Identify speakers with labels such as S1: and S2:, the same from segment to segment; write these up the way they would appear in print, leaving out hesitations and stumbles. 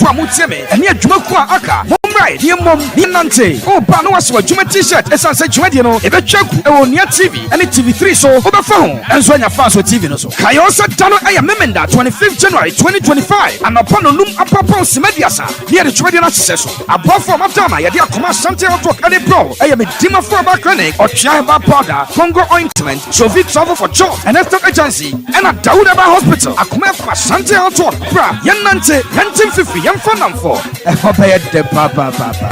S1: ahodoɔ a motie me ɛne adwumakuo a aka, mommra ne mmom ne nante. Woba na woahyɛ w'adwuma T-shirt, ɛsiane sɛ dwumadie no ɛbɛtwa gu ɛwɔ Onua TV ɛne TV3 so. Wobɛfa ho ɛnso anya fa so TV no so. Kae wo sɛ da no ɛyɛ Memenda, 25 January 2025, anɔpa nonum apapɔn sima 30 ne yɛde dwumadie no ahyehyɛ so. Aboafoɔ a madam a yɛde Akoma Asante Network ɛde brɛ ɛyɛ Medimafo Herbal Clinic, Ɔtwea Herbal Powder, Congo Ointment, Sovi Travel for Job and Estate Agency, ɛna Dawood Herbal Hospital. Akoma FM Asante Network, bra yɛnnante, yɛnte mfifiri, yɛmfa namfo, ɛhɔ bɛyɛ dɛ papaapapa.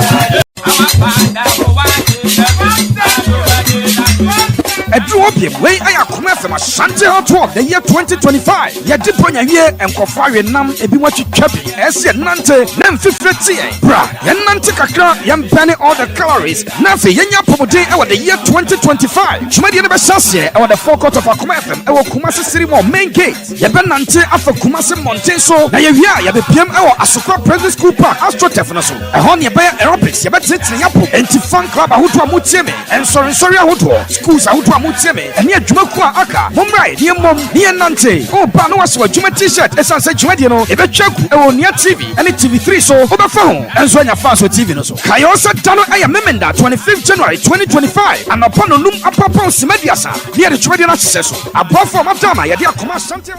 S1: Ɛduru hɔ biem, wei ɛyɛ Akoma FM Asante Network, the year 2025. Yɛde bɔ nyawie nkɔfo awe nam ebi mu atwitwa bi. Ɛsɛ yɛnante na mfifire te yɛn. Bra yɛnnante kakra, yɛmbɛne all the calories na afei yɛnya apɔmuden ɛwɔ the year 2025. Dwumadie no bɛhyɛ aseɛ ɛwɔ the forecourt of Akoma FM ɛwɔ Kumase City Mall main gate. Yɛbɛnante afa Kumase mmɔnten so na yɛwie a, yɛbɛpiem ɛwɔ Asokwa President School Park AstroTurf no so. Ɛhɔ ne yɛbɛyɛ aerobics, yɛbɛtenetene yɛapo. Enti fan club ahodoɔ a motie me, nsɔrensɔre ahodoɔ, schools ahodoɔ a motie me ɛne adwumakuo a aka, mommra ne mmom ne yɛnnante. Woba na woahyɛ w'adwuma T-shirt, ɛsiane sɛ dwumadie no ɛbɛtwa gu ɛwɔ Onua TV ɛne TV3 so. Wobɛfa ho ɛnso anya fa so TV no so. Kae wo sɛ da no ɛyɛ Memenda, 25 January 2025, anɔpa nonum apapɔn sima 30 ne yɛde dwumadie no ahyehyɛ so. Aboafoɔ a madam a yɛde Akoma Asante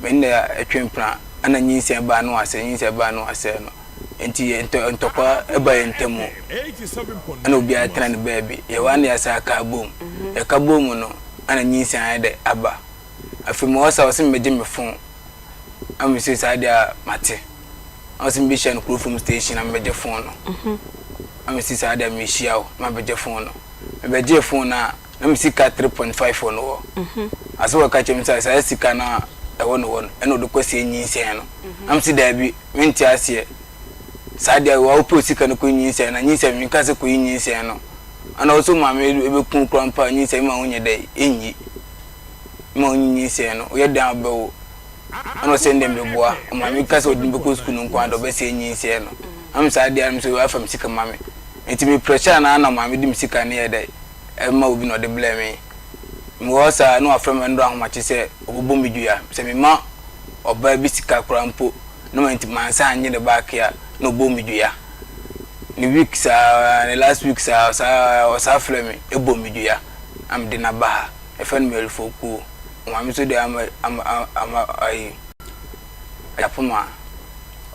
S2: Me ne ɛtwe mpena ɛna nyinsɛn baa no asɛ, nyinsɛn baa no asɛ no, nti ntɔkwa ɛba yɛn ntam ɛna obiara tena ne baabi. Yɛwɔ ana yɛsɛ aka bom, yɛka bom no ɛna nyinsɛn ayɛ dɛ aba. Afei mo ɔsa ɔsɛ mmɛgye me phone ama sɛ saa deɛ a mate ɔsɛ mbɛhyia no Kurofom station na mbɛgye phone no ama si saa deɛ mehyia wo na mabɛgye phone no. Mebɛgye phone no a, na me sika 3.5 wɔ no hɔ. Asɛ wɔka kyerɛ me sɛ saa sika no a ɛwɔ no hɔ no ɛna ɔde kɔsie nyinsɛn no. Na mesi daabi, mente aseɛ. Saa deɛ wa wopɛ sika no kɔ nyinsɛn na nyinsɛn menka sɛ kɔyi nyinsɛn no ɛna ɔsɛ maame ɛbɛku kora mpa nyinsɛn ma wonyɛ dɛ ɛnyi ma wonyi nyinsɛn no, woyɛ dan wobɛwo. Ɛna ɔsɛ ndɛ mbɛboa ɔmaame ka sɛ ɔde me bɛkɔ sukuu no nko ara de ɔbɛsɛe nyinsɛn no. Na saa deɛ no so afa me sika ma me, nti me pressure na ana maame de me sika no yɛ dɛ ɛma obi na ɔde blɛ me. Mewɔ hɔ saa na wafrɛ me ndɔ ahomakye sɛ ɔbɛbɔ me dua sɛ mema ɔbaa bi sika koraa mpo na ma nti mansa anye ne baake a na ɔbɔ me dua. Ne week saa, ne last week saa saa, ɔsaa frɛ me ɛbɔ me dua na mede no aba ha. Yɛfrɛ no Mary Fokuo. Maame nso de ama ama ama ayi Yapoma.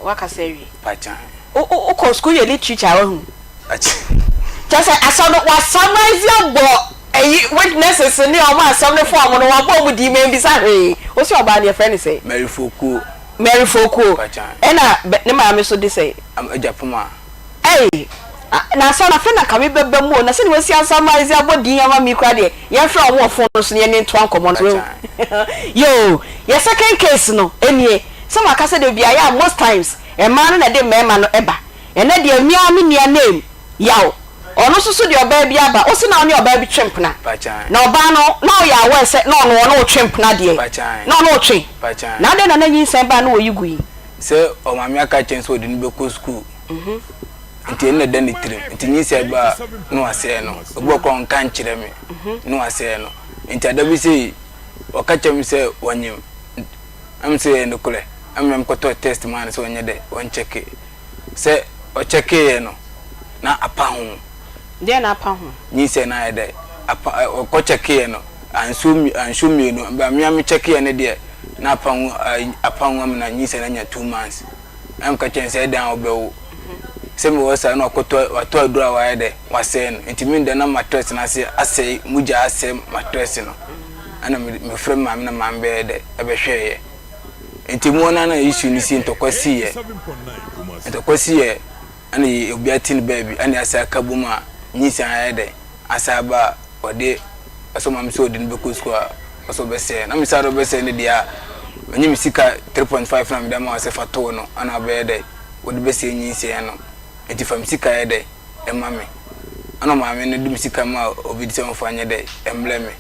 S3: Wakasa awie.
S2: Pakyan.
S3: Wokɔ school yɛ literature a wahu.
S2: Akyi.
S3: Kyɛ sɛ asɛm no wasummarize abɔ ɛyi witnesses ne ɔmo asɛm no fo ɔmo no wabɔ ɔmo din mɛ mbisa hwee. Wosi ɔbaa no yɛfrɛ ne sɛ?
S2: Mary Fokuo.
S3: Mary Fokuo.
S2: Pakyan.
S3: Ɛna ne maame so de sɛ?
S2: Agyapoma.
S3: Ɛy na asa na afei na kame bɛba mu o, na sɛdeɛ wasi asummarize abɔ din ama mi koraa deɛ, yɛmfrɛ ɔmo wɔ phone no so na yɛne ntoa nkɔmmɔ no. Yo, yɛ second case no nie. Sɛ maka sɛ de bia yɛ a, most times mmaa no na ɛde mmarima no ɛba. Ɛnɛ deɛ mmea me nua name Yaw, ɔno nso so deɛ ɔbaa bi aba. Wosi na ɔne ɔbaa bi twe mpena na ɔbaa no na ɔyɛ aware sɛ na ɔno ɔtwe mpena deɛ na ɔno ɔtwe na adɛn na nyinsɛn baa na wɔyi gu yi?
S2: Sɛ ɔmaame aka kyɛn sɛ ɔde no bɛkɔ sukuu, nti ɛno na ɛda ne tirim, nti nyinsɛn ba a na wasɛe no. Obi wɔ kora ɔnka nkyerɛ me na wasɛe no. Nti ada bi sei ɔka kyerɛ me sɛ wɔnyem ɛm sɛ yɛ nokorɛ, ɛm mekɔtɔ test maa no sɛ ɔnyɛ dɛ ɔnkyɛke. Sɛ ɔkyɛkeeɛ no na apa ho.
S3: Deɛ na apa ho?
S2: Nyinsɛn no ayɛ dɛ apa. Ɔkɔ kyɛkeeɛ no ansuo ansuo mmienu ba mmea me kyɛkeeɛ no deɛ na apa ho, apa ho ama na nyinsɛn no anya 2 months. Na meka kyerɛ no sɛ ɛdan a ɔbɛwo sɛ mewɔ saa na wakɔtɔ, watɔ aduro a wayɛ dɛ wasɛe no. Nti me da na mattress no ase asɛe, mogya asɛe mattress no. Ɛna mefrɛ me maame na maame bɛyɛ dɛ ɛbɛhwɛeɛ. Nti mu na issue no si, ntɔkwa siiɛ, ntɔkwa siiɛ ɛna obi ate ne baabi ɛna asa aka bom a nyinsɛn ayɛ dɛ asa aba a ɔde ɔsɛ maame sɛ ɔde no bɛkɔ sukuu a ɔsɛ ɔbɛsɛe. Na mesa de ɔbɛsɛe no deɛ a ɔnye me sika 3.5 na mede ama wo sɛ fa too no ɛna ɔbɛyɛ dɛ wɔde bɛsɛe nyinsɛn no, nti fa me sika yɛ dɛ ɛma me. Ɛna maame no de me sika ma obi de sɛ ɔmfa nyɛ dɛ ɛmbrɛ me.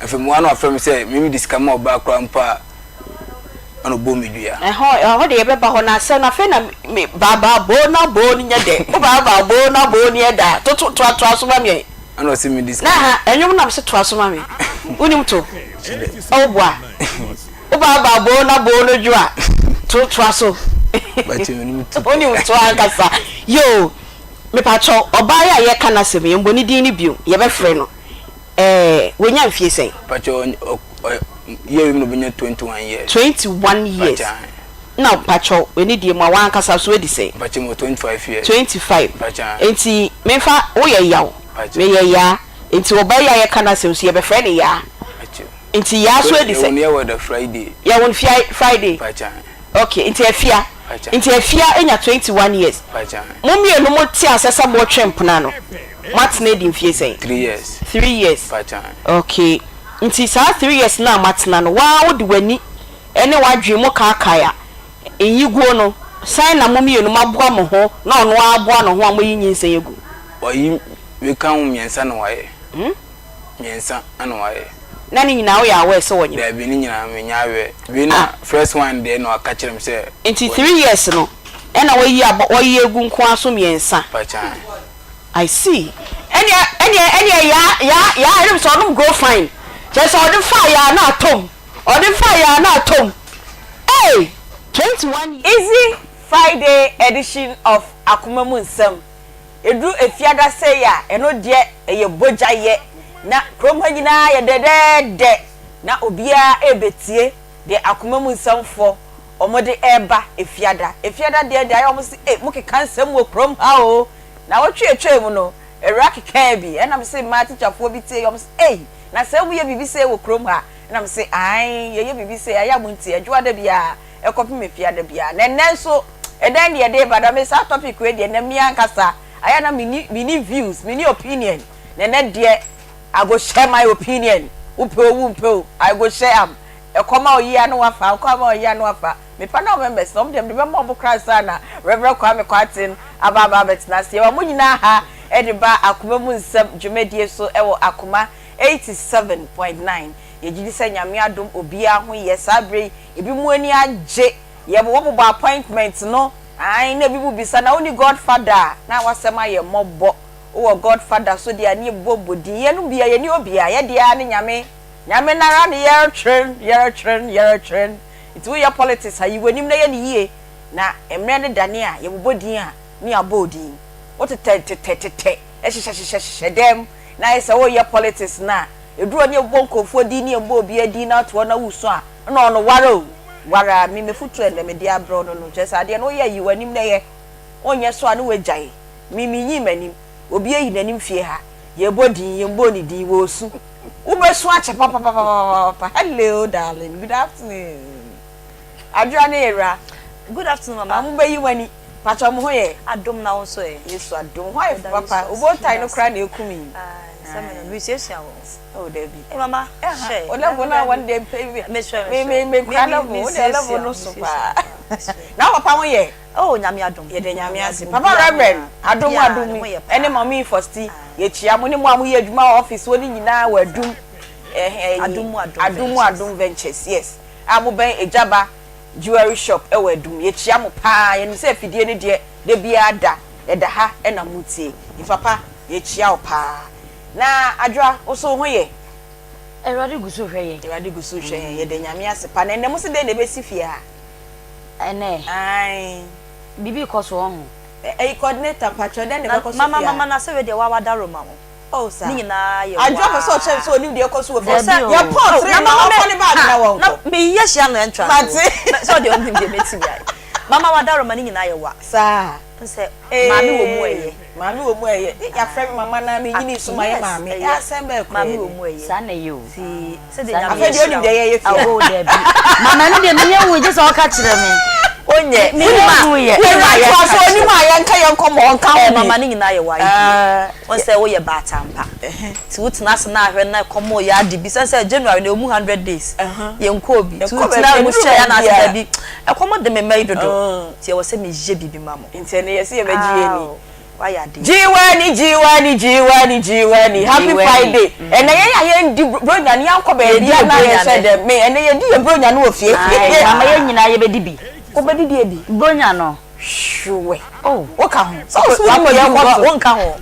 S2: Afei mu ano afrɛ me sɛ mimi de sika ma ɔbaa koraa mpo a ɛna ɔbɔ me dua.
S3: Ɛhɔ de yɛbɛba hɔ na asɛm no afei na me baabaa bo na bo no nyɛ dɛ, wo baabaa bo na bo no yɛ da toto toatoa so ma me.
S2: Ɛna ɔsɛ me de sika
S3: na ha ɛnwom nam sɛ toa so ma me, wonim to ɔboa wo baabaa bo na bo no dwo a totoa so.
S2: Mpakyɛ menim to.
S3: Wonim to ankasa. Yoo, mepakyɛw, ɔbaa yi a yɛreka n'asɛm yi, yɛmmɔ ne din no bio, yɛbɛfrɛ no. Ɛɛ, wanya mfie sɛn?
S2: Mpakyɛ ɔ, ɔ, year wei mu na ɔbɛnya 21 years.
S3: 21 years.
S2: Mpakyɛ ahe.
S3: Na mpakyɛw, w'ani deɛ mu a, w'ankasa nso wadi sɛn?
S2: Mpakyɛ mewɔ 25 years.
S3: 25.
S2: Mpakyɛ ahe.
S3: Enti memfa, woyɛ Yaw,
S2: Mpakyɛ.
S3: meyɛ Yaa, enti ɔbaa yi a yɛreka n'asɛm nso, yɛbɛfrɛ no Yaa.
S2: Mpakyɛ.
S3: Nti Yaa nso adi
S2: Yɛwo
S3: sɛn?
S2: no yɛwɔ da Friday.
S3: Yɛwo no fia, Friday.
S2: Mpakyɛ ahe.
S3: Ok, nti Afia.
S2: Mpakyɛ.
S3: Nti Afia anya 21 years.
S2: Mpakyɛ ahe.
S3: Mo mmienu mo te asɛ sɛ motwe mpena no, moatena adi mfie sɛn?
S2: Three years.
S3: Three years.
S2: Mpakyɛ ahe.
S3: Ok, nti saa three years no a moatena no, woaa wode w'ani ne w'adwene mu kaakae a, nyiguo no, sɛn na mo mmienu moaboa mo ho na ɔno ara aboa ne ho a moayi nyinsɛn agu?
S2: Wayi, meka ho mmiɛnsa na wayɛ. Mmiɛnsa na wayɛ.
S3: Na ne nyinaa woyɛ aware sɛ wɔnyem?
S2: Daabi, ne nyinaa menyɛ aware. Wei na
S3: Ah.
S2: first one deɛ na waka kyerɛ me sɛ
S3: Nti
S2: wɔnyem.
S3: three years no ɛna wayi abɔ, wayi agu nko ara so mmiɛnsa?
S2: Mpakyɛ ae.
S3: I see. Ɛneɛ ɛneɛ ɛneɛ yaa yaa yaa ɛne sɛ ɔnom grow fine. Kyerɛ sɛ ɔde faa yaa na atɔ mu. Ɔde faa yaa na atɔ mu. Ei! 21
S4: Easy Friday edition of Akoma Mu Nsɛm. Ɛduru Efiada sei a, ɛno deɛ ɛyɛ bogya yɛ, na kurom ha nyinaa yɛ dɛdɛɛdɛ, na obiara rebɛtie deɛ Akoma Mu Nsɛmfoɔ wɔde reba Efiada. Efiada deɛ deɛ ayɛ wɔn se, ei, mokeka nsɛm wɔ kurom ha o. Nawɔtwe a ɛtwaam no, Awuraa kekaa bi, ɛna mese mmaa tikyafoɔ bi tie, wɔn se, ei, na sɛ moyɛ biribi sei wɔ kurom ha? Ɛna mese, ae, yɛyɛ biribi sei, ayɛ a montie, Adwoada biara ɛkɔpem Efiada biara. Na ɛnnɛ nso, ɛdɛn ne yɛde reba? Na me saa topic wei deɛ, ɛnnɛ me ankasa, ayɛ a na menni, menni views, menni opinion, na ɛnnɛ deɛ, I go share my opinion, wopɛ o, wompɛ o, I go share am. Ɛkɔm a ɔyi a na wafa, ɛkɔm a ɔyi a na wafa. Me panel members no, wɔn deɛ mede bɛma wɔn koraa ansa na Rev. Kwame Kwarteng aba aba abɛtena ase. Yɛwɔ mo nyinaa ha de ba Akoma Mu Nsɛm dwumadie so wɔ Akoma 87.9. Yɛgye di sɛ Nyame adom obiara ho yɛ saa berɛ yi. Ebinom ani agye, yɛbobɔbobɔ appointment no, ae, na ebinom bisa na wonni godfather a, na w'asɛm ayɛ mmɔbɔ. Wowɔ godfather so deɛ a ne yɛbobɔbobɔ din. Yɛnom biara, yɛnni obiara, yɛdeɛ ara ne Nyame. Nyame noara ne yɛretweren, yɛretweren, yɛretweren. Nti woyɛ politics a, yi w'anim na yɛ no yie, na mmerɛ no dane a, yɛbobɔ din a, ne yɛabɔ wo din. Wotetɛ tetɛ tetɛ, hyehyɛ hyehyɛ hyehyɛ dɛm, na ayɛ sɛ woreyɛ politics no a, ɛduru hɔ ne yɛbobɔ nkurɔfoɔ din ne yɛmmɔ obiara din na wote hɔ na woresu a, nna ɔno ware o, ware a, me m'afutuo a ɛnnɛ mede abrɛ wo no no, kyerɛ sɛ adeɛ no woyɛ a, yi w'anim na yɛ, wonyɛ so a ne woagyae. Me menyii m'anim, obi ayi n'anim fie ha, yɛrebɔ din, yɛmmɔɔ ne din, wɔresu. Wobɛsu akyɛ papapapapapa hello darling good afternoon Adwoa ne Awura.
S5: Good afternoon mama.
S4: Ah mo bɛyi mo ani. Pakyɛ mo ho yɛ?
S5: Adom na wo nso ɛ?
S4: Yesu adom ho ayɛ fɛ papa. Wo bow tie no koraa na eku me yi.
S5: Aye sɛ me no mesuasua wo.
S4: Oh dabi.
S5: Eh mama hwɛ.
S4: Wo level na wɔn deɛ mpɛ
S5: Mesrɛ
S4: me me me kura level wo deɛ level no so paa. Na wo papa ho yɛ?
S5: Oh Nyame adom.
S4: Yɛda Nyame ase. Papa Reverend adom adom yi ɛne Mummy Fosti yɛkyia mo ne mo a moyɛ adwuma wɔ office hɔ no nyinaa wɔ Adum ɛyi Adum mu Adom Ventures yes a mobɛn Egyaba jewelry shop ɛwɔ Adum yɛkyia mo paa yɛnim sɛ afidie no deɛ da biara da ɛda ha ɛna motie nti papa yɛkyia wo paa na Adwoa wo so wo ho yɛ?
S6: Awurade gu so hwɛ yɛn.
S4: Awurade gu so hwɛ yɛn yɛda Nyame ase paa na ɛnɛ mo se dɛn na ɛbɛsi fie ha?
S6: Ɛnɛ.
S4: Ae.
S6: Biribi rekɔ so ɔho.
S4: Ɛyi coordinator mpakyɛw dɛn na ɛbɛkɔ so fie
S5: Mama
S4: ha?
S5: mama na sɛ wei deɛ waa w'adaro ma wo.
S4: Oh saa.
S5: Ne nyinaa yɛ waa.
S4: Adwoa pɛ sɛ ɔkyerɛ me sɛ onim deɛ ɛkɔ so wɔ fie.
S6: Dabi o.
S4: Yɛ pɔn three ma ɔmfa ne bag na wɔnkɔ.
S5: Na me yɛ hyia no entrance o.
S4: Mate.
S5: Sɛ ɔdeɛ ɔnim deɛ mɛtumi ayɛ. Mama w'adaro ma ne nyinaa yɛ wa.
S4: Saa.
S5: Sɛ maame wɔ mu ɛyɛ.
S4: Maame wɔ mu ɛyɛ. Yɛafrɛ me mama na menyini so mayɛ maame.
S5: Yes, ɛyɛ.
S4: Asɛm bɛɛ koraa
S5: Maame
S4: ni.
S5: wɔ mu ɛyɛ.
S6: Saa na ɛyɛ o.
S5: Nti sɛdeɛ
S6: Saa na
S5: Nyame
S4: Afei deɛ
S5: ahyira
S4: onim
S5: wo.
S4: deɛ yɛyɛ fie ha.
S6: Oh dabi. Mama ɛno deɛ menyɛ hui gye sɛ ɔka kyerɛ me.
S5: Onyɛ.
S6: Menyɛ hui yɛ.
S4: Wonim a yɛnka so onim a yɛnka yɛn nkɔmmɔ ɔnka ho
S5: Eh
S4: bi.
S5: mama ne nyinaa yɛ w'idea.
S4: Ah.
S5: Wohu sɛ woyɛ baatan pa. Nti wotena ase na ahwɛ na ɛkɔm reyɛ ade bi. Sɛne sɛ January no ɛwɔ mu hundred days. Yɛnkɔɔ bi. Nti
S4: Yɛnkɔ
S5: wotena
S4: baabi,
S5: mu
S4: yɛduru
S5: hyɛ anaasɛ
S4: baabi a.
S5: dabi. Ɛkɔm de me mma yi dodo. Nti ɛwɔ sɛ meyɛ biribi ma mo.
S4: Nti ɛnɛ yɛse yɛbɛgye yɛn ani.
S5: Aww wayɛ adeɛ.
S4: Gye w'ani, gye w'ani, gye w'ani, gye w'ani.
S6: Gye
S4: Happy
S6: w'ani.
S4: Friday. Ɛnɛ yɛn a yɛndi bronya no yɛankɔ
S5: Yɛdi
S4: baabi a
S5: yɛ
S4: na
S5: bronya
S4: yɛhyɛ
S5: nɛ.
S4: dɛm. Me ɛnɛ yɛdi yɛ bronya no wɔ fie.
S6: Ae, mama yɛn nyinaa yɛbɛdi bi.
S4: Wobɛdi deɛ bi?
S6: Bronya no.
S4: Hwɛ.
S6: Oh.
S4: Woka ho. Sɛ wo so wonim deɛ ɛkɔ so.
S5: Wonka ho.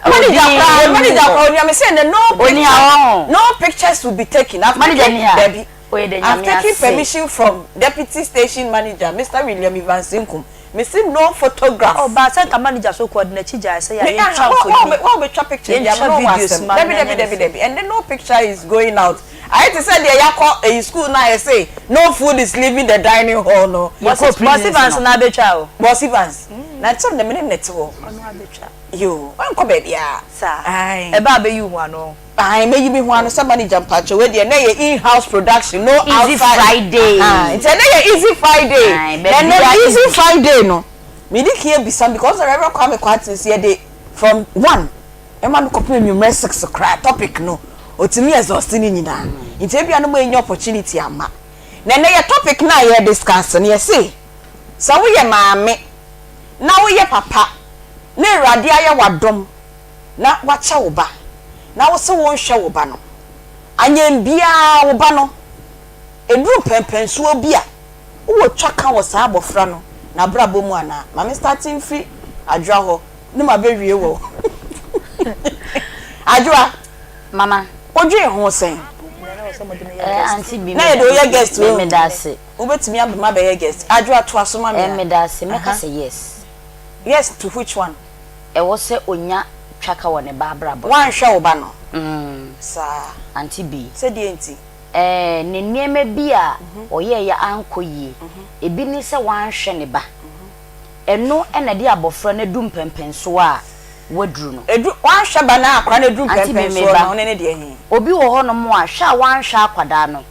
S4: Manager koraa, manager koraa onia me sɛ no
S6: Oni ha
S4: picture,
S6: wɔn.
S4: no pictures will be taken. I've
S6: Manager
S4: taken
S6: ni ha.
S4: dabi. I've taken permission from deputy station manager Mister William Evans Nkum me se no photograph.
S5: Oh ba sɛ nka manager so kɔ ɔde n'akyi gyae sɛ yɛ yɛntwa mfonini.
S4: Wa ɔbɛtwa picture bi ama
S5: Yɛntwa
S4: no wɔ
S5: videos
S4: asɛm.
S5: ma no
S4: Dabi
S5: na
S4: dabi
S5: ɛnyɛ ne
S4: dabi
S5: fɛ.
S4: dabi ɛnde no picture is going out. Ayɛ te sɛ deɛ yɛakɔ eyi school no a yɛse no food is leaving the dining hall no.
S6: Yɛkɔɔ
S5: Boss
S6: prisons
S5: Evans
S6: no.
S5: na abɛtwa o.
S4: Boss Evans na kyɛm dɛ me ne no na ɛte hɔ.
S5: Ɔno abɛtwa.
S4: Yoo wankɔ baabiara.
S5: Saa.
S4: Ae.
S5: Ɛba a bɛyi wo ho ano.
S4: Ae mɛyi me ho ano sɛ manager mpakyɛw wei deɛ ɛnɛ yɛ in house production no
S6: Easy
S4: outside
S6: Friday.
S4: Ahaa nti ɛnɛ yɛ easy Friday
S6: Ae
S4: na ɛnɛ
S6: baabiara
S4: easy
S6: easy.
S4: Friday no medi kan abisa because Reverend Kwame Kwarteng sɛ yɛde from one ɛma no kɔpem anwummerɛ 6 koraa topic no ɔtumi exhaust ne nyinaa nti ebia no mo anya opportunity ama na ɛnɛ yɛ topic no a yɛ discuss no yɛse sɛ woyɛ maame na woyɛ papa na Awurade ayɛ wadom na wakyɛ wo ba na wo se wonhwɛ wo ba no, anyɛn biara wo ba no, ɛduru mpɛnpɛnsoɔ bi a, wowɔ twaka wɔ saa abɔfra no n'abrabɔ mu anaa? Ma me starte mfiri Adwoa hɔ ne mabɛwie wɔ Adwoa,
S6: Mama.
S4: wodwen ho sɛn?
S6: Eh, Auntie bi,
S4: Na yɛde wo yɛ guest
S6: me
S4: o.
S6: meda ase.
S4: Wobɛtumi aba mu abɛyɛ guest. Adwoa, toa so ma me
S6: Eh,
S4: a.
S6: meda ase. Mɛka
S4: Aha.
S6: sɛ yes.
S4: Yes to which one?
S6: Ɛwɔ sɛ ɔnya twaka wɔ ne ba abrabɔ so.
S4: Woanhwɛ wo ba no saa.
S6: Auntie Bee.
S4: Sɛ deɛ nti?
S6: Ɛɛ, ne nneɛma bi a ɔyɛeɛ ankɔ yie. Ebi ne sɛ wanhwɛ ne ba. Ɛno na ɛde abɔfra no adu mpɛnpɛnsoɔ a waduru no.
S4: Ɛdu, wanhwɛ ba no a akwadaa no aduru
S6: Auntie Bee,
S4: mpɛnpɛnsoɔ
S6: meba.
S4: no, ɔno ne deɛ he?
S6: Obi wɔ hɔnom a, hwɛ a wanhwɛ akwadaa no,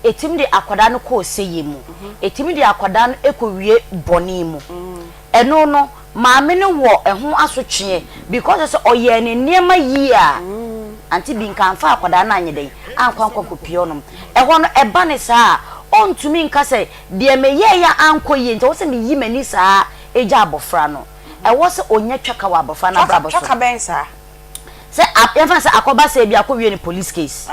S6: ɛtumi de akwadaa no kɔ ɔsɛeɛ mu. Ɛtumi de akwadaa no kɔwie bɔne mu. Ɛno no maame no wɔ ɛho asotweɛ because sɛ ɔyɛɛ ne nneɛma yie a ante bi nka amfa akwadaa no anyɛ dɛn ankɔ ankɔ ankɔpie hɔnom. Ɛhɔ no ɛba no saa a ɔntumi nka sɛ deɛ meyɛeɛ a ankɔ yie nti ɛwɔ sɛ meyi m'ani saa gya abɔfra no. Ɛwɔ sɛ ɔnya twaka wɔ abɔfra no abrabɔ so.
S4: Twaka bɛn saa?
S6: Sɛ yɛmfa no sɛ akɔba sɛ ebi akɔwie no police case.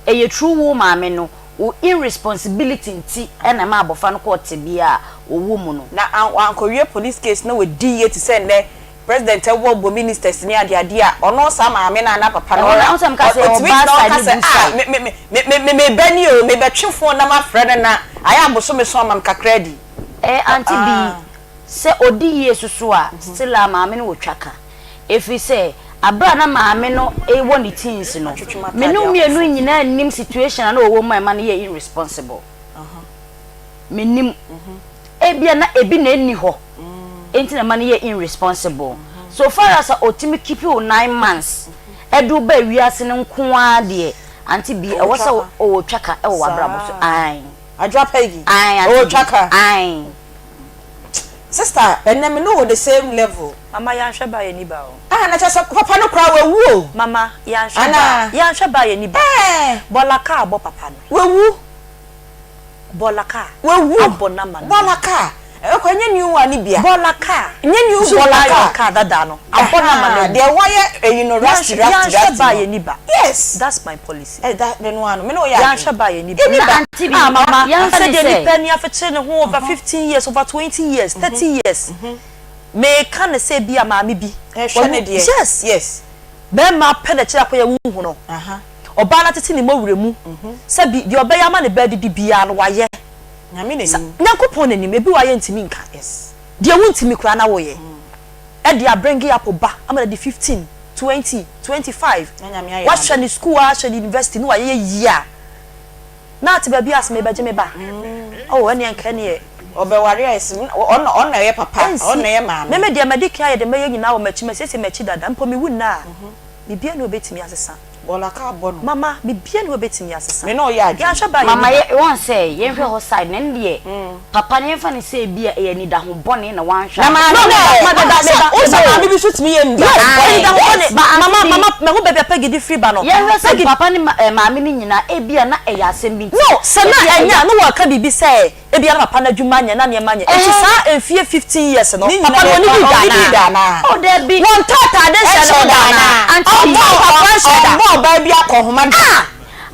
S6: Ɛyɛ true wo maame no Wo irresponsibility nti na ɛma abɔfra no kɔɔ tebea a ɔwɔ mu no.
S4: Na wankɔwie police case na wadi yie te sɛ nnɛ president ɛwɔ bɔ ministers ne ade ade a, ɔno saa maame no anaa papa no
S6: Ɛhɔ no, wohu sɛ meka sɛ
S4: ɔtumi
S6: ɔbaa
S4: tena hɔ
S6: side
S4: ka
S6: ne
S4: sɛ
S6: good
S4: ah
S6: side.
S4: me me me me me me ba ni o, mebɛtwe phone na mafrɛ no na ayɛ abosome so ama me kakra adi.
S6: Eh auntie Bi, sɛ ɔdi yie soso a, still a maame no wɔ twaka. Ɛfiri sɛ, aberɛ a na maame no wɔ ne teens no, me ne wo mmienu nyinaa nnim situation a na ɔwɔ mu a ɛma no yɛɛ irresponsible. Mennim. Ebia na ebi na ɛnni hɔ nti na ɛma no yɛɛ irresponsible. So far as a ɔtumi keep wo 9 months ɛde wo baa wiase no nko ara deɛ, Auntie Bee, ɛwɔ sɛ ɔwɔ twaka wɔ w'abrabɔ so. Ae.
S4: Adwoa Peggy,
S6: Ae,
S4: ɔwɔ
S6: Auntie Bee.
S4: twaka.
S6: Ae.
S4: Sister, ɛnɛ me ne wo the same level.
S5: Mama yɛanhwɛ ba a yɛnni ba o.
S4: Ah na kyerɛ sɛ papa no koraa wawu o.
S5: Mama yɛanhwɛ ba
S4: Anaa?
S5: yɛanhwɛ ba a yɛnni ba.
S4: Ɛɛ.
S5: Bɔla kaa abɔ papa no.
S4: Wawu.
S5: Bɔla kaa.
S4: Wawu.
S5: Abɔ no ama no.
S4: Bɔla kaa. Ɛkɔ ɛnyɛ new one no bia.
S5: Bɔla kaa.
S4: Nyɛ new
S5: Zoo
S4: bɔla
S5: lion
S4: kaa.
S5: kaa dada no. Abɔ no ama no awu.
S4: Deɛ wayɛ ɛyi no rusty rusty rusty no.
S5: Yɛanhwɛ ba a yɛnni ba.
S4: Yes.
S5: That's my policy.
S4: Ɛ that me no ano me ne wo yɛ adwene.
S5: Yɛanhwɛ ba a yɛnni ba.
S4: Yɛnni
S6: Na
S4: ba.
S6: auntie bi,
S5: Ah mama,
S6: yɛmfa ne
S5: sɛdeɛ
S6: sɛ.
S5: nipa ani afekyere ne ho over 15 years, over 20 years, 30 years. Meka no sɛ ebia maame bi.
S4: Ɛhwɛ ne deɛ.
S5: Yes.
S4: Yes.
S5: Bɛrima pɛ n'akyiri akɔyɛ wo hu no. Ɔbaa no atete ne mmɔwerɛ mu. Sɛbi deɛ ɔbɛyɛ ama ne ba adidi biara no wayɛ.
S4: Nyame n'anim.
S5: Nyankopɔn n'anim. Ebi wɔ a yɛntumi nka.
S4: Yes.
S5: Deɛ wontumi koraa na woyɛ. Ɛde abringe up ba ama no adi 15, 20, 25.
S4: Na Nyame ayɛ
S5: Wahwɛ
S4: n'adom.
S5: ne school a, ahwɛ ne university na wayɛ yie a. Na ate baabi a sɛ mebɛgye me ba. Oh ɛneɛ nka ɛneɛ.
S4: Ɔbɛware a ɛsi ɔno ɔno na ɛyɛ papa ɔno na ɛyɛ maame.
S5: Me me deɛ madi kan ayɛ deɛ mɛyɛ nyinaa wɔ m'akyi masiesie m'akyi dada mpo mewu nnɛ a biribiara nni hɔ ɛbɛtumi asesa.
S4: Bɔɔla kaa bɔ no.
S5: Mama biribiara nni hɔ ɛbɛtumi asesa.
S4: Me ne wo yɛ adwene.
S5: Yɛanhwɛ ba a yɛnni
S6: Mama
S5: ba.
S6: yɛ wɔn sɛ yɛnhwɛ hɔ side no ɛno deɛ papa no yɛnfa no sɛ ebi a ɛyɛ anidaho bɔne na wanhwɛ
S4: Na maame
S5: No
S4: no
S5: meba
S4: ɛ
S5: meba
S4: na sɛ
S5: meba
S4: wo sɛ
S5: meba.
S4: maame bi nso tumi yɛ
S5: Yes
S4: anidaho bɔne.
S5: anidaho bɔne
S6: Ba
S5: mama
S6: auntie
S5: mama mahu baabi a Peggy de firi ba no.
S6: Yɛnhwɛ sɛ
S5: Peggy
S6: papa ne ma ɛɛ maame no nyinaa ebia na ɛyɛ asɛm bi nti
S5: No sɛ na
S6: ebia
S5: ɛnyɛ
S6: ɛyɛ
S5: a na wɔka biribi sɛ ebia na papa no adwuma nyɛ na nneɛma nyɛ nti
S6: Ɛhɛn.
S5: saa mfie 15 years no
S4: Ne
S5: papa
S4: nyinaa
S5: no ɔnidii da
S4: ɔnidii da
S5: anaa?
S4: anaa?
S6: Oh dabi.
S5: Wɔntɔ ataade nhyɛ ne ho
S4: Ɛnhyɛ
S5: da
S4: da
S5: anaa?
S4: anaa?
S6: Auntie
S5: Ɔntɔ mpaboa nhyɛ da?
S4: Ɔmmɔ ɔbaa bi akɔnhoma da?
S5: Ah!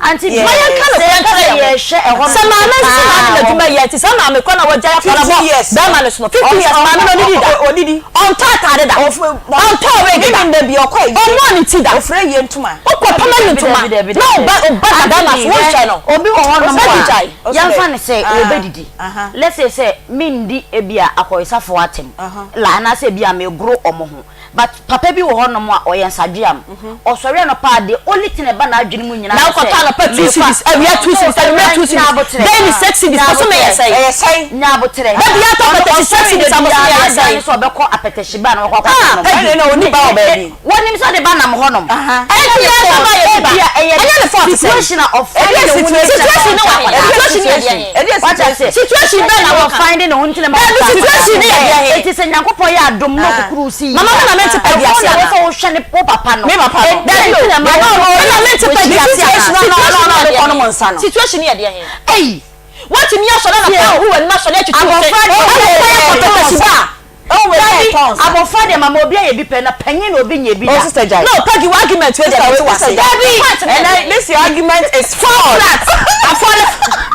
S6: Auntie
S5: Ma yɛnka
S6: sɛ
S5: nokorɛ
S6: yɛka
S5: nkyerɛ
S6: sɛ
S5: yɛn ho.
S6: yɛhwɛ ɛhɔ
S5: Sɛ
S6: nom
S5: maame nso sɛ maame
S6: paa
S5: n'adwuma
S6: wɔ
S5: yɛ nti saa maame korɔ na wagyae akwadaa
S4: 50
S5: bɔ
S4: years.
S5: bɛrima no so no 50 years maame no ɔnidi da
S4: Ɔdidi.
S5: ɔntɔ ataade da ɔntɔ wig da
S4: Menim baabi ɔkɔ ayie.
S5: ɔmmɔɔ ne ti da
S4: Ɔfira ayie ntoma.
S5: Wokɔ Wokɔpam ayi ntoma na wo ba wo ba dada na so wonhwɛ no.
S6: Obi wɔ hɔnom
S5: Peggy
S6: a,
S5: gyae.
S6: yɛmfa no sɛ wɔbɛdidi. Let's say sɛ mendi ebia akɔwesafoɔ atɛm la anaasɛ ebia megoro wɔn ho. But papa bi wɔ hɔnom a ɔyɛ nsadweam. Ɔsɔre anɔpa a the only thing a ɛba n'adwene mu nyinaa
S5: Na
S6: ne sɛ
S5: wokɔtɔ anɔpa two
S6: merekɔ
S5: cedis, awia two cedis, anwummerɛ two cedis, daily 6 cedis, bosome yɛ sɛn?
S4: Ɛyɛ sɛn?
S6: Nya aboterɛ.
S5: Da biara tɔ
S6: Ɔno
S5: apɛtɛhye six
S6: ɔsɔre
S5: cedis
S6: da
S5: a bosome
S6: biara
S5: yɛ
S6: n'adwene
S5: sɛn?
S6: ne sɛ ɔbɛkɔ apɛtɛhye ba na wakɔ akɔtɔ
S5: Ah,
S6: nom.
S5: Peggy.
S4: Ɛnna ɔni ba wɔ baabi.
S6: Wɔnim sɛ ɔde ba nam hɔnom.
S5: Ɛnti yɛn nsa ba yɛ ba. Ɛnyɛ ne fault sɛn?
S6: Situation a ɔfind
S5: Ɛdeɛ
S6: ne ho ne
S5: situation ne wɔ situation ne yɛ deɛ he?
S6: Wate aseɛ?
S5: Situation bɛn na wɔka?
S6: Ɔfind ne ho nti na ma
S5: Dabi
S6: ɔfa
S5: situation ne yɛ deɛ he?
S6: Eti sɛ Nyankopɔn yɛ adom na ɔkukuru si yie
S5: Mama me na mente Peggy
S6: ɛhɔ
S5: ase
S6: na
S5: anaa?
S6: wɔ sɛ wohwɛ ne wo papa no.
S4: Me papa no.
S6: Ɛdɛn
S5: Dabi o.
S6: nti na ma
S5: Me na mente Peggy ase anaa?
S4: Situation no a ɔno ɔde kɔ nom nsa no.
S5: Situation ne yɛ deɛ he?
S6: Ei!
S5: Woatumi asɔre anɔpa a wohu w'anim asɔre atwitwi wo se
S6: Abɔfra deɛ
S5: ɛna
S6: ɔyɛ
S5: kwan akɔ
S6: dɛn?
S5: pɛtɛsi ba a.
S6: Dabi, abɔfra deɛ mama obi ayɛ bi pɛ na panyin na obi nyɛ bi da.
S4: Oh sister gyae.
S5: No Peggy wo argument wei deɛ mente w'ase.
S6: Dabi!
S4: Ɛnɛ this your argument is flawed.
S5: Flat. Afɔre.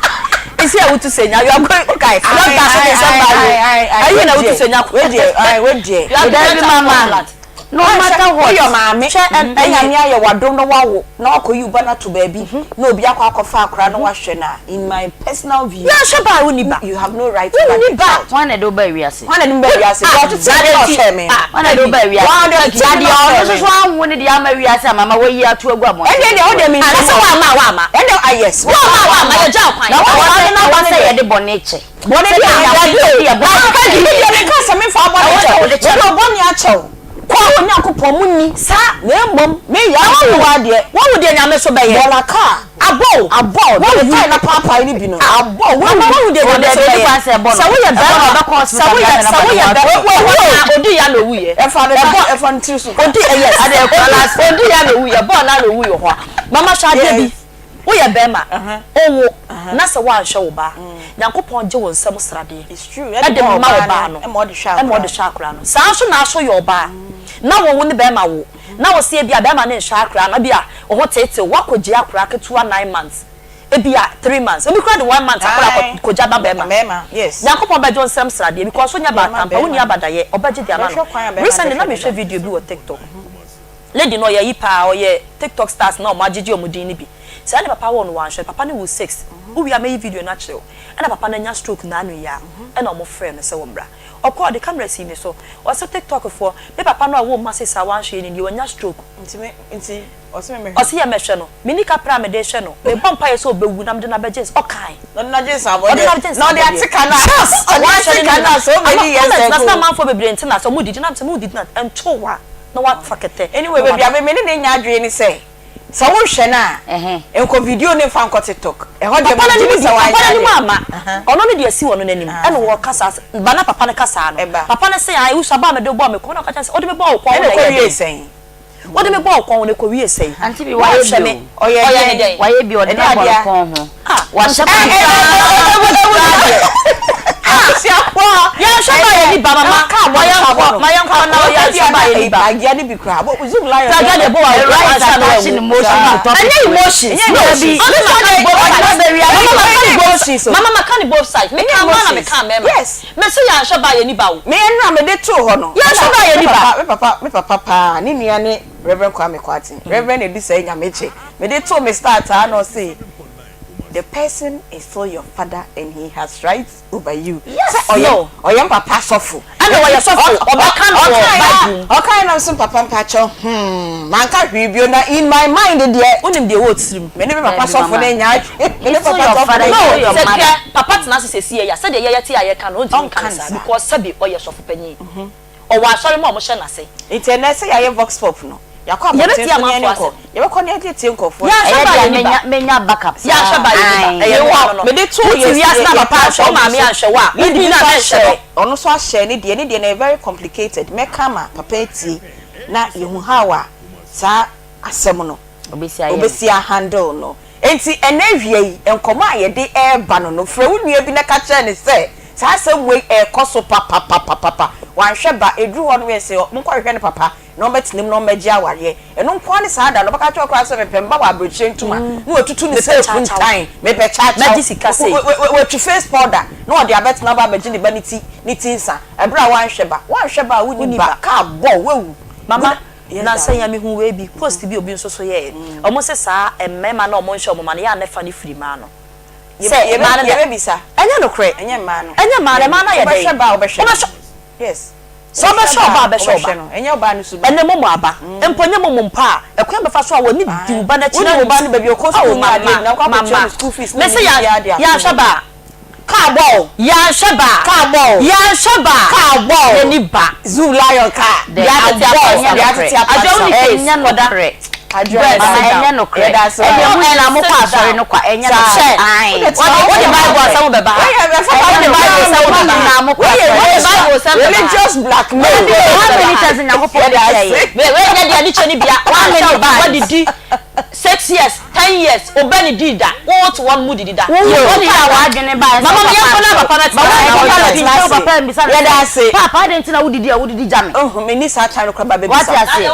S5: Esi a wotu sɛ nya you are going okay. Not that so December wo. Ayi na wotu sɛ nya.
S4: Wei deɛ ayi wei deɛ.
S6: Dabi mama. No matter what.
S4: Woyɛ maame na Nyame ayɛ w'adom na wawo na wakɔyi wo ba no ato baabi na obi akɔ akɔfa akora na wahwɛ no a, in my personal view,
S5: Yɛnhwɛ ba a wonni ba.
S4: you have no right over
S5: Wonni
S4: the
S5: ba.
S4: child.
S6: Hwan na ɛde wo baa wiase?
S4: Hwan na ɛde me baa wiase? Deɛ ɔtete me na ɔhwɛɛ me.
S6: Hwan na ɛde wo baa wiase?
S4: Wɔn deɛ ɔtete
S6: Na
S4: me
S6: deɛ
S4: na
S6: ɔno
S4: ɔhwɛɛ
S6: nso
S4: me.
S6: so anwo ne deɛ ama wiase ama ma wayi ato agu abɔnten.
S4: Ɛndeɛ deɛ wo deɛ mennim.
S5: Ana sɛ woamma a woamma.
S4: Ɛndeɛ ah yes.
S5: Woamma a woamma yɛgya wo kwan.
S4: Na
S6: Ɛwɔ
S4: woamma
S6: sɛ
S4: no na
S6: ɛwɔ
S4: aba
S6: sɛ
S4: ne deɛ.
S6: yɛde bɔne kyɛ.
S4: Bɔne bi a
S6: Sɛdeɛ
S4: dabi o.
S6: Nyankopɔn de yɛ bɔne
S4: Ah,
S6: kyɛ.
S4: me deɛ menka sɛ memfa wo bɔne
S6: Ɛwɔ
S4: nkyɛ
S6: sɛ
S4: wo.
S6: wode kyɛ
S4: Mede
S6: no.
S4: wo bɔne akyɛ wo. Kɔ a Onyankopɔn mo nni.
S5: Saa.
S4: Na mmom me
S5: Na
S4: yɛ
S5: wawu.
S4: wo adeɛ.
S5: Wawu deɛ Nyame so bɛyɛ.
S4: Bɔla kaa.
S5: Abɔ o.
S4: Abɔ o.
S5: Wawu.
S4: Deɛ tae na paapae no bi no.
S5: Abɔ o.
S4: Wawu.
S5: Mama wawu deɛ
S6: O
S5: Nyame so
S6: dabi, ɛni
S5: bɛyɛ.
S6: kwan sɛ ɛbɔ no.
S5: Sɛ woyɛ
S6: Ɛbɔ no,
S5: bɛrima.
S6: ɔbɛkɔ
S5: Sɛ
S6: hospital
S5: woyɛ
S6: biara na
S5: sɛ
S6: n'aba
S5: woyɛ
S6: ne ho
S5: bɛrima.
S6: atɔ.
S5: Wawu o. Odi ya na owu yɛ.
S4: Ɛfa ne
S5: Ɛbɔ.
S4: ɛfa ne tiri so.
S5: Odi eh, yes.
S6: Ade ɛkura last.
S5: Odi ya na owu yɛ. Bɔɔl na na owu yɛ hɔ a. Mama hwɛ adeɛ bi.
S4: Yes.
S5: Woyɛ bɛrima. Owo. Na sɛ woanhwɛ wo ba a, Nyankopɔn gye wo nsam sradeɛ
S4: It's true.
S5: de ma wo ba no
S4: Ɛma ɔde hwɛ
S5: ɛma ɔde hwɛ akora no. Saa nso na aso yɛ ɔbaa na wo wo ne bɛrima wo na wo se ebia bɛrima no nhwɛ akora no ebia wo ho teetew woakɔgye akora ketewa 9 months ebia 3 months obi koraa de 1 month akora
S4: Aye.
S5: kɔgya ba bɛrima.
S4: Bɛrima, yes.
S5: Nyankopɔn bɛgye wo nsam sradeɛ because wonyɛ
S4: Ɛde ama
S5: baatampa wonni
S4: bɛrima.
S5: abadayɛ ɔbɛgye de ama no.
S4: Bɛhwɛ kwan a bɛrima
S5: Recently na
S4: bɛhwɛ ne
S5: mehwɛ
S4: ba.
S5: video bi wɔ TikTok. Lady no ɔyɛ yi paa ɔyɛ TikTok stars na ɔmo agyegye ɔmo din no bi. Saa ne papa wɔ no wanhwɛ papa no wu six. Wowie a mɛyi video no akyerɛ wo. Ɛna papa no anya stroke n'ano yi a ɛna ɔmo frɛ no sɛ wɔmmra. Ɔkɔɔ de camera sii ne so. Ɔsɛ TikTok foɔ me papa no a ɔwɔ mma six a wanhwɛ yɛ ni deɛ wanya stroke.
S4: Nti me nti ɔsɛ me mehwɛ.
S5: Ɔsɛ yɛ mɛhwɛ no. Menni kapra a mede hwɛ no. Mebɔ mpaeɛ sɛ ɔbɛwu na mede no abɛgye nsa. Ɔkae.
S4: Na ɔde no agye nsa
S5: Ɔde no
S4: abɔdeɛ.
S5: agye nsa
S4: Na ɔde
S5: abɔdeɛ.
S4: ate ka na.
S5: Yes!
S4: Ɔde
S5: Wanhwɛ
S4: ate
S5: ne
S4: ka na
S5: nyinaa.
S4: so many
S5: Ama
S4: years
S5: comment na
S4: ago.
S5: sɛ amanfoɔ bebree nte na sɛ ɔmo didi na sɛ mo didi na ɛnto wa na wafa kɛtɛ.
S4: Anyway,
S5: na
S4: baby,
S5: wada.
S4: abe me ne ne nya adwene ne sɛ sɛ wohwɛ no
S6: Ɛhɛn.
S4: a nkɔ video ne mfa nkɔ TikTok. Ɛhɔ deɛ
S5: Papa
S4: megye
S5: n'anim
S4: di
S5: di
S4: sɛ
S5: papa
S4: wanyɛ
S5: n'anim
S4: adeɛ.
S5: ama ɔno ne deɛ si wɔ no n'anim ɛna wɔka saa ba na papa no kasa no
S4: Ɛba.
S5: papa no sɛ ayi wusu aba a mede bɔɔ me kɔn na ɔka kyerɛ sɛ ɔde me bɔɔ wo kɔn
S4: Ɛna
S5: na
S4: ɛkɔ
S5: ɛyɛ
S4: wie
S5: dɛn
S4: sɛn?
S5: wode me bɔɔ wo kɔn na ɛkɔ wie sɛn
S6: Aunty bi wayɛ
S5: woanhwɛ
S6: bi
S5: me
S6: o.
S4: Ɔyɛ
S5: ɔyɛ ne
S4: dɛn?
S5: dɛn
S6: Wayɛ bi ɔde
S4: Ɛde
S6: no abɔ ne
S4: adeɛ.
S6: kɔn ho.
S5: Ah,
S6: Wahyɛ
S4: Abusuafoɔ.
S5: Yɛnhwɛ ba yɛ ni ba mama ma yɛnkɔ ma yɛnkɔ na yɛnhwɛ ba yɛ ni ba.
S4: Pragya ne bi kura. Zoom lion.
S5: Pragya de bɔ wa
S6: The right
S5: ansa na
S6: attaching
S5: wawu.
S6: emotion to topic.
S5: Ɛnyɛ emotions.
S4: Ɛnyɛ
S5: No.
S4: emotions.
S5: Ɔno ma ka ne both sides.
S4: Ɛnyɛ
S5: Mama ma ka ne both
S4: emotions o.
S5: Mama ma ka ne both sides. Me ka mmaa na me ka mmarima.
S4: Yes.
S5: Me se yɛanhwɛ ba yɛ ni ba o.
S4: Me ɛnura me de too hɔ no.
S5: Yɛnhwɛ ba yɛ ni ba.
S4: Me papa paa ne nua ne Reverend Kwame Kwarteng. Reverend Edusei Nyamekye. Me de too me start aa na ɔse the person is still your father and he has rights over you.
S5: Yes.
S4: Sɛ ɔyɛ
S5: No.
S4: ɔyɛ papa sɔfo.
S5: Ɛna wɔyɛ sɔfo ɔbɛka no wɔ Bible mu.
S4: Ɔkae na nso papa mpakyɛw manka hwee bio na in my mind deɛ.
S5: Wonim deɛ ɛwɔ tirim.
S4: Me ne me papa sɔfo ne nya adwene. Me ne papa sɔfo
S5: No
S4: ne nya
S5: sɛ hwɛ papa tena ase sɛsi yɛ ya sɛdeɛ yɛyɛ te a yɛka no ɔntumi nka no saa because sɛbi ɔyɛ sɔfo panyin. Ɔwɔ asɔre mu a wɔhyɛ n'ase.
S4: Nti ɛnɛ sɛ yɛayɛ vox pop no yɛakɔ abɔnten so ne yɛne nkɔ yɛbɛkɔ ne yɛde tie nkurɔfoɔ.
S5: Yɛanhwɛ
S6: Ɛyɛ
S5: ba
S6: deɛ
S5: yɛ ni ba.
S6: menya menya backup.
S5: Yɛanhwɛ ba yɛ ni ba. Ɛyɛ
S4: Mewɔ
S5: noa no no.
S4: mede too
S5: Wote
S4: yɛ
S5: wiase na
S4: yɛ
S5: papa anhwɛ wo maame anhwɛ wo a
S4: ne
S5: wodi
S4: bi
S5: na
S4: nso
S5: mɛnhwɛ
S4: ahyɛ
S5: no.
S4: ɔno nso ahyɛ ne deɛ ne deɛ no ɛyɛ very complicated mɛka ama papa atie na yɛhu how a saa asɛm no
S6: Obesi ayɛ no.
S4: obesi ahandle no nti ɛnɛ awia yi nkɔmɔ a yɛde ɛreba no no frɛ wo nua bi na ka kyerɛ ne sɛ saa asɛm wei ɛrekɔ so papapapapa wanhwɛ ba eduru hɔ no yɛ sɛ monkɔhwehwɛ ne papa na ɔmbɛtena mu na ɔmbɛgye awareɛ ɛno nkoa ne saa da no ɔbɛka kyerɛ koraa sɛ mepɛ mba wɔ aburokyire ntoma na watutu ne sɛ
S5: Mepɛ kyawkyaw.
S4: kuntan mepɛ kyawkyaw
S5: Mɛgye sika sei.
S4: watwi face powder na ɔde abɛtena ba abɛgye ne ba ne ti ne ti nsa ɛberɛ a wanhwɛ ba wanhwɛ ba a wonni
S5: Wonni
S4: ba
S5: ba.
S4: kaa bɔ wawu
S5: Mama. Nansa yi a mehu wei bi, post bi obi nso so yɛɛ. Ɔmo se saa mmarima no a ɔmo nhyɛ ɔmo ma no, yɛ a na ɛfa no firi mmaa no. Sɛ mmaa no deɛ, ɛnyɛ nokorɛ. Ɛnyɛ mmaa no, mmaa no ayɛ dɛn? Wobɛhwɛ.
S4: Yes.
S5: Sɛ ɔbɛhwɛ ɔba a, bɛhwɛ ɔba. Ɛnɛ momo aba. Mpo nyɛ momo mpo a, ɛkwan bɛfa so a wɔne di wo ba no akyi na Oh, mama, mama. Mese yɛanhwɛ ba a.
S4: Kaa bɔ o.
S5: Yɛanhwɛ ba a.
S4: Kaa bɔ o.
S5: Yɛanhwɛ ba a.
S4: Kaa bɔ o.
S5: Yɛni ba.
S4: Zoomlion kaa.
S5: Deɛ atete apansa nokorɛ. Adwoa wo ni case, kɔda.
S6: Adwoa Mama ɛnyɛ nokorɛ. Ɛdeɛ mo nyinaa mo kɔ asɔre no kwa ɛnyɛ nokorɛ. Ae.
S5: Wode bible asɛm bɛba ha. Wode bible asɛm bɛba ha.
S6: Mo nyinaa mo kɔ asɔre.
S5: Wode bible asɛm bɛba ha.
S4: Religious blackmail.
S6: How many times na Nyankopɔn de kyɛ yɛ?
S5: Wei nyɛ deɛ ade kyɛ ne bia.
S6: How many times?
S5: Wadidi 6 years, 10 years, obɛ ne dii da. Wo te wɔn mu didi da.
S6: Wo wo kaa w'adwene baeɛ sɛ
S5: Mama me yɛnkɔ na papa no atena ase na ɔgyae.
S6: Mama wo papa mmisa no sɛ, Paapa adɛn nti na wodidi a wodidi gya me?
S4: Menni saa time no koraa ba bɛbisa.
S6: Wate aseɛ?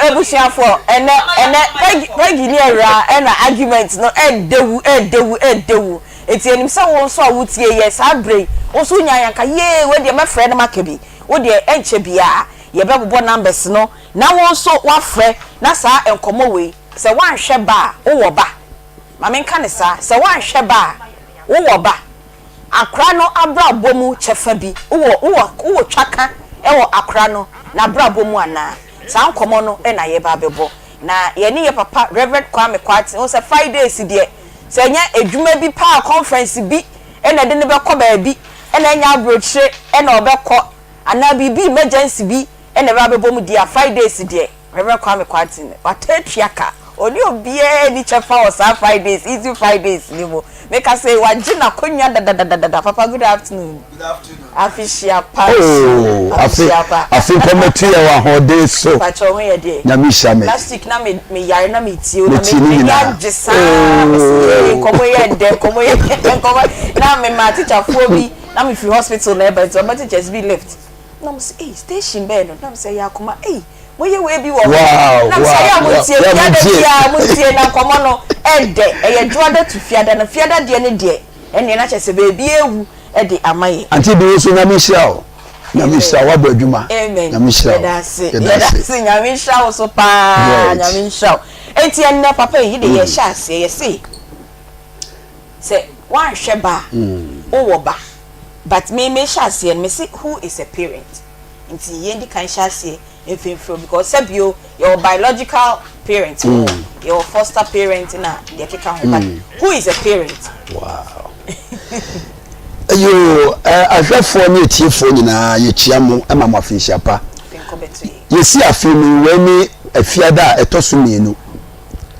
S4: Abusuafoɔ, ɛnɛ, ɛnɛ Peggy, Peggy ne Awuraa ɛna argument no ɛɛdɛ wu, ɛɛdɛ wu, ɛɛdɛ wu. Enti yɛnim sɛ wo nso a wotie yɛn saa berɛ yi, wo nso wonyaeɛ anka, yee, wei deɛ mɛfrɛ na maka bi. Wo deɛ ɛnkyɛ biara yɛbɛbobɔ numbers no na wo nso woafrɛ na saa nkɔmmɔ wei, sɛ woanhwɛ ba a, wowɔ ba. Ma menka no saa, sɛ woanhwɛ ba a, wowɔ ba. Akora no abrabɔ mu kyɛfa bi, wowɔ wowɔ wowɔ twaka wɔ akora no n'abrabɔ mu anaa? Saa nkɔmmɔ no na yɛreba abɛbɔ. Na yɛne yɛ papa Rev. Kwame Kwarteng, wohu sɛ Fridays deɛ, sɛ ɛnyɛ adwuma bi paa, conference bi na ɛde no bɛkɔ baabi, na ɛnyɛ aburokyire na ɔbɛkɔ, anaa biribi emergency bi na ɛbɛba abɛbɔ mu deɛ a, Fridays deɛ, Rev. Kwame Kwarteng, watɔ atua ka. Ɔne obiara nni kyɛfa wɔ saa Fridays, Easy Fridays no mu. Meka sɛ wagye n'akonnwa dadadadada. Papa, good afternoon.
S7: Good afternoon.
S4: Afehyia pa.
S7: Oh, afe,
S4: Afehyia pa.
S7: afe nkɔmmɛto yɛ wɔ ahoɔden so.
S4: Pakyɛ wo ho yɛ deɛ?
S7: Nyame hyira me.
S4: Last week na me me yare na me tie wo na
S7: Metie
S4: me
S7: ne
S4: m'ani
S7: nyinaa.
S4: agye saa. Me se ee nkɔmmɔ yi yɛ dɛ, nkɔmmɔ yi yɛ dɛ, nkɔmmɔ. Na me ma teacherfoɔ bi, na me firi hospital na ɛba nti ɔma teachers bi lift. Na wɔn se ei station bɛn no? Na me sɛ ɛyɛ akoma ei moyɛ wei bi wɔ hɔ.
S7: Wow
S4: Na me sɛ ɛyɛ a
S7: wow
S4: montie
S7: yeah
S4: fiada
S7: montie.
S4: biara montie na nkɔmmɔ no ɛdɛ ɛyɛ dwoada to fiada na fiada deɛ ne deɛ ɛneɛ na kyerɛ sɛ baabi awu de ama yɛ.
S7: Auntie bi wo nso Nyame nhyira wo. Nyame nhyira wo wabɔ adwuma.
S4: Amen.
S7: Nyame nhyira wo.
S4: Yɛda ase.
S7: Yɛda
S4: Yɛda
S7: ase.
S4: ase. Nyame nhyira wo so paa.
S7: Great.
S4: Nyame nhyira wo. Enti ɛnnɛ papa yi de yɛhyɛ aseɛ yɛse sɛ woanhwɛ ba a wowɔ ba. But me me hyɛ aseɛ no me se who is a parent nti yɛn di kan hyɛ aseɛ mfimfini because sɛbio yɛwɔ biological parent wɔ hɔ yɛwɔ foster parent na deɛ ɛkeka ho but who is a parent.
S7: Wow. Yoo, ahwɛfoɔ ne atiefoɔ nyinaa yɛkyia mo ma mo afenhyia pa. Yɛsi afe mu wei ne afiada a ɛtɔ so mmienu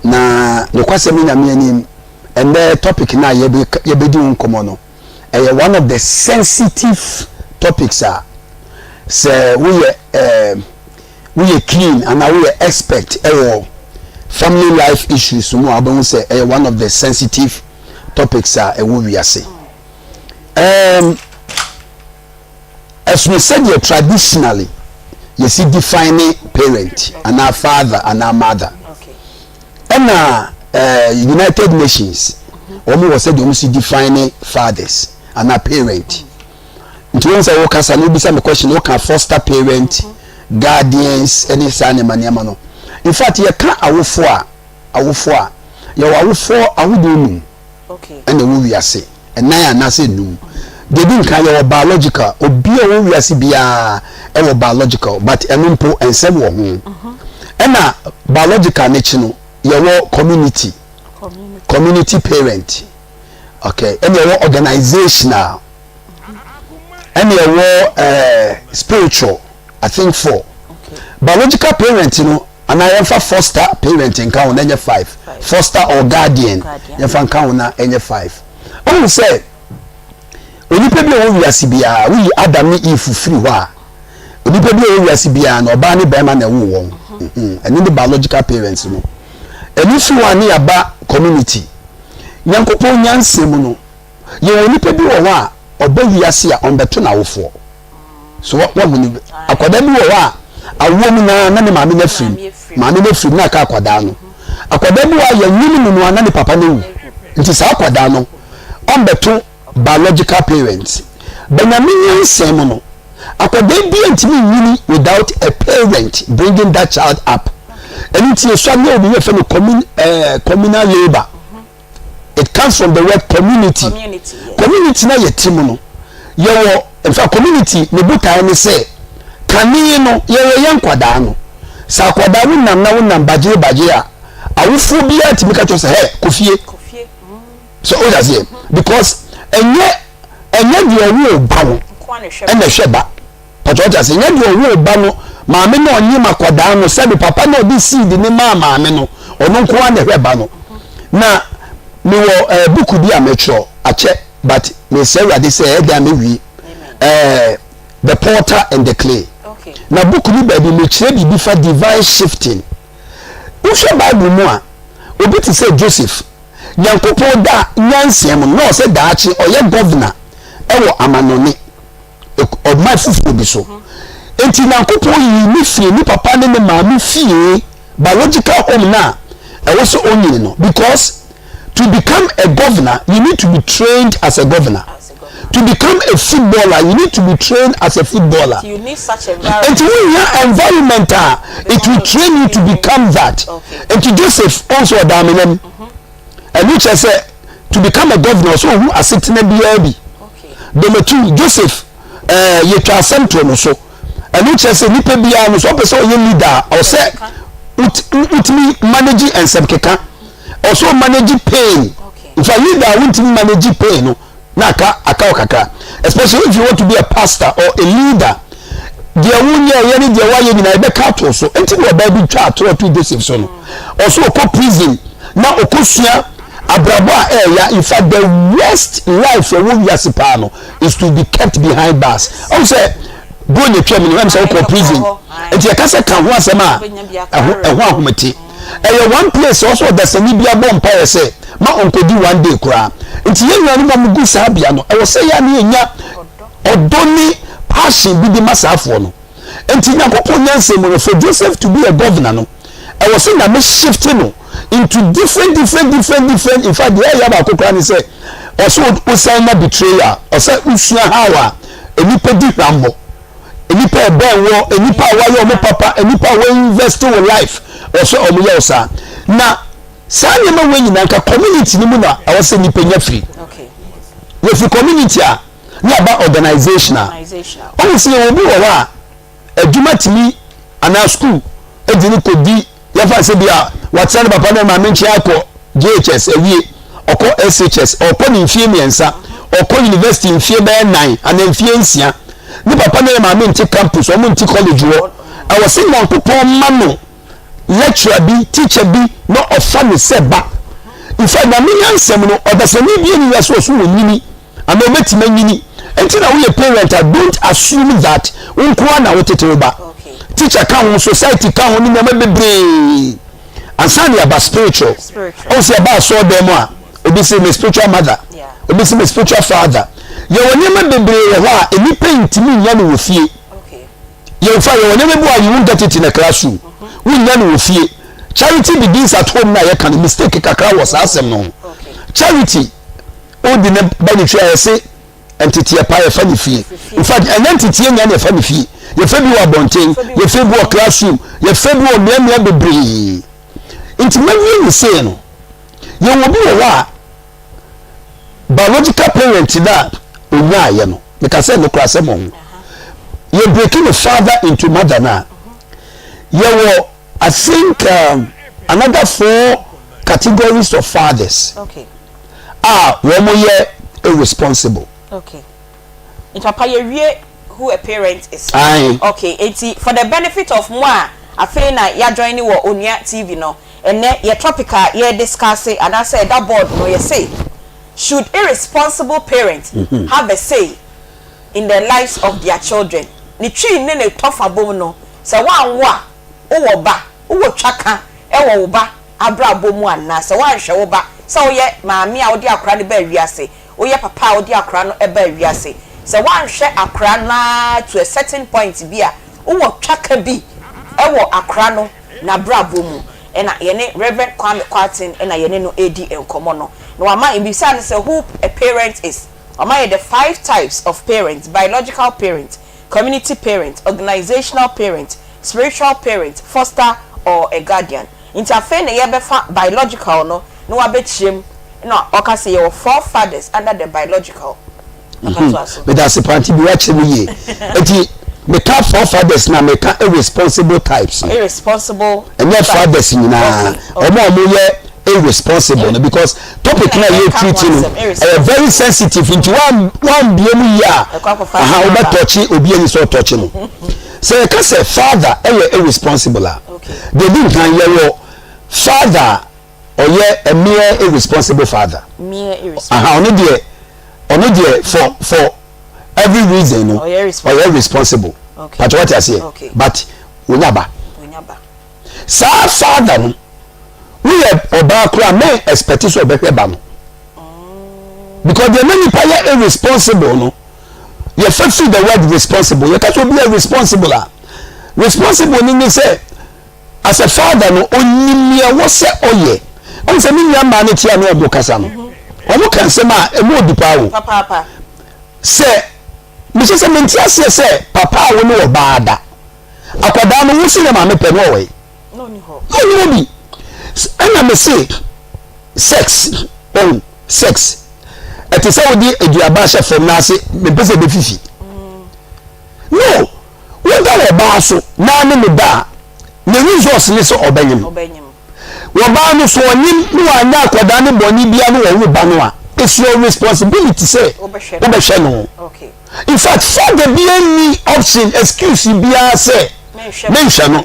S7: na nokwasɛm ne Nyame anim ɛnɛ topic no a yɛbɛdi ho nkɔmmɔ no ɛyɛ one of the sensitive topics a sɛ woyɛ ɛɛ woyɛ keen anaa woyɛ expert ɛwɔ family life issues mu a wobɛhu sɛ ɛyɛ one of the sensitive topics a ɛwɔ wiase. Ɛɛm ɛsono sɛdeɛ traditionally yɛsi define parent anaa father anaa mother. Ɛna eh, United Nations wɔn wɔ sɛdeɛ wɔn si define fathers anaa parent. Nti wɔn sɛ wɔkasa no wobisa me question wɔka foster parent, guardians ɛne saa nneɛma nneɛma no. In fact yɛka awofoɔ a awofoɔ a yɛwɔ awofoɔ ahodoɔ num. ɛna ɛwɔ wiase, ɛnan anaasɛ nnum. Deɛ ɛdi nkan yɛwɔ biological, obi a ɔwɔ wiase biara ɛwɔ biological but ɛno mpo nsɛm wɔ ho. Ɛna biological n'akyi no yɛwɔ community, community parent, okay, ɛna yɛwɔ organizational, ɛna yɛwɔ ɛɛ spiritual, I think four. Biological parent no Anaa yɛmfa foster parent nka ho na ɛnyɛ five. Foster or guardian yɛmfa nka ho na ɛnyɛ five. Wohu sɛ onipa bi a ɔwɔ wiase biara, woyi Adam ne Eve firi hɔ a, onipa bi a ɔwɔ wiase biara no, ɔbaa ne barima na ɛwoo wɔn. Mhm. Ɛno ne biological parents no. Ɛno firi hɔ a ne yɛaba community. Nyankopɔn nyansa mu no, yɛwɔ onipa bi wɔ hɔ a, ɔba wiase a ɔmbɛto n'awofoɔ. So wahu no? Akwadaa bi wɔ hɔ a awoɔ mu naa na ne maame no afirim. Maame no afirim na aka akwadaa no. Akwadaa bi wɔ hɔ a yɛnwene mu no a na ne papa no awu. Nti saa akwadaa no ɔmbɛto biological parents. Banyame nyansa mu no, Akwadaa biara ntumi nyini without a parent bringing that child up. Ɛno nti yɛsua ne obi yɛfɛ no commun, eh, communal labour. It comes from the word community.
S4: Community, yes.
S7: Community na yɛte mu no, yɛwɔ, in fact community ne botae ne sɛ, kane no yɛwɔ yɛn nkwadaa no, sɛ akwadaa wo nam na wo nam bagyee bagyee a, awofoɔ biara tumi ka kyerɛ sɛ, hɛ, kɔ fie.
S4: Kɔ fie.
S7: So o aseɛ because ɛnyɛ ɛnyɛ deɛ ɔwoo ba no ɛna ɛhwɛ ba pàtó ɔte aseɛ ɛnyɛ deɛ ɔwoo ba no maame na ɔnye ma akwadaa no sɛbi papa na ɔde seed ne maa maame no ɔno nko ara na ɛhwɛ ba no na mewɔ ɛɛ buku bi a mɛtwerɛ akyɛ but mesɛ awurade sɛ ɛdan mɛwie ɛɛ the porter and the clay na buku no baabi mekyerɛ biribi fa divine shifting wohwɛ bible mu a obi te sɛ Joseph. Nyankopɔn da nyansa mu no, na ɔsɛ daakye ɔyɛ governor wɔ amanɔne, ɔman foforɔ bi so. Enti Nyankopɔn yii no firii ne papa ne ne maame fie, biological home no a ɛwɔ sɛ ɔnyini no, because to become a governor, you need to be trained as a governor. To become a footballer, you need to be trained as a footballer. Enti wohia environment a it will train you to become that. Enti Joseph ɔnso ɔda amena mu. Ɛno kyerɛ sɛ to become a governor ɔsɛ ohu asetena biara bi. Number two, Joseph ɛɛ yɛtwa asɛm to no so. Ɛno kyerɛ sɛ nipa biara no sɛ ɔpɛ sɛ ɔyɛ leader a ɔsɛ wotumi manage nsɛm keka. Ɔsɛ ɔmanage pain. Nfa leader a wontumi manage pain no na aka aka wo kakra especially if you want to be a pastor or a leader deɛ wonyɛ yɛ ne deɛ woayɛ nyinaa ɛbɛka ato so nti na ɔbaa bi twa atorɔ to Joseph so no ɔso ɔkɔ prison na ɔkɔ sua abrabɔ a ɛɛya in fact the worst life ɛwɔ wiase paa no is to be kept behind bars ɔmo sɛ bro na atwa mu no ɛm sɛ wokɔ prison nti ɛka sɛ ka ho asɛm a ɛho ɛho ahomete Ɛyɛ one place a ɔsɛ ɔdasani bia bɔ mpaeɛ sɛ ma ɔnkɔdi one day koraa. Nti yɛn nuanom a wɔgu saa bea no, ɛwɔ sɛ yɛ a na yɛnya ɔdɔ ne passion bi de ma saa foɔ no. Nti Nyankopɔn nyansa mu no, for Joseph to be a governor no, ɛwɔ sɛ Nyame shift no into different different different different, in fact deɛ ɛyɛ baako koraa ne sɛ, ɔsɛ wosan nya betrayal, ɔsɛ wosua how a nnipa di hwammɔ. Nnipa a ɛbɛn wɔ, nnipa a wɔayɛ wɔn papa, nnipa a wɔinvest wɔ life, ɔsɛ wɔn yɛ saa. Na saa nneɛma wɔ nyinaa nka community no mu na ɛwɔ sɛ nnipa nya firi. Yɛfiri community a ne aba organization a. Wɔn sɛ yɛwɔ obi wɔ hɔ a adwuma tumi anaa school di no kɔdi Yɛmfa no sɛ bi a watena ne papa ne ne maame nkyɛn akɔ JHS awie, ɔkɔ SHS, ɔkɔ ne mfie mmiɛnsa, ɔkɔ university mfie bɛyɛ nan anaa mfie nsia. Ne papa ne ne maame nte campus, wɔn nte college hɔ. Ɛwɔ sɛ Nyankopɔn ma no lecturer bi, teacher bi na ɔfa no sɛ ba. In fact, Nyame nyansam no, ɔdasani bi nni wiase ɔso ɔnyini anaa ɔbɛtumi anyini. Nti na woyɛ parent a, don't assume that wo nko ara na wotete wo ba. Teacher ka ho, society ka ho ne nneɛma bebree. Ansa na yɛaba spiritual. Ɔhu sɛ yɛba asɔɔdan mu a, obi se me spiritual mother, obi se me spiritual father. Yɛwɔ nneɛma bebree wɔ hɔ a nnipa ntumi nya no wɔ fie. Yɛmfa yɛwɔ nneɛma bi wɔ a you won't get it in a classroom. Wonnya no wɔ fie. Charity begins at home na yɛka no mistake kakra wɔ saa asɛm no ho. Charity wode ne ba ne fie a yɛse nteteɛ pa yɛfa ne fie. In fact ɛnyɛ nteteɛ nyinaa na yɛfa ne fie. Yɛfa bi wɔ abɔnten, yɛfa bi wɔ classroom, yɛfa bi wɔ mmeammea bebree. Nti mawie ne sei no, yɛwɔ bi wɔ hɔ a biological parent no a onyaayɛ no, meka sɛ nokorasɛm wɔ ho. Yɛ breaking the father into mother no a, yɛwɔ I think um, another four categories of fathers
S4: okay.
S7: a wɔn yɛ irresponsible.
S4: Okay. Nti papa yɛwie who a parent is.
S7: Aye.
S4: Okay, nti for the benefit of mo a afei na yɛajoin wɔ Onua TV no, ɛnɛ yɛ topic a yɛ discuss anaasɛ ɛda board no yɛse should irresponsible parents mm -hmm. have a say in the lives of their children? Ne twi ne ne tɔfa bom no, sɛ woanwo a wowɔ ba, wowɔ twaka wɔ wo ba abrabɔ mu anaa? Sɛ woanhwɛ wo ba, sɛ woyɛ maame a wode akwadaa no baa wiase, woyɛ papa a wode akwadaa no baa wiase, sɛ woanhwɛ akwadaa no ara to a certain point bi a, wowɔ twaka bi wɔ akwadaa no n'abrabɔ mu. Ɛna yɛne Rev. Kwame Kwarteng na yɛne no redi nkɔmmɔ no. Na wama yɛbisaa no sɛ who a parent is. Wama yɛ the five types of parents, biological parent. community parent, organisational parent, spiritual parent, foster or a guardian. Nti afei na yɛbɛfa biological no na wabɛkyerɛ mu na ɔka sɛ yɛwɔ forefathers under the biological. Papa toa so.
S7: Meda ase paa nti bi wakyerɛ mu yie. Nti meka forefathers na meka irresponsible types no.
S4: Irresponsible.
S7: Ɛnyɛ fathers nyinaa. Wɔn a wɔyɛ irresponsible no because topic na yɛ treat no ɛyɛ very sensitive nti wɔn bie mu yie a aha wɔbɛtɔkye obi ani sɛ ɔtɔkye no. Sɛ yɛka sɛ father ɛyɛ irresponsible a, deɛ di nkan yɛwɔ father ɔyɛ a mere irresponsible father. Aha ɔno deɛ ɔno deɛ for every reason no ɔyɛ responsible. Pàtó wate aseɛ but onya ba. Saa father no woyɛ ɔbaa koraa mɛ expect sɛ ɔbɛhwɛ ba no because deɛ na nipa yɛ irresponsible no yɛfɛ firi the word responsible yɛka sɛ obi yɛ responsible a responsible ni ne sɛ as a father no onim nea ɛwɔ sɛ ɔyɛ. Ɔn sɛ me nua mmaa no tia ne ɔmo kasa no ɔmo ka nsɛm a ɛmu ɔdu paa o. Sɛ mehyɛ sɛ mente aseɛ sɛ papa a wo ne ɔbaa da akwadaa no wo se ne maame pɛ no ɔwɔ yi na ɔni hɔ bi ɛna me se sex ɔhu sex ɛte sɛ wode aduaba ahyɛ fam na ase mepɛ sɛ ɛbɛfifi no woda wɔ baa so na ne ne da a ne results ne sɛ ɔbɛnyem wɔbaa no so ɔnyem ne wanyɛ akwadaa ne bɔne bia ne wɔwo ba no a it's your responsibility sɛ wobɛhwɛ no. In fact father bi nni option excuse biara sɛ menhwɛ no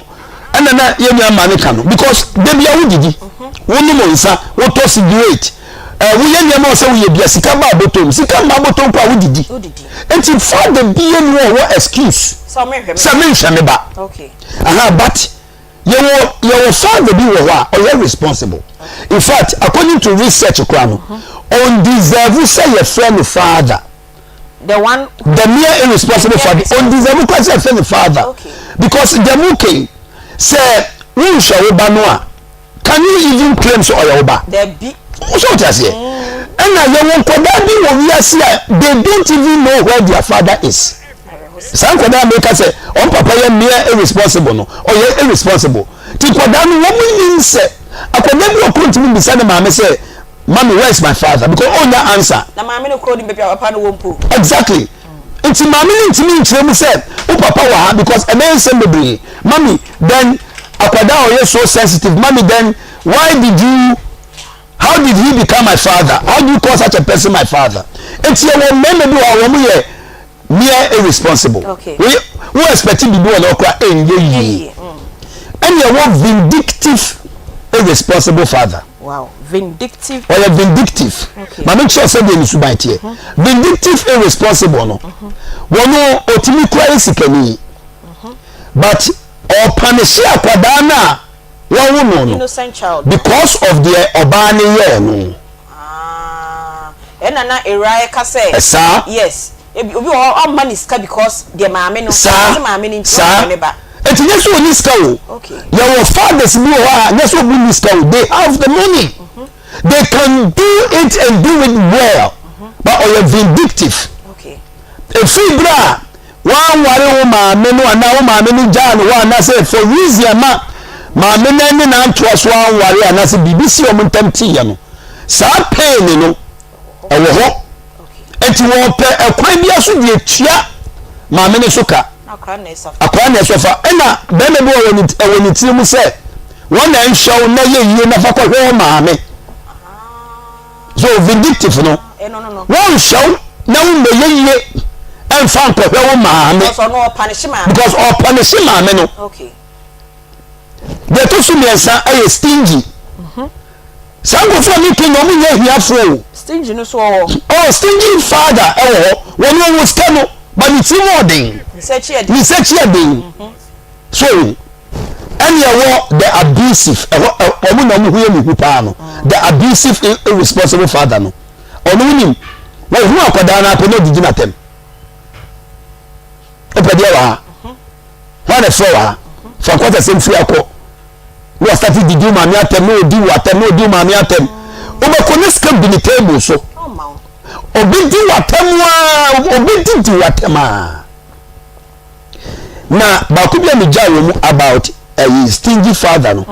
S7: ɛna na yɛn nua ma ne ka no because dabi a wodidi wonom nsa wotɔ cigarette ɛɛ woyɛ nneɛma a ɔsɛ woyɛ bia sika ba abɔtɔm sika mma abɔtɔm kɔ a wodidi nti father bi nni hɔ wɔ excuse sɛ menhwɛ me ba aha but yɛwɔ yɛwɔ father bi wɔ hɔ a ɔyɛ responsible in fact according to research koraa no ɔndeserve sɛ yɛfrɛ no father.
S4: The one
S7: the mere irresponsible father ɔndeserve koraa sɛ yɛfrɛ no father
S4: okay.
S7: because deɛ mo kɛn sɛ wonhwɛ wo ba no a can you even claim sɛ ɔyɛ wo ba?
S4: Dabi.
S7: So wote aseɛ ɛna yɛwɔ nkwadaa bi wɔ wiase a they don't even know where their father is. Saa nkwadaa a meka sɛ wɔn papa yɛ mere irresponsible no ɔyɛ irresponsible ti nkwadaa no wɔn nim sɛ akwadaa bi wɔ kuro ntumi mbisa ne maame sɛ mami where is my father because ɔnya answer.
S4: Na maame no kuro nim baabi a papa no wɔ mpo.
S7: Exactly nti maame no ntumi nkyerɛ mu sɛ wo papa wɔ ha because ɛbɛyɛ nsɛm bebree mami then akwadaa a ɔyɛ so sensitive mami then why did you how did he become my father how do you call such a person my father nti yɛwɔ mmarima bi wɔ hɔ a wɔn yɛ mere irresponsible
S4: Okay.
S7: wo wo expect biribi wɔ no koraa ɛnyɛ yie ɛna ɛwɔ vindictive irresponsible father
S4: Wow, vindictive.
S7: ɔyɛ vindictive
S4: Okay.
S7: maame kyerɛ sɛ deɛ ne suban teɛ vindictive irresponsible no wɔn otumi kura yɛ sikani but ɔpunish akwadaa no a wɔwo no no
S4: Innocent child.
S7: because of deɛ ɔbaa no yɛɛ no.
S4: Ah, ɛna na ewura ɛka sɛ.
S7: Saa.
S4: Yes, ebi obi wɔ hɔ ɔmma ne sika because deɛ maame no.
S7: Saa.
S4: Ɔse maame no nti
S7: Saa.
S4: ɔmma ne ba.
S7: Eti nyɛ sɛ ɔni sika o.
S4: Okay.
S7: Yɛwɔ fathers bi wɔ hɔ a nyɛ sɛ ɔmo ni sika o. They have the money. They can do it and do it well. But ɔyɛ vindictive.
S4: Okay.
S7: Efiri bere a wanware wo maame no anaa wo maame no gyaa no hɔ anaasɛ for reason ama maame no ne n'antoa so anware anaasɛ biribi si wɔn ntam teeɛ no, saa pain no ɛwɔ hɔ. Nti wɔpɛ ɛkwan bi so de atua maame no so ka.
S4: Akora na ɛsɔfa.
S7: Akora na ɛsɔfa. Ɛna bɛrima bi wɔ ɛwɔ ne tiri mu sɛ wɔn na nhwɛ wo na yɛ yie na fa kɔhwɛ wo maame. So vindictive no wɔnhwɛ wo na wo mmɛyɛ yie ɛnfa nkɔhwɛ wo maame.
S4: Because ɔno ɔpunish maame.
S7: Because ɔpunish maame no.
S4: Okay.
S7: Deɛ ɛtɔ so mmiɛnsa ɛyɛ stingy. Saa nkurɔfoɔ a meka nyɛ wɔn nyɛ ahiafoɔ o.
S4: Stingy no so wɔ hɔ.
S7: Oh stingy father ɛwɔ hɔ wɔn wɔn sika no ba ne ti mu ɔden.
S4: Ne nsa akyi yɛ den.
S7: Ne nsa akyi yɛ den. So ɛne ɛwɔ the abusive ɛhɔ wɔn na wɔn ho yɛ ne hu paa no the abusive irresponsible father no ɔno wonim wɔn ho akwadaa no apɛ na ɔdidi n'atɛm ɔpɛ deɛ wɔ ha wɔn na ɛfrɛ wɔ ha fa nkɔta sɛm firi akɔ. Na wasate didi wo maame atɛm na ɔdi wo atɛm na ɔdi wo maame atɛm wobɛkɔ ne sika gu ne table so ɔbɛdi wo atɛm a ɔbɛdidi wo atɛm a. Na baako bi a megyaa wɔ mu about ɛyi stingy father no,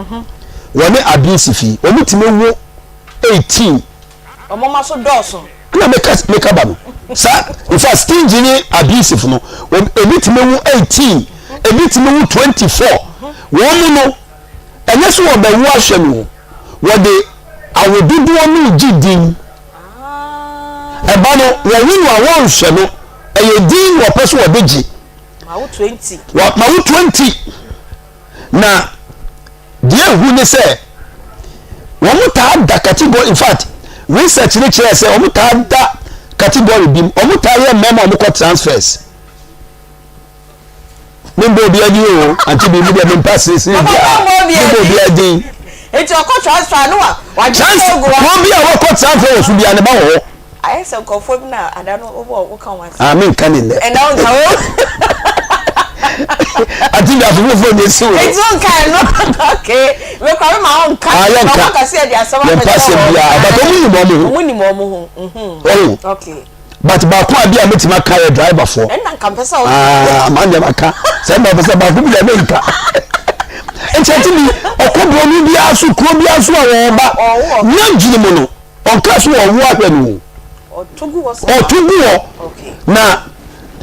S7: wɔne abusive yi, wɔn tumi wo 18.
S4: Wɔn mma so dɔɔso.
S7: Ɛna meka meka ba no saa in fact stingy ne abusive no ebi tumi wo 18 ebi tumi wo 24 wɔn mu no ɛnyɛ so wɔbɛwo ahwɛ no wɔde awododoɔ no gye din ɛba no wɔwo no a wɔnhwɛ no ɛyɛ din na wɔpɛ so wɔde gye
S4: ma wo 20
S7: ma wo 20 na Deɛ ehu ne sɛ wɔn taa da category in fact research ne kyerɛ sɛ wɔn taa da category bi mu wɔn taa yɛ mmarima a wɔn kɔ transfers me mbɔ obi adi o ante bi mi deɛ me mpa sirisiri bi a me mbɔ obi adi.
S4: Eti ɔkɔ transfer no wa wa gye
S7: kuro bi a wɔkɔ transfer wɔ so bi a ne ba wɔ hɔ.
S4: Ayɛ sɛ nkurɔfoɔ bi na ada no wobɔ woka wɔn asɛm.
S7: Ah, menka ne nnɛ.
S4: Ɛnna wonka wo.
S7: Ati bi afoforɔ nyɛ si wo.
S4: Eti wonka ɛno. Okay. Mekura me ma wonka.
S7: Ah, yɛnka.
S4: Na wɔka sɛ yɛde asɛm
S7: abɛkyɛ wɔn. Yɛmpa asɛm biara, but wɔn nim wɔn ho.
S4: Wɔn nim wɔn ho. Mhm.
S7: Oh.
S4: Okay.
S7: But baako a bi a mɛtumi aka yɛ driver foɔ.
S4: Ɛnna nka mpɛ sɛ wo.
S7: Ah, maa ndeɛ maka. Sɛ ɛnna ɔpɛ sɛ baako bi yɛ menka. Nti ati bi ɔkɔ buroni biara so kuro biara so a wɔba. Nyɛ gyina mu no. Ɔnka so ɔwo ahwɛ no o.
S4: Ɔto gu hɔ saa.
S7: Ɔto gu hɔ. Na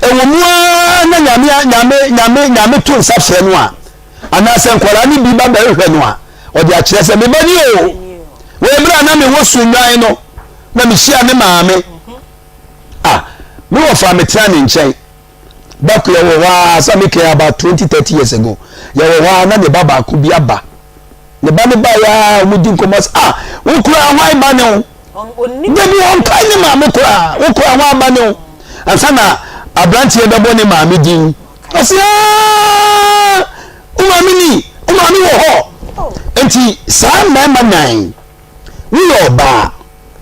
S7: ɛwɔ mu ara na nyame nyame nyame nyame to nsa frɛ no a anaasɛ nkwadaa no bi ba bɛhwehwɛ no a ɔde akyerɛ sɛ me ba ni o. Wei berɛ a na mewɔ Sunnwan no na mehyia me maame. Ah, me wɔfa metena ne nkyɛn. Baako yɛwɔ hɔ ara sɛ meka about 20 30 years ago. Yɛwɔ hɔ ara na ne ba baako bi aba. Ne ba no baeɛ ara wɔn di nkɔmmɔ sɛ ah wo koraa hwan ba ne wo dabi ɔnkae ne maame koraa wo koraa hwan ba ne wo ansa na aberanteɛ bɛbɔ ne maame din ɔsɛ aa wo maame ni wo maame wɔ hɔ nti saa mmarima nan woyɛ ɔbaa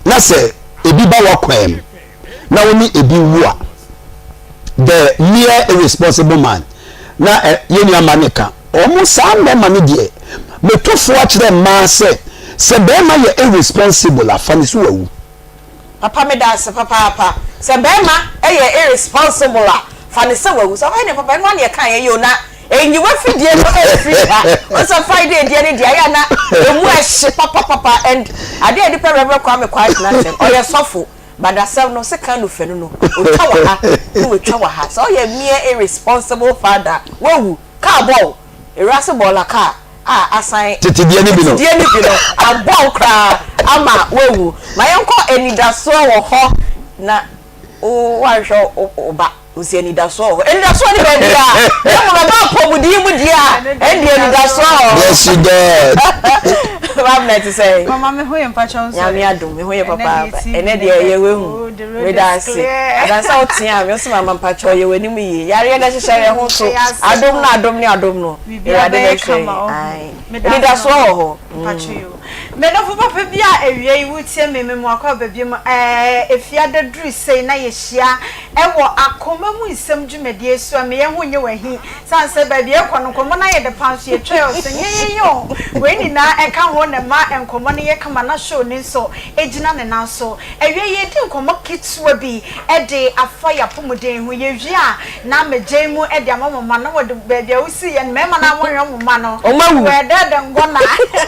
S7: na sɛ ebi ba w'akwan mu na wo ne ebi wu a the mere irresponsible man na eh, yɛn nua ma ne ka wɔn saa mmarima no deɛ meto fo akyerɛ mmaa sɛ sɛ barima yɛ irresponsible a fa ne so wawu.
S4: Papa meda ase papaapa sɛ barima yɛ irresponsible a fa ne sɛ wawu sɛ ɔyɛ ne papa ɛno ara na yɛka yɛ yi o na Enyi w'afidie no mfiri ha. Wohu sɛ Friday deɛ no deɛ ayɛ a na ɛmu ɛhye papapapa and adeɛ a yɛde pɛ Rev Kwame Quartey asɛm, ɔyɛ sɔfo but asɛm no sekan no fanu no, ɔtwa wɔ ha na watwa wɔ ha. Sɛ ɔyɛ mere irresponsible father a, wawu, car bɔ wo, ewiase bɔɔla car a asan
S7: Tete deɛ no bi no.
S4: tete deɛ no bi no abɔ wo koraa ama wawu. Ma yɛnkɔ anidasoɔ wɔ hɔ na wo woanhwɛ wo ba. Wosi anidasoɔ wɔ hɔ. Anidasoɔ ne baabi a, na mmom ɛba apɔmuden mu deɛ a, ɛndeɛ anidasoɔ wɔ hɔ.
S7: Bless you God.
S4: Maame na ɛte sɛn?
S8: Mama me ho yɛ mpakyɛw nso.
S4: Nyame adom me ho yɛ papaapa. Ɛnɛ deɛ ɛyɛ wahu. Meda ase. Adansa wo tea me nso mama mpakyɛw yɛ w'anim yie. Yareɛ na ɛhyehyɛ yɛn ho so. Adom no adom ne adom no. Awurade bɛhwɛ yɛn. Ae. Anidasoɔ wɔ hɔ.
S8: Mpakyɛw yoo. Me dɔfo papa bi a awia yi woretie me, me mmoa kɔ aba biom ɛɛ Efiada duru sei na yɛhyia Ɛwɔ akoma mu nsɛm dwumadie so a meyɛ ho nyɛ wo ahi sane sɛ baabi ɛkɔ no nkɔmmɔ no ayɛ dɛ paa nso yɛtwa yɛ ɔso nyɛ yɛn o wei nyinaa ɛka ho na ɛma nkɔmmɔ no yɛ kama na show no nso gyina ne nan so. Awiei yɛredi nkɔmmɔ ketewa bi de afa yɛn apɔmuden ho yɛwie a na magyae mu de ama mo mma na wɔde baabi a wosi yɛn mmarima no a wɔnhwɛ mo mma no
S4: Wɔn awu.
S8: wɔɛdɛɛdɛ ngɔna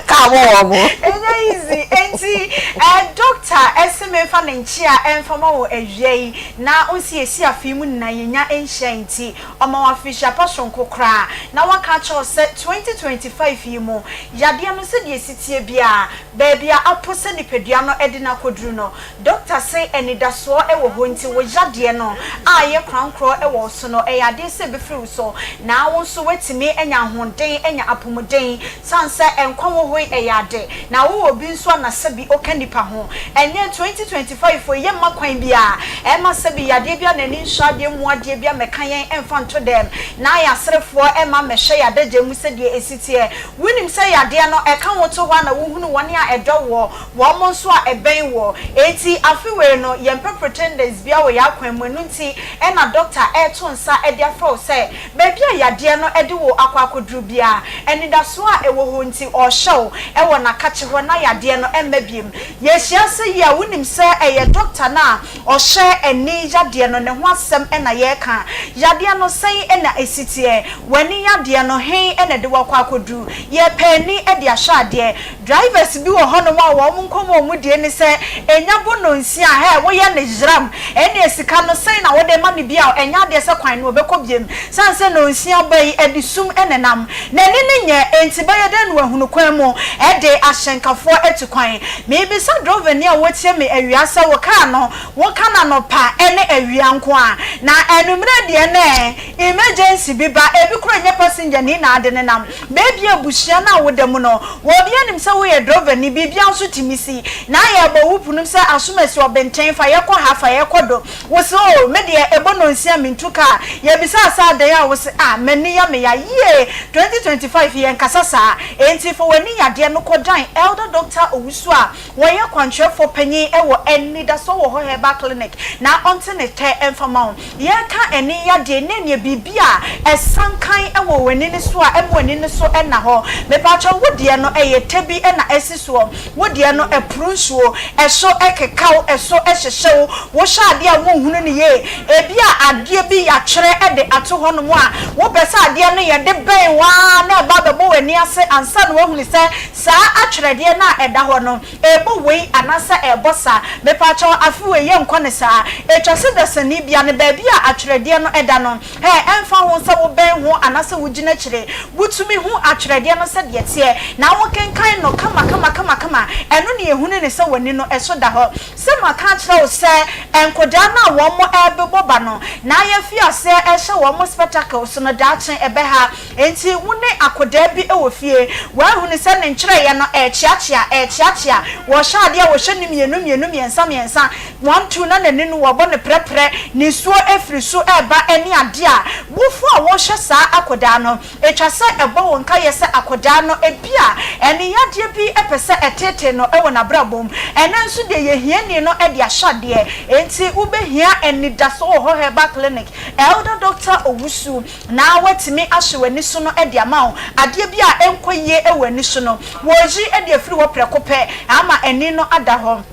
S4: Kaa bɔ wɔn.
S8: Ɛnyɛ easy enti eh doctor ɛse memfa ne nkyea ɛmfa ma wo awia yi Na onsi esi afe yi mu nyinaa yenya nhyia nti, ɔma wo afirihyia pa soronko koraa. Na waka akyerɛ wo sɛ 2025 yi mu, yadeɛ no sɛdeɛ esi teɛ biara, baabi a apo sɛ nipadua no de no akɔduru no, dɔkta se anidasoɔ wɔ hɔ nti wo yadeɛ no a ɛyɛ korankorɔ wɔ wo so no, ɛyɛ adeɛ sɛ ɛbɛfiri wo so na wo nso woatumi anya ahoɔden, anya apɔmuden. Sane sɛ nkwa wɔ hɔ yi ɛyɛ ade, na wowɔ obi nso a na sɛbi ɔka nnipa ho. Ɛnnɛ 2025 foɔ yi yɛmma kwan biara ɛmma sɛbi yadeɛ bi a n'ani nsɔ adeɛ mmu adeɛ bi ammɛka yɛn ɛmfa nto dɛm na yɛn aserefoɔ ɛmma mmɛhwɛ yɛn adagya mu sɛdeɛ ɛsi teɛ. Wonim sɛ yadeɛ no ɛka wo to hɔ ara na wohunu wɔn a ɛdɔ woɔ, wɔn nso a ɛbɛn woɔ. Enti afe wei no, yɛmpɛ pretenders biara wɔ yɛn akwan mu, ɛno nti na dɔkta reto nsa de afrɛ wo sɛ baabi a yadeɛ no de wo akɔ akɔduru biara, anidasoɔ a ɛwɔ hɔ nti ɔrehyɛ wo wɔ n'akakye hɔ na yadeɛ no mma biom. Yɛhyia sɛ yi a, wonim sɛ ɛyɛ dɔkta no a ɔhwɛ ani yadeɛ no ne ho asɛm na yɛreka. Yadeɛ no, sɛn na ɛsi teɛ? W'ani yadeɛ no, he na ɛde wo akɔ akɔduru? Yɛrepɛ ani de ahwɛ adeɛ. Drivers bi wɔ hɔnom a wɔn nkɔmmɔ a wɔdie ne sɛ, ɛnya bɔ nnɔnsia a, hɛ, woyɛ no yeram. Ɛnneɛ sika no, sɛn na wode ma no bi a, ɛnyɛ adeɛ sɛ kwan no ɔbɛkɔ biom. Sane sɛ nnɔnsia ba yi, ɛde sum nenam. N'ani no nyɛ, enti bɛyɛ dɛn na wahunu kwan mu de ahyɛnkafoɔ atu kwan? Merebisa drovani a wotie me awia sɛ wo kaa no, woka no anɔpa ne awia nko a, na anwummerɛ deɛ no ɛ? Emergency bi ba, ebi koraa ɛnyɛ passenger ni na ade nenam. Baabi a abusua no a woda mu no, obiara nim sɛ woyɛ drovani, biribiara nso tumi si. Na yɛrebɔ wo punum sɛ asomasi ɔbenten, fa yɛkɔ ha, fa yɛkɔ do. Wo se oh, me deɛ ɛbɔ nonsia mentu kaa. Yɛbisaa sɛ adɛn a wo se ah, m'ani yɛ me ya. Yie! 2025 yɛnkasa saa. Enti fa w'ani yadeɛ no kɔdan Elder Doctor Owusu a wɔyɛ kwankyerɛfoɔ panyin wɔ Anidasoɔ Wɔ Hɔ Herbal Clinic na ɔnte ne tɛ mfa ma wo. Yɛreka ani yadeɛ ne neɛ biribi a ɛsankan wɔ w'ani no so a ɛma w'ani no so nna hɔ. Mepakyɛw wo deɛ no ɛyɛ tɛ bi na asi soɔ, wo deɛ no ɛporo nsuo, ɛso keka wo, ɛso hyehye wo, wohwɛ adeɛ a wonhunu no yie, ebia adeɛ bi yɛatwerɛ de ato hɔnom a wopɛ sɛ adeɛ no yɛde bɛn wo ara na ɛba abɛbɔ w'ani ase ansa na woahunu sɛ Saa atwerɛdeɛ no a ɛda hɔ no, ɛrebɔ wei anaasɛ ɛrebɔ saa? Mepaakyɛw, afe wei yɛnkɔ no saa. Ɛtwa sɛ dasani bia no, baabi a atwerɛdeɛ no da no, ɛ, ɛmfa ho sɛ wobɛn ho anaasɛ wogyina akyire, wotumi hu atwerɛdeɛ no sɛdeɛ ɛteɛ, na wokenkan no kama kama kama kama. Ɛno na yɛhunu no sɛ w'ani no so da hɔ. Sɛ maka akyerɛ wo sɛ nkwadaa no a wɔrebobɔ ba no, na yɛafi aseɛ rehyɛ wɔn spectacles no, daakye ɛbɛha. Enti wo ne akwadaa bi wɔ fie, woahunu sɛ ne ntwerɛeɛ no ɛrekyeakyea, ɛrekyeakyea, wɔhyɛ adeɛ a wɔhyɛ no mmienu mmienu, mmiɛnsa mmiɛnsa, one two na n'ani no wɔbɔ no prɛprɛ, nisuo firi so reba ne adeɛ a, wofo a wohwɛ saa akwadaa no, ɛtwa sɛ ɛbɔ wo nkaeɛ sɛ akwadaa no ebia ɛne yadeɛ bi pɛ sɛ ɛteetee no wɔ n'abrabɔ mu. Ɛnnɛ nso deɛ yɛhia ni no de ahyɛ adeɛ, enti wobɛhia anidasoɔ wɔ hɔ Herbal Clinic, Elder Doctor Owusu. Na wɔatumi ahye w'ani so no de ama wo. Adeɛ bi a ɛnkɔ yie wɔ w'ani so no, wɔreyi de afiri hɔ prɛko pɛ ama ani no ada hɔ.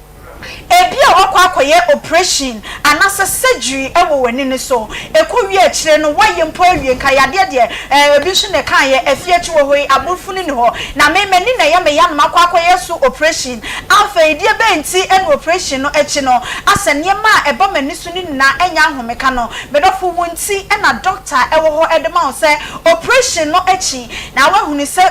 S8: Ebia woakɔ akɔyɛ oprehyɛn anaasɛ surgery wɔ w'ani no so. Ɛkɔwie akyire no, woayɛ mpo awie, nka yadeɛ deɛ, ɛɛ, ebi nso na ɛkaeɛ, afie akyi wɔ hɔ yi, aborɔfo no nni hɔ. Na me, m'ani na ɛyɛ me ya na makɔ akɔyɛ so oprehyɛn. Afei, deɛ bɛn nti na oprehyɛn no akyi no, asɛ nneɛma a ɛba m'ani so no nyinaa nyɛ ahomeka no? Me dɔfo, wo nti na dɔkta wɔ hɔ de ma wo sɛ oprehyɛn no akyi na woahunu sɛ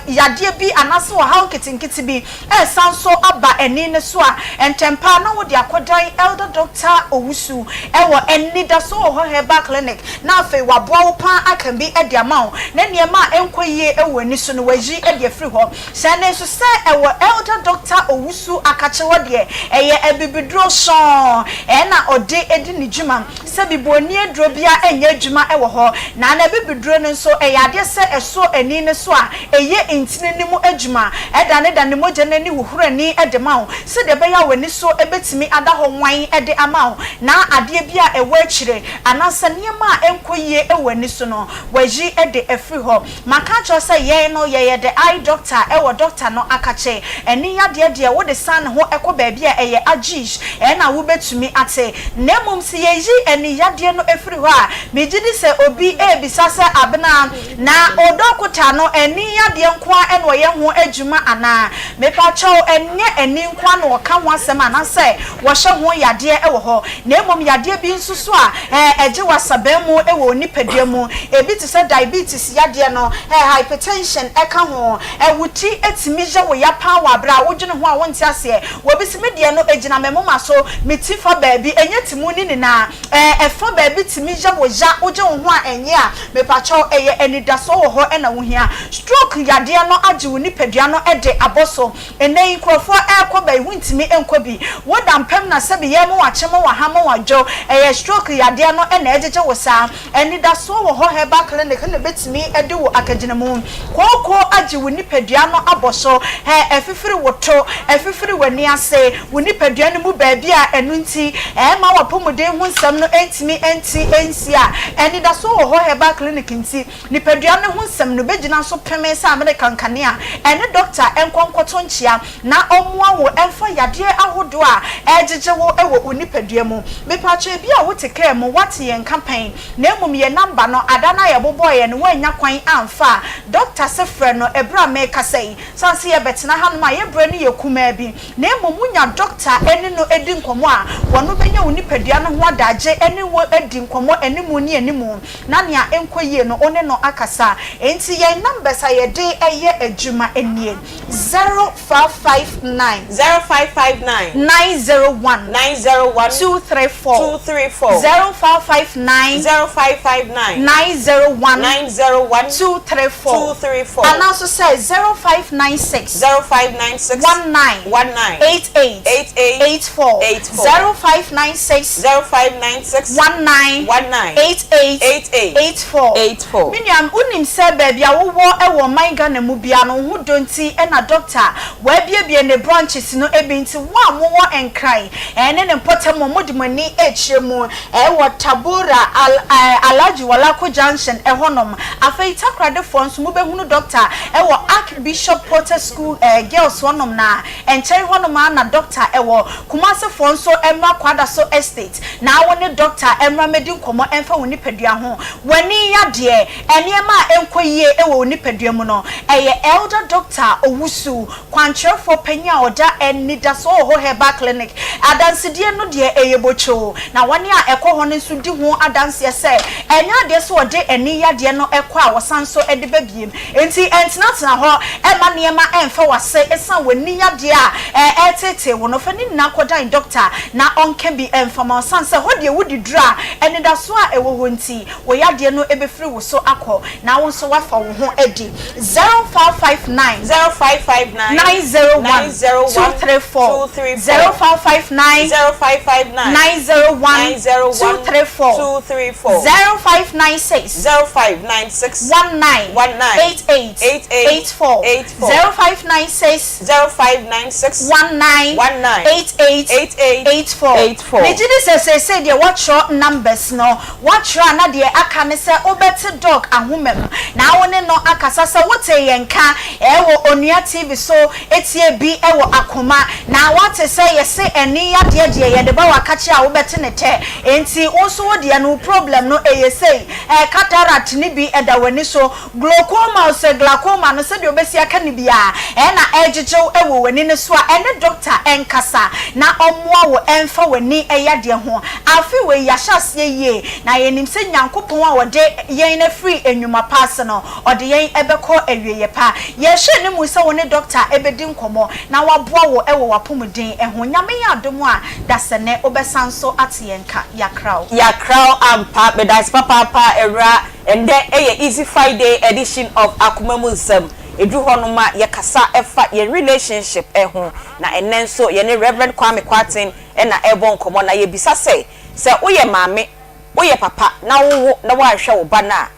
S8: yadeɛ bi anaasɛ ɔhaw nketenkete bi resan so aba ani no so a, ntɛmpa ara na wode akɔdan Elder Dɔkta Owusu wɔ Anidaso Wɔ Hɔ Herbal Clinic na afei waboa wo pa ara aka bi de ama wo na nneɛma a ɛnkɔ yie wɔ w'ani so no wayi de afiri hɔ. Hyɛ no nso sɛ ɛwɔ Elder Dɔkta Owusu Akakye hɔ deɛ, ɛyɛ abibiduro sɔnn na ɔde di ne dwuma. Sɛ biboni aduro biara nyɛ adwuma wɔ hɔ, na n'abibiduro no nso, ɛyɛ adeɛ sɛ ɛsɔ ani no so a, ɛyɛ ntini no mu adwuma, ɛdanedane mogya no ani hohoro ani de ma wo, sɛdeɛ ɛbɛyɛ a w'ani so bɛtumi ada hɔ nwann de ama wo, na adeɛ bi a ɛwɔ akyire anaasɛ nneɛma a ɛnkɔ yie wɔ w'ani so no, wayi de afiri hɔ. Maka akyerɛ wo sɛ yɛn no yɛyɛ the eye doctor wɔ doctor no akakye ani yadeɛ deɛ wode san ne ho kɔ baabi a ɛyɛ ajish ɛna wobɛtumi ate na mmom sɛ yɛyi ani yadeɛ no firi hɔ a megyedi sɛ obi rebisa sɛ Abena na odɔkota no ani yadeɛ nko ara na ɔyɛ ho adwuma anaa? Mepakyɛw ɛnyɛ ani nko ara na wɔka ho asɛm anaasɛ wɔhyɛ ho yadeɛ wɔ hɔ na mmom yadeɛ bi nso so a ɛgye w'asaban mu wɔ wo nipadua mu, ebi te sɛ diabetes yadeɛ no, hypertension ka ho. Wo ti tumi yɛ wo ya paa wɔ aberɛ a wodwene ho a wonte aseɛ. Obi se me deɛ no ɛgyina me moma so, me ti fa baabi, ɛnyɛ ti mu ne nyinaa, ɛfa baabi tumi yɛ wo ya, wogye wo ho a ɛnyɛ a, mepakyɛw ɛyɛ anidasoɔ wɔ hɔ na wohia. Stroke yadeɛ no agye wo nipadua no de abɔ so. Ɛnnɛ yi nkurɔfoɔ rekɔ baabi wontumi nkɔ bi. Woda mpam na sɛbi yɛrema wakye ma waha ma wadwo, ɛyɛ stroke yadeɛ no na ɛgyegye wo saa. Anidasoɔ wɔ hɔ Herbal Clinic na ɛbɛtumi de wo akagyinamu. Kooko agye wo nipadua no abɔ so, hɛ, ɛfifiri wo to, ɛfifiri w'ani ase, wo nipadua no mu baabi a ɛno nti ɛmma w'apɔmuden ho nsɛm no ntumi nte nsi a, anidasoɔ wɔ hɔ Herbal Clinic nti, nipadua no ho nsɛm no bɛgyina so pemee sɛ Amerika nkanea. Ɛne dɔkta nkɔ nkɔto nkyea na ɔmmoa wo mfa yadeɛ ahodoɔ a ɛregyegye wo wɔ wo nipadua mu. Mepakyɛ ebia wote kaa mu, woate yɛn nka pɛn, na mmom yɛn namba no, ada no a yɛbobɔeɛ no woannya kwan amfa a, dɔkta se frɛ no ɛberɛ a merekasa yi. Sane sɛ yɛbɛtena hanom a, yɛn berɛ no yɛ kumaa bi, na mmom wonya dɔkta ne no di nkɔmmɔ a, wɔno bɛnya wo nipadua no ho adagye ne wo adi nkɔmmɔ animu ne animu, na nea ɛnkɔ yie no wo ne no akasa. Enti yɛn numbers a yɛde yɛ adwuma nie. 0559.
S4: 0559.
S8: 901.
S4: 901.
S8: 234.
S4: 234.
S8: 0559.
S4: 0559.
S8: 901.
S4: 901.
S8: 234.
S4: 234.
S8: Anaa nso sɛ 0596.
S4: 0596.
S8: 19.
S4: 19.
S8: 88.
S4: 88.
S8: 84.
S4: 84.
S8: 0596.
S4: 0596.
S8: 19.
S4: 19.
S8: 88.
S4: 88.
S8: 84.
S4: 84.
S8: Me nua, wonim sɛ baabi a wowɔ wɔ ɔman Ghana mu biara no, wo ho dɔ nti na dɔkta wabuebue ne branches no bi nti wo a mowɔ Nkran ne ne mpɔtam a mode mo ani rekyerɛ mu wɔ Tabora Al Alhaji Walako Junction hɔnom. Afei Takoradefoɔ nso mobɛhunu dɔkta wɔ Archbishop Porter School Girls hɔnom na nkyɛn hɔnom ara na dɔkta wɔ. Kumasefoɔ nso mmra Kwadaso Estate na wo ne dɔkta mmra mmɛdi nkɔmmɔ mfa wo nipadua ho. W'ani yadeɛ, Nneɛma a ɛnkɔ yie wɔ wo nipadua mu no, ɛyɛ Elder Doctor Owusu, kwankyerɛfoɔ panyin a ɔda Anidasoɔ wɔ hɔ Herbal Clinic. Adansedie no deɛ ɛyɛ bokyoo, na wɔn a ɛkɔ hɔ no nso di ho adanseɛ sɛ ɛnyɛ adeɛ sɛ wɔde ani yadeɛ no kɔ a wɔsan nso de ba biem. Enti ntenatena hɔ mma nneɛma mfa w'ase ɛsiane w'ani yadeɛ a ɛreteetee wo no. Fa ne nyinaa kɔdan dɔkta na ɔnka bi mfa ma wo ɛsiane sɛ hɔ deɛ wodi duro a anidasoɔ a ɛwɔ hɔ nti. Wo yadeɛ no bɛfiri wo so akɔ, na wo nso woafa wo ho adi. 0559.
S4: 0559.
S8: 901.
S4: 901.
S8: 234.
S4: 234.
S8: 0559.
S4: 0559.
S8: 901.
S4: 901.
S8: 234.
S4: 234.
S8: 0596.
S4: 0596.
S8: 19.
S4: 19.
S8: 88.
S4: 88.
S8: 84.
S4: 84.
S8: 0596.
S4: 0596.
S8: 19.
S4: 19.
S8: 88.
S4: 88.
S8: 84.
S4: 84.
S8: Megye di sɛ seesei deɛ woatwerɛ numbers no, Woatwerɛ a na deɛ aka ne sɛ wobɛte Doc ahoma mu na wo ne no akasa sɛ wotee yɛn nka wɔ Onua TV so tie bi wɔ Akoma na woate sɛ yɛse ani yadeɛ deɛ yɛde ba w'akakye a wobɛte ne tɛ enti wo nso wo deɛ no wo problem no ɛyɛ sei cataract no bi da w'ani so Glaucoma o sɛ glaucoma no sɛdeɛ wobɛsi aka no biara ɛna ɛregyegye wo wɔ w'ani no so a ɛne doctor nkasa na ɔmmoa wo ɛmfa w'ani yadeɛ ho. Afe wei yɛahyɛ aseɛ yie na yɛnim sɛ Nyankopɔn a ɔde yɛn afiri nnwuma pa ase no ɔde yɛn bɛkɔ awieɛ pa. Yɛhwɛ anim sɛ wo ne doctor bɛdi nkɔmmɔ na waboa wo wɔ w'apomuden ho. Nyame yɛ adom a dasɛnɛ wobɛsan nso ate yɛn nka. Yɛakra wo.
S4: Yɛakra wo ampa. Medase papaapa Awuraa. Ɛndɛ yɛ Easy Friday edition of Akoma mu Nsɛm. Ɛduru hɔ nom a yɛkasa fa yɛn relationship ho. Na ɛnnɛ nso yɛne Rev. Kwame Kwarteng na ɛrebɔ nkɔmmɔ na yɛbisa sɛ, sɛ woyɛ maame, woyɛ papa na wowo na woanhwɛ wo ba no a,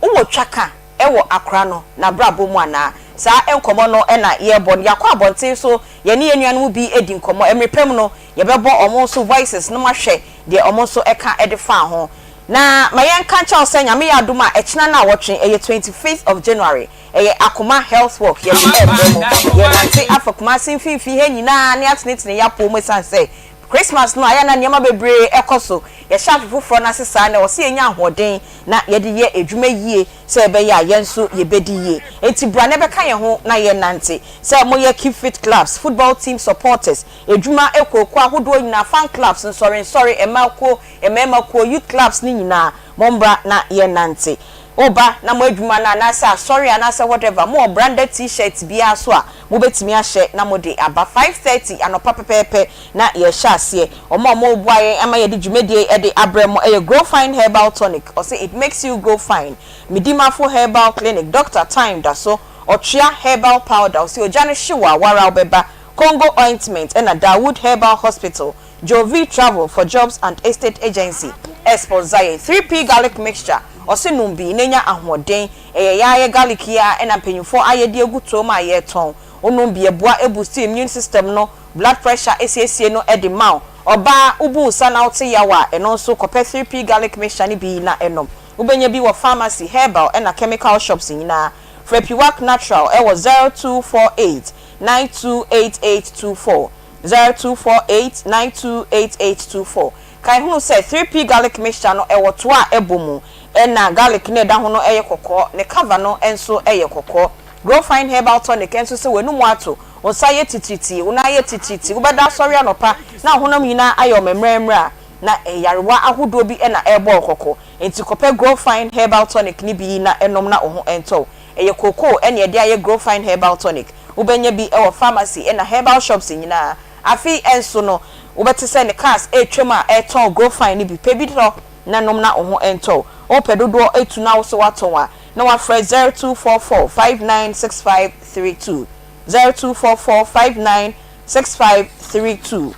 S4: wowɔ twaka wɔ akora no n'abrabɔ mu anaa? Saa nkɔmmɔ no na yɛrebɔ no. Yɛakɔ abɔnten so yɛne yɛn nuanom bi adi nkɔmmɔ. Mmere pa mu no yɛbɛbɔ wɔn nso voices no moahwɛ deɛ wɔn nso ka de faa ho. Na ma yɛnka nkyerɛ wo sɛ Nyame yɛ adom a ɛkyena naawɔtwe, ɛyɛ 25th of January, ɛyɛ Akoma Health Walk, yɛde ɛrebrɛ mo. Yɛrenante afa Kumasi mfimfini ha nyinaa ne atenetene yɛapɔw mu ɛsiane sɛ Christmas no ayɛ a na nneɛma bebree ɛkɔ so. Yɛhyɛ afe foforɔ no ase saa na ɛwɔ sɛ yɛnya ahoɔden na yɛde yɛ adwuma yie sɛ ɛbɛyɛ a yɛn nso yɛbɛdi yie. Enti bra na bɛka yɛn ho na yɛnnante. Sɛ moyɛ Keep Fit Clubs, football team supporters, adwuma akuokuo ahodoɔ nyinaa, fan clubs, nsɔrensɔre, mmaa kuo, Mmarima kuo, youth clubs no nyinaa, mombra na yɛnnante. Woba na mo adwuma no anaasɛ asɔre anaasɛ whatever, mowɔ branded T-shirt biara nso a, mobɛtumi ahyɛ na mode aba. 5:30 anɔpa pɛpɛɛpɛ na yɛrehyɛ aseɛ. Wɔn a wɔreboa yɛn ama yɛde dwumadie yi de abrɛ mo yɛ Grow Fine Herbal Tonic, ɔse it makes you grow fine, Medimafo Herbal Clinic, Doctor Time da so, Ɔtwea Herbal Powder, ɔse ogya no hye wo a, wo ara wobɛba. Congo Ointment ɛna Dawood Herbal Hospital, Jovi Travel for Jobs and Estate Agency ɛsponsor yɛn. 3P Garlic Mixture, ɔse nom bi na nya ahoɔden. Ɛyɛ yɛayɛ garlic yi ara ɛna mpanyinfoɔ ayɛ de agu toom a yɛtɔn. Wonom bi ɛboa ɛboost immune system no, blood pressure ɛsiesie no ɛde ma wo. Ɔbaa, wobu wo nsa na wote yaw a, ɛno nso kɔpɛ 3P Garlic Mixture no bi na nom. Wobɛnya bi wɔ pharmacy, herbal ɛna chemical shops nyinaa. Frɛ Piwak Natural ɛwɔ 0248 928824, 0248 928824. Kae hunu sɛ 3P Garlic Mixture no ɛwɔ toa a ɛbɔ mu ɛna garlic no a ɛda ho no ɛyɛ kɔkɔɔ, ne cover no nso ɛyɛ kɔkɔɔ. Grow Fine Herbal Tonic nso sɛ w'anum ato, wo nsa yɛ titiritii, wo nan yɛ titiritii, wobɛda asɔre anɔpa na wo honam nyinaa ayɛ ɔmɛmmerɛmmerɛ a, na nyarewa ahodoɔ bi na ɛrebɔ wo kɔkɔ. Enti kɔpɛ Grow Fine Herbal Tonic no bi na nom na wo ho ntɔ wo. Ɛyɛ kookoo na yɛde ayɛ Grow Fine Herbal Tonic. Wobɛnya bi wɔ pharmacy na herbal shops nyinaa. Afei nso no, wobɛte sɛ ne cars retwam a ɛretɔn Grow Fine no bi. Pɛ bi tɔ na nom na wo ho ntɔ wo. Wopɛ dodoɔ atu na wo nso woatɔn a, na woafrɛ 0244 596532. 0244 596532.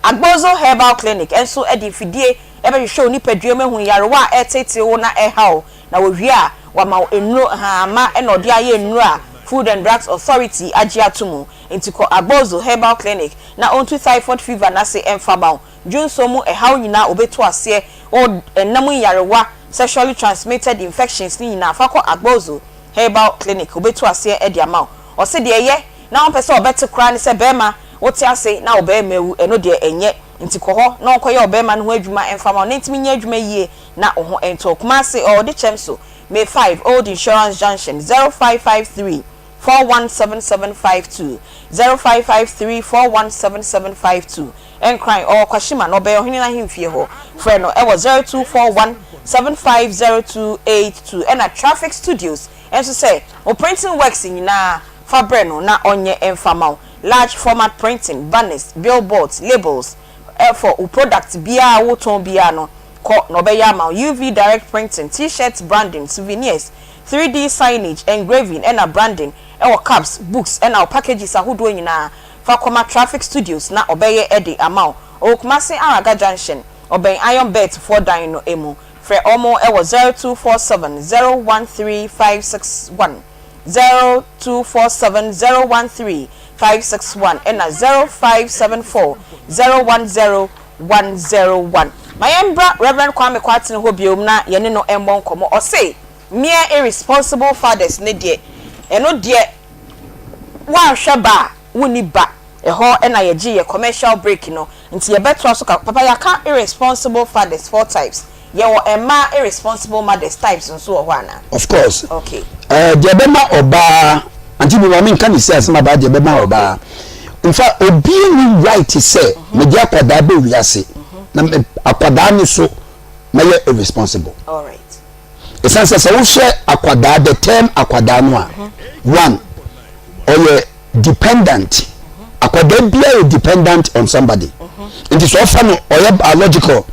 S4: Agbozo Herbal Clinic nso de mfidie bɛhwehwɛ wo nipadua mu ahu nyarewa a ɛreteetee wo na ɛreha wo, na wɔwie a, wɔama wo nnuro, nhahamma na wɔde ayɛ nnuro a Food and Drugs Authority agye ato mu. Nti kɔ Agbozo Herbal Clinic na ɔntu typhoid fever no ase mfa ma wo. Dwonsɔ mu ɛhaw nyinaa ɔbɛtu aseɛ, wo nna mu nyarewa, sexually transmitted infections no nyinaa, fa kɔ Agbozo Herbal Clinic ɔbɛtu aseɛ de ama wo. Ɔse deɛ ɛyɛ na ɔmpɛ sɛ ɔbɛte koraa ne sɛ bɛrima Wote ase na wo barima awu, ɛno deɛ ɛnyɛ. Nti kɔ hɔ na ɔnkɔyɛ ɔbarima no ho adwuma mfa ma wo na ntumi nyɛ adwuma yie na wo ho ntɔ wo. Kumasi, ɔwɔ Ɔdekyɛm so, May 5, Old Insurance Junction, 0553 417752, 0553 417752. Nkran, ɔwɔ Kwashima na ɔbɛn Ɔhene no ahemfie hɔ. Frɛ no wɔ 0241 750282. Ɛna Traffic Studios nso sɛ wo printing works nyinaa fa brɛ no na ɔnyɛ mfa ma wo. Large format printing, banners, billboards, labels, for wo product biara a wotɔn biara no, kɔ na ɔbɛyɛ ama wo. UV direct printing, T-shirt branding, souvenirs, 3D signage, engraving ɛna branding wɔ cups, books ɛna wo packages ahodoɔ nyinaa, fa kɔma Traffic Studios na ɔbɛyɛ de ama wo. Ɔwɔ Kumasi Araga Junction, ɔbɛn Iron Bet foɔ dan no mu. Frɛ wɔn wɔ 0247 013 561. 0247 013 561 ɛna 0574 010 101. Ma yɛmbra Rev. Kwame Kwarteng hɔ biom na yɛne no mmɔ nkɔmmɔ. Ɔse mere irresponsible fathers no deɛ, ɛno deɛ woanhwɛ ba a wonni ba. Ɛhɔ na yɛgye yɛ commercial break no nti yɛbɛtoa so ka. Papa yɛaka irresponsible fathers four types, yɛwɔ mmaa irresponsible mothers types nso wɔ hɔ anaa?
S7: Of course.
S4: Okay.
S7: Eh, deɛ ɛbɛma ɔbaa, Auntie bi ma menka ne si asɛm abaa deɛ ɛbɛma ɔbaa. Nfa obi ni right sɛ mede akwadaa bɛ wiase na akwadaa no so mɛyɛ irresponsible.
S4: All right.
S7: Ɛsiane sɛ sɛ wohwɛ akwadaa the term akwadaa no a one ɔyɛ dependent akwadaa biara yɛ dependent on somebody nti sɛ ɔfa no ɔyɛ biological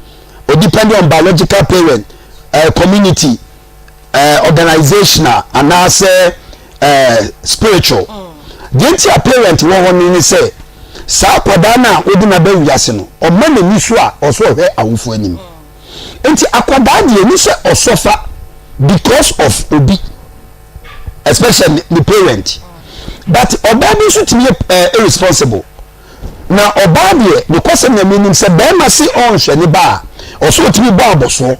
S7: o depend on biological parent uh, community uh, organizational anaasɛ uh, spiritual deɛ nti a parent wɔ hɔ no ne sɛ saa akwadaa no a wode no aba wiase no ɔma n'ani so a ɔso ɔhwɛ awofoɔ anim nti akwadaa deɛ ni sɛ ɔsɔfa because of obi especially ne parent but ɔbaa bi nso tumi yɛ eh, irresponsible na ɔbaa deɛ ne kɔsɛm na menim sɛ bɛrima se ɔnhwɛ ne ba a ɔso ɔtumi bɔ abɔsoɔ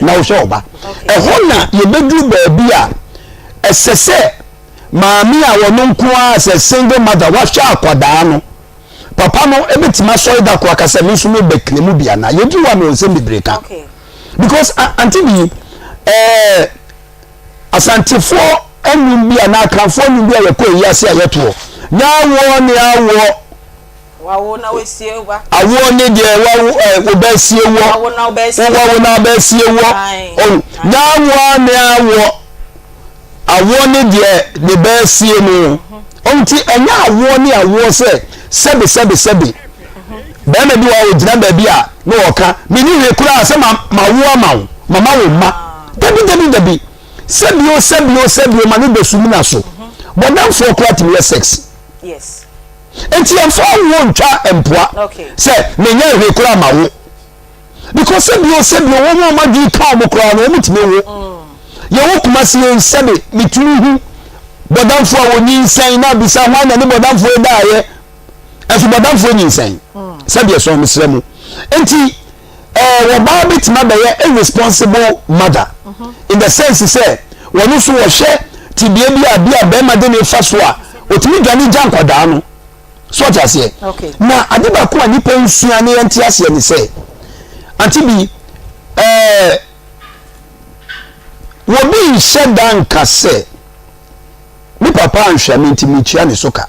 S7: na ɔhwɛ ɔba ɛhɔ na yɛbɛduru baabi a ɛsɛ sɛ maame a wɔno nko ara sɛ single mother wahwɛ akwadaa no papa no ebɛtumi asɔre da ko aka sɛ me nso mebɛkene mu bi anaa yɛduru hɔ a mewɔ nsɛm bebree ka because ante bi ɛɛ Asantefoɔ nnwom bi anaa Akanfoɔ nnwom bi a yɛkɔ ayi ase a yɛtoɔ. Nyɛ awoɔ ne awoɔ.
S4: Wawo na wasie wo ba.
S7: Awoɔ ne deɛ wawo ɛ wobɛsie woɔ.
S4: Wawo na wobɛsie.
S7: Wawo na wobɛsie woɔ. Ɔn nyɛ awoɔ ne awoɔ. Awoɔ ne deɛ ne bɛsie no. Ɔn ti ɛnyɛ awoɔ ne awoɔ sɛ sɛbe sɛbe sɛbe. Bɛrima bi wɔ hɔ a ɔgyina baabi a na ɔka menni hwee koraa sɛ ma mawo ama wo mama wo mma dabi dabi dabi sɛbio sɛbio sɛbio ma no da sumina so bɔdamfoɔ koraa tumi yɛ sex.
S4: Yes.
S7: Nti yɛmfa awoɔ ntwa mpoa sɛ menyɛ hwee koraa ma wo. Because sɛbio sɛbio wɔn a wɔn adwene ka wɔn koraa no wɔn tumi wo. Yɛwɔ Kumasi yɛn sɛbe metumi hu bɔdamfoɔ a wɔnyinsɛn na abisa hwan na ne bɔdamfoɔ yi daeɛ ɛnso bɔdamfoɔ nyinsɛn sɛdeɛ sɔn mesrɛ mu nti ɛɛ wɔbaa bɛtumi abɛyɛ irresponsible mother in the sense sɛ wɔn nso wɔhwɛ tibea bi a bi a bɛrima de ne fa so a otumi dwane gya nkwadaa no so ɔte aseɛ na ade baako a nipa nsua ne yɛn te aseɛ ne sɛ ante bi ɛɛ wɔbi nhyɛ da nka sɛ me papa anhwɛ me nti metua ne so ka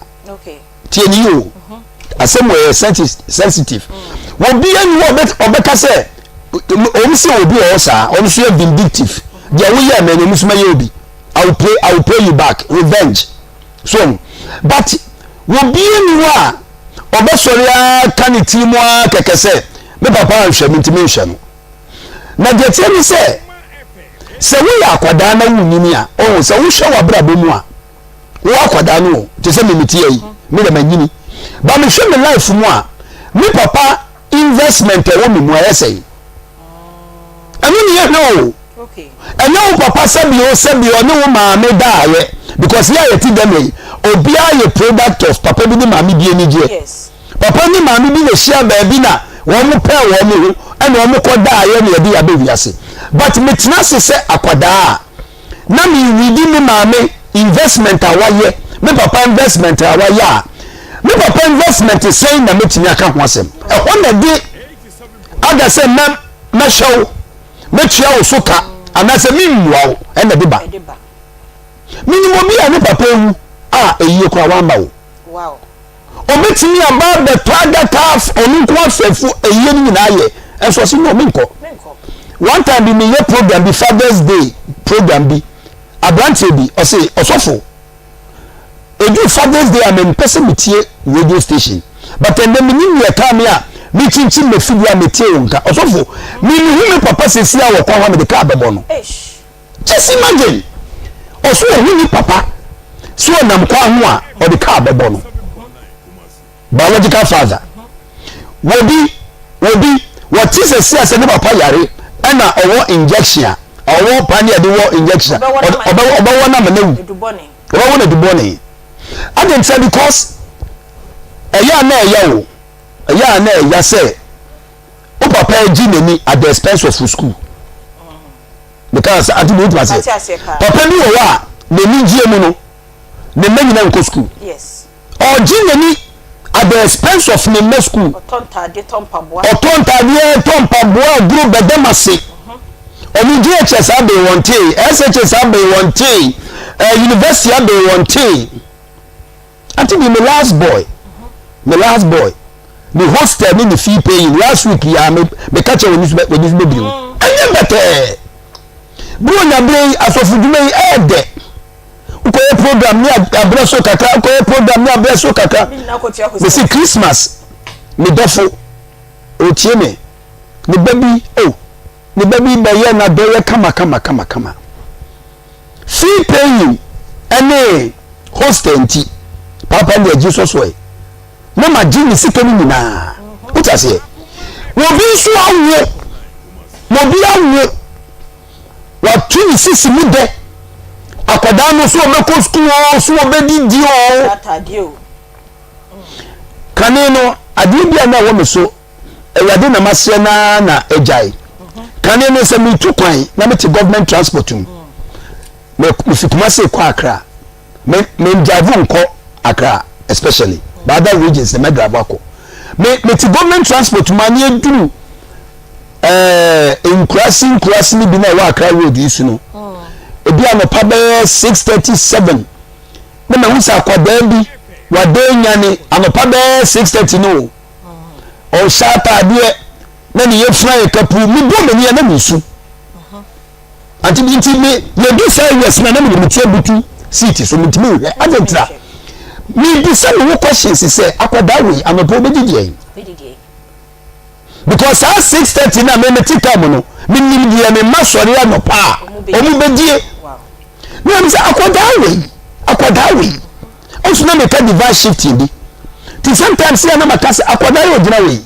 S7: tie ne yie o asɛm wɔ yɛ sensitive wɔbi ani hɔ ɔbɛka sɛ wɔn sɛ obi wɔ hɔ saa wɔn nso yɛ vindictive deɛ woyɛ mɛ no wɔn nso mɛyɛ obi I will pay I will pay you back revenge so but wɔbi ani hɔ a ɔbɛsɔre ara ka ne tiri mu ara kɛkɛ sɛ me papa anhwɛ me nti menhwɛ no Na deɛ ɛteɛ ne sɛ, sɛ woyɛ akwadaa na wonyini a, ɔho sɛ wohwɛ w'abrabɔ mu a, wo akwadaa no o, te sɛ me meteɛ yi, me deɛ manyini. Ba mehwɛ me life mu a, me papa investment ɛwɔ me mu ɛyɛ sɛn? Ɛno ne yɛhwɛ o. Ɛnyɛ wo papa sɛbi o sɛbi ɔne wo maame daayɛ because yɛ a yɛte dɛm yi, obiara yɛ product of papa bi ne maame bi anigyeɛ. Papa ne maame bi na hyia baabi na wɔn pɛɛ wɔn ho ɛna wɔn kɔ daeɛ na yɛde yaba wiase. But me tena ase sɛ akwadaa a na me readi me maame investment a wayɛ, me papa investment a wayɛ a, me papa investment sɛn na mɛtumi aka ho asɛm? Ɛhɔ na ɛde ada sɛ mɛ mɛhwɛ wo, mɛtua wo so ka anaasɛ memmua wo ɛna ɛde ba. Menim obi a ne papa awu a ɛyie koraa wamma wo. Obetumi aba abɛtɔ adaka ɔno nko afɛfo ayie no nyinaa yɛ ɛnso ɔsi no menkɔ. One time bi meyɛ program bi Father's Day program bi aberanteɛ bi ɔsi ɔsɔfo edu Father's Day a mempɛ sɛ metie radio station but ɛnɛ menim deɛ ɛkaa me a mekyinkyin mafidie a metie wo nka ɔsɔfo memehu me papa sɛsi a wɔ kwan hɔ a mede kaa bɛbɔ no. Just imagine! Ɔso ohu ne papa sɛ ɔnam kwan ho a ɔde kaa bɛbɔ no. Biological father. Wɔbi, wɔbi, wɔte sɛ sia sɛ ne papa yare ɛna ɔwɔ injection a, ɔwɔ pane a ɛde wɔ injection a, ɔbɛwɔ no ama no awu. Ɔbɛwɔ no adubɔne. Adɛn ntia? Because ɛyɛ a na ɛyɛ o, ɛyɛ a na ɛya sɛ wo papa agye n'ani at the expense of school. Meka sɛ ante bi wotumi aseɛ. Papa bi wɔ hɔ a n'ani gyeɛ mu no ne mma nyina nkɔ school. Ɔgye n'ani at the expense of ne mma school.
S4: Ɔtɔ ntaadeɛ tɔ mpaboa.
S7: Ɔtɔ ntaadeɛ tɔ mpaboa aduro bɛdɛm ase. Ɔmo JHS abee wɔn tee, SHS abee wɔn tee, eh, university abee wɔn tee. Ante bi me last boy, me last boy, ne hostel ne ne fee paying last week ya me me ka kyerɛ wɔn so wɔn so bɛbiri mu. Ɛnyɛ bɛtɛɛ. Bro nya bere yi asɔfo dwuma yi ɛyɛ dɛ. Wokɔyɛ program ne abrɛ so kakra, wokɔyɛ program ne abrɛ so kakra. Mesi Christmas, me dɔfo, otie me, ne ba bi, oh, ne ba bi bɛyɛ n'adɔyɛ kama kama kama kama. Fee paying ne hostel nti paapa no deɛ gye sɔsɔe na ma gye ne sika no nyinaa wote aseɛ wɔbi nso awo wɔbi awo wato ne sisi mu dɛ akwadaa no so ɔbɛkɔ sukuu o so ɔbɛdidi o kane no adeɛ bi a na ɛwɔ me so Awurade na masrɛ no ara na agyae. Kane no sɛ metu kwan na mete government transport mu, mefi Kumasi kɔ Accra, me me drive nkɔ Accra especially, but other regions na mɛ drive akɔ. Me mete government transport mu a ne eduru ɛɛ eh, nkurasi nkurasi no bi na ɛwɔ Accra road yi so no, ebi anɔpa bɛyɛ 6:37 na mahu sɛ akwadaa bi wada nyane anɔpa bɛyɛ 6:30 no o. Ɔnhyɛ ataadeɛ na ne yafunu ayɛ kapuu. Mebɔ m'ani a na mesu. Ante bi nti me yɛdu saa areas na na mede me ti abutu seat so mentumi nhwɛ. Ade ntira. Mebisa me ho questions sɛ akwadaa wei anɔpa obɛdi deɛn? Because saa 6:30 na me mete car mu no menim deɛ me mma sɔre anɔpa a wɔn bɛdie. Na ɛm sɛ akwadaa wei akwadaa wei. Nso na meka divine shifting bi. Nti sometimes yɛ na maka sɛ akwadaa yi ogyina wɔ yi.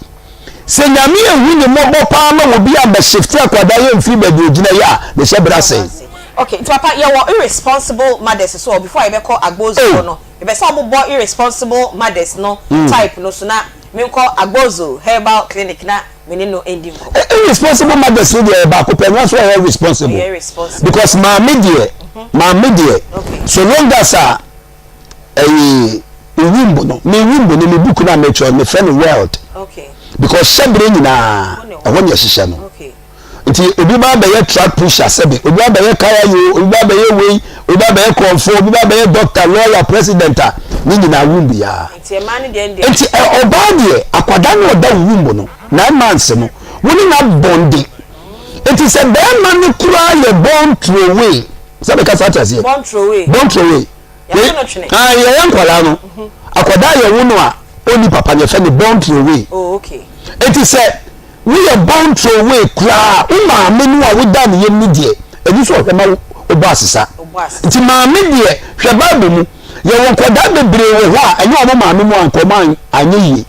S7: Sɛ Nyame ehu ne mmɔbɔ paa ma obi ambɛ shifte akwadaa yi amfiri baabi ogyina yi a, ne hyɛ bra sɛn.
S4: Okay, nti papa yɛwɔ irresponsible mothers so hɔ before a yɛbɛkɔ Agbozo hɔ no, mepɛ sɛ ɔbobɔ irresponsible mothers no type no so na menkɔ Agbozo herbal clinic na me ne no ndi nkɔmmɔ.
S7: Irresponsible mothers no deɛ ɛyɛ baako pɛ, ɛno nso ɛyɛ responsible.
S4: Ɛyɛ responsible.
S7: Because maame deɛ, maame deɛ, so long as a ɛyi womb no, me womb no, me book no a metwerɛ no, mefrɛ no world.
S4: Okay.
S7: Because hyɛbere nyinaa, ɛhɔ ne ɛhyehyɛ no.
S4: Okay.
S7: Nti obi ba bɛyɛ truck pusher sɛbi, obi ba bɛyɛ kayayo, obi ba bɛyɛ wei, obi ba bɛyɛ kurɔnfo, obi ba bɛyɛ doctor, lawyer, president a, ne nyinaa womb yaa.
S4: Nti mmaa no deɛ deɛ.
S7: Nti ɔbaa deɛ, akwadaa no ɔda wo womb no, 9 months no, wo ne no abɔnde. Nti sɛ bɛrima no koraa yɛ born throwaway, sɛ meka saa te aseɛ?
S4: Born throwaway.
S7: Born throwaway.
S4: Yɛato no twene.
S7: Ah, yɛyɛ nkwadaa no, akwadaa yɛ wo no a, ɔnni papa no, yɛfrɛ no born throwaway.
S4: Oh, okay.
S7: Nti sɛ woyɛ born throwaway koraa, wo maame no a woda ne yam no deɛ, ɛni sɛ ɔhwɛ ma wobɔ asesa. Nti maame deɛ, hwɛ Bible mu, yɛwɔ nkwadaa bebree wɔ hɔ a, ɛnyɛ wɔn maame mu a nka wɔn anyɛ yie.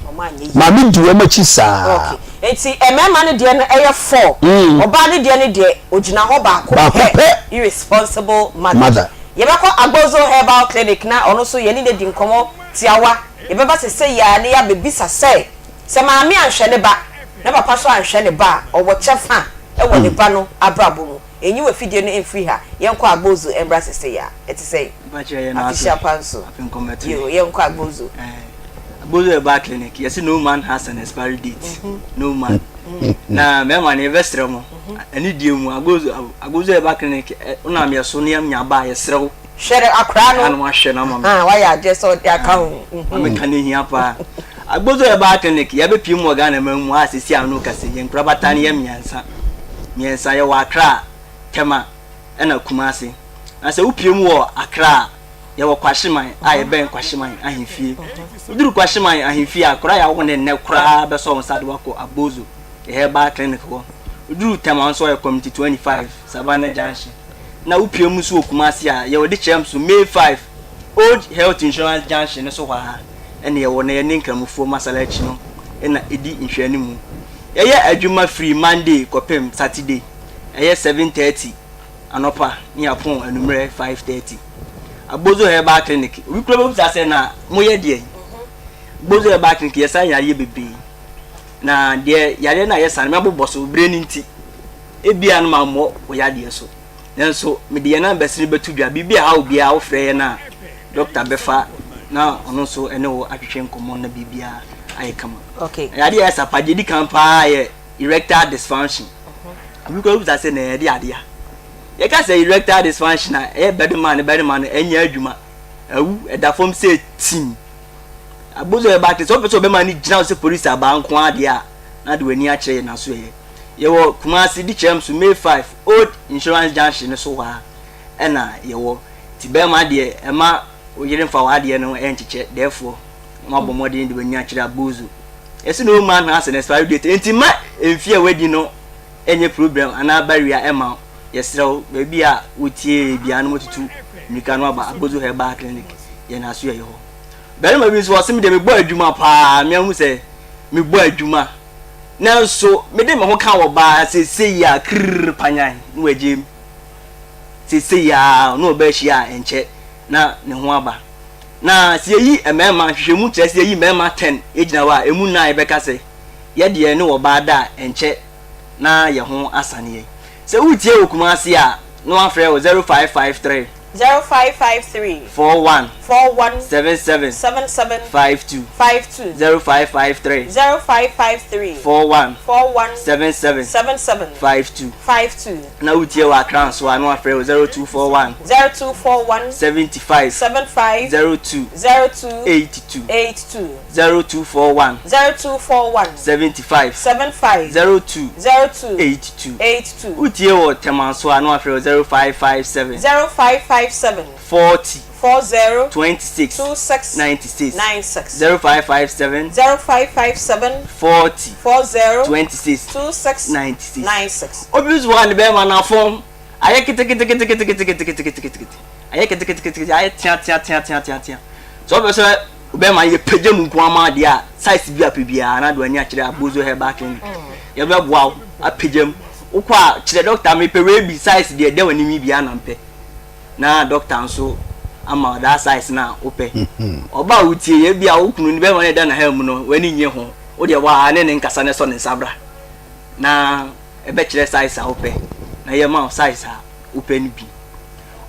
S7: Maame di wɔn akyi saa.
S4: Okay. Nti mmarima no deɛ no ɛyɛ four. Ɔbaa no deɛ no deɛ, ɔgyina hɔ baako pɛ. Irresponsible mother.
S7: Mother.
S4: Yɛbɛkɔ Agbozo Herbal Clinic na ɔno nso yɛne no adi nkɔmmɔ tiawa. Yɛbɛba sesei ara na yɛabɛbisa sɛ, sɛ maame anhwɛ ne ba na papa nso anhwɛ ne ba a, ɔwɔ kyɛfa wɔ ne ba no abrabɔ mu? Nyi w'afidie no mfiri ha, yɛnkɔ Agbozo mmra sesei ara. Ɛte sɛn? Afehyia pa nso. Yoo, yɛnkɔ Agbozo.
S9: Agbozo Herbal Clinic, yɛse no man has an expiry date. No man. Na mmarima no yɛbɛsrɛ mo, anidie mu, Agbozo, Agbozo Herbal Clinic, wonam yɛ so na yɛnya ba a, yɛsrɛ wo.
S4: Hwɛ akwadaa no.
S9: Ano ahwɛ no ama me.
S4: Ah, wayɛ adeɛ sɛ ɔde aka ho.
S9: Ameka no hia paa. Agbozo Herbal Clinic, yɛabɛpue mu wɔ Ghana man mu a seesei ano kasa yi, yɛn nkorabata no yɛ mmiɛnsa. Mmiɛnsa, yɛwɔ Accra, Tema, ɛna Kumasi. Na sɛ wopue mu wɔ Accra a, yɛwɔ Kwahyeman a yɛbɛn Kwahyeman ahemfie. Woduru Kwahyeman ahemfie a, koraa yɛawo no nnɛ koraa bɛsɔ wo nsa de wo akɔ Agbozo Herbal Clinic hɔ. Woduru Tema nso a, yɛ Community 25, Savannah Junction. Na wopue mu nso wɔ Kumasi a, yɛwɔ Dekyerɛm so, May 5, Old Health Insurance Junction no so hɔ ara na yɛwɔ na yɛne Nkramofoɔ Masalachi no na ɛdi nhwɛanimu. Yɛyɛ adwuma firi Monday kɔpem Saturday, ɛyɛ 7:30 anɔpa ne yɛapɔn anwummerɛ 5:30. Agbozo Herbal Clinic, obi koraa bɛbisa sɛ na moyɛ deɛn? Agbozo Herbal Clinic yɛsa yareɛ bebree. Na deɛ yareɛ no a yɛsa no mɛbobɔ so berɛ no nti, ebia no mammɔ wo yadeɛ so. Nanso mede yɛn numbers no bɛto dwa. Biribi a ɛha wo biara wofrɛ yɛn a, dɔkta bɛfa na ɔno nso ne wo atwetwe nkɔmmɔ na biribiara ayɛ kama.
S4: Okay.
S9: Yadeɛ a ɛsa pa deɛ ɛdi kan paa yɛ erectile dysfunction. Obi koraa bisa sɛ na ɛyɛ adeɛ a. Yɛka sɛ erectile dysfunction a, ɛyɛ barima ne barima no ɛnyɛ adwuma. Awu, ɛda fam sɛ tim. Abozo yɛ baate sɛ wopɛ sɛ ɔbɛma no gyina wo sɛ polisi abaa nko ara deɛ a, na de w'ani akyerɛ yɛn aso ɛyɛ. Yɛwɔ Kumasi, Dikyerɛm so, May 5, Old Insurance Junction no so hɔ ara ɛna yɛwɔ. Nti bɛrima deɛ ɛma wo yere mfa w'adeɛ no ɛnkyekyɛ, therefore na wabɔ mmɔden de w'ani akyerɛ Abozo. Yɛse no man has an expiry date, nti mma mfie a wadi no ɛnyɛ problem anaa barrier ɛma wo. Yɛsrɛ wo, baabi a wotie biara no motutu mmirika no aba Abozo Herbal Clinic, yɛn aso yɛ hɔ. Barima bi nso ɔse me deɛ mebɔ adwuma paa, me ahu sɛ mebɔ adwuma. Nanso mede me ho ka ɔbaa seesei a krrr panyan na wagyae mu. Seesei ara ɔne ɔbaa hyia a ɛnkyɛ na ne ho aba. Na sɛ yɛyi mmarima, nhwehwɛmu kyerɛ sɛ yɛyi mmarima ten gyina hɔ a, ɛmu nnan bɛka sɛ yɛ deɛ ne ɔbaa da a ɛnkyɛ na yɛn ho asane yɛn. Sɛ woretie wɔ Kumasi a, na wɔafrɛ wo 0553.
S4: 0553.
S9: 41.
S4: 41.
S9: 77.
S4: 77.
S9: 52.
S4: 52.
S9: 0553.
S4: 0553.
S9: 41.
S4: 41.
S9: 77.
S4: 77.
S9: 52.
S4: 52.
S9: Na wotie wɔ Accra nso a, na wɔafrɛ wo 0241.
S4: 0241.
S9: 75.
S4: 75.
S9: 02.
S4: 02.
S9: 82.
S4: 82.
S9: 0241.
S4: 0241.
S9: 75.
S4: 75.
S9: 02.
S4: 02.
S9: 82.
S4: 82.
S9: Wotie wɔ Tema nso a, na wɔafrɛ wo 0557.
S4: 0557.
S9: 40.
S4: 40.
S9: 26.
S4: 26.
S9: 96.
S4: 96.
S9: 0557.
S4: 0557.
S9: 40.
S4: 40.
S9: 26.
S4: 26.
S9: 96.
S4: 96.
S9: Obi nso wɔ hɔ a ne bɛrima no afɔn ayɛ keteketeketeketeketeketekete ayɛ keteketekete ayɛ teateateateatea. Sɛ wopɛ sɛ bɛrima no yɛpagya mu nko ara ma deɛ a, size bi a pɛ biara na de w'ani akyerɛ Abozo Herbal Clinic. Yɛbɛboa wo apagya mu. Wokɔ a, kyerɛ dɔkta mepɛ wei bi, size deɛ ɛda w'anim yi biara na mepɛ. Na dɔkta nso ama wo that size no a wopɛ. Ɔba a wotie yɛ, ebia wo kunu ne bɛrima no ɛda n'aha mu no, w'ani nnye ho. Wo deɛ waa ne ne nkasa na sɔ ne nsa bra. Na ɛbɛkyerɛ size a wopɛ na yɛma wo size a wopɛ no bi.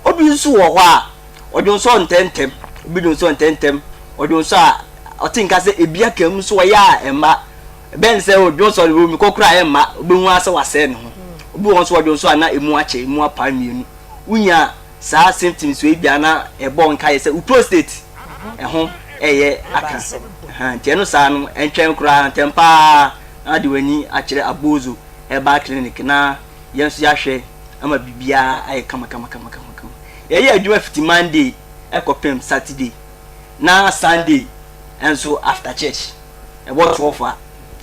S9: Obi nso wɔ hɔ a, ɔdwonsɔ ntɛmntɛm. Obi dwonsɔ ntɛmntɛm. Ɔdwonsɔ a, ɔte nka sɛ ebi aka mu nso ɔyɛ a ɛmma. Ɛbɛn sɛ ɔdwonsɔ no omi kɔ koraa ɛmma. Obehu ara sɛ wasɛe ne ho. Obi wɔ hɔ nso ɔdwonsɔ a na emu akyɛ, emu apae mmienu. Wonya saa symptoms wei bi a na ɛbɔ wo nkaeɛ sɛ wo prostate ɛho ɛyɛ aka. Nti ɛno saa no ɛntwɛn koraa ntɛm paa na wode w'ani akyerɛ Abozo Herbal Clinic na yɛn nso yɛahwɛ ama biribiara ayɛ kama kama kama kama kama. Yɛyɛ adwuma fiti Monday ɛkɔpem Saturday na Sunday nso after church ɛbɔ 12 a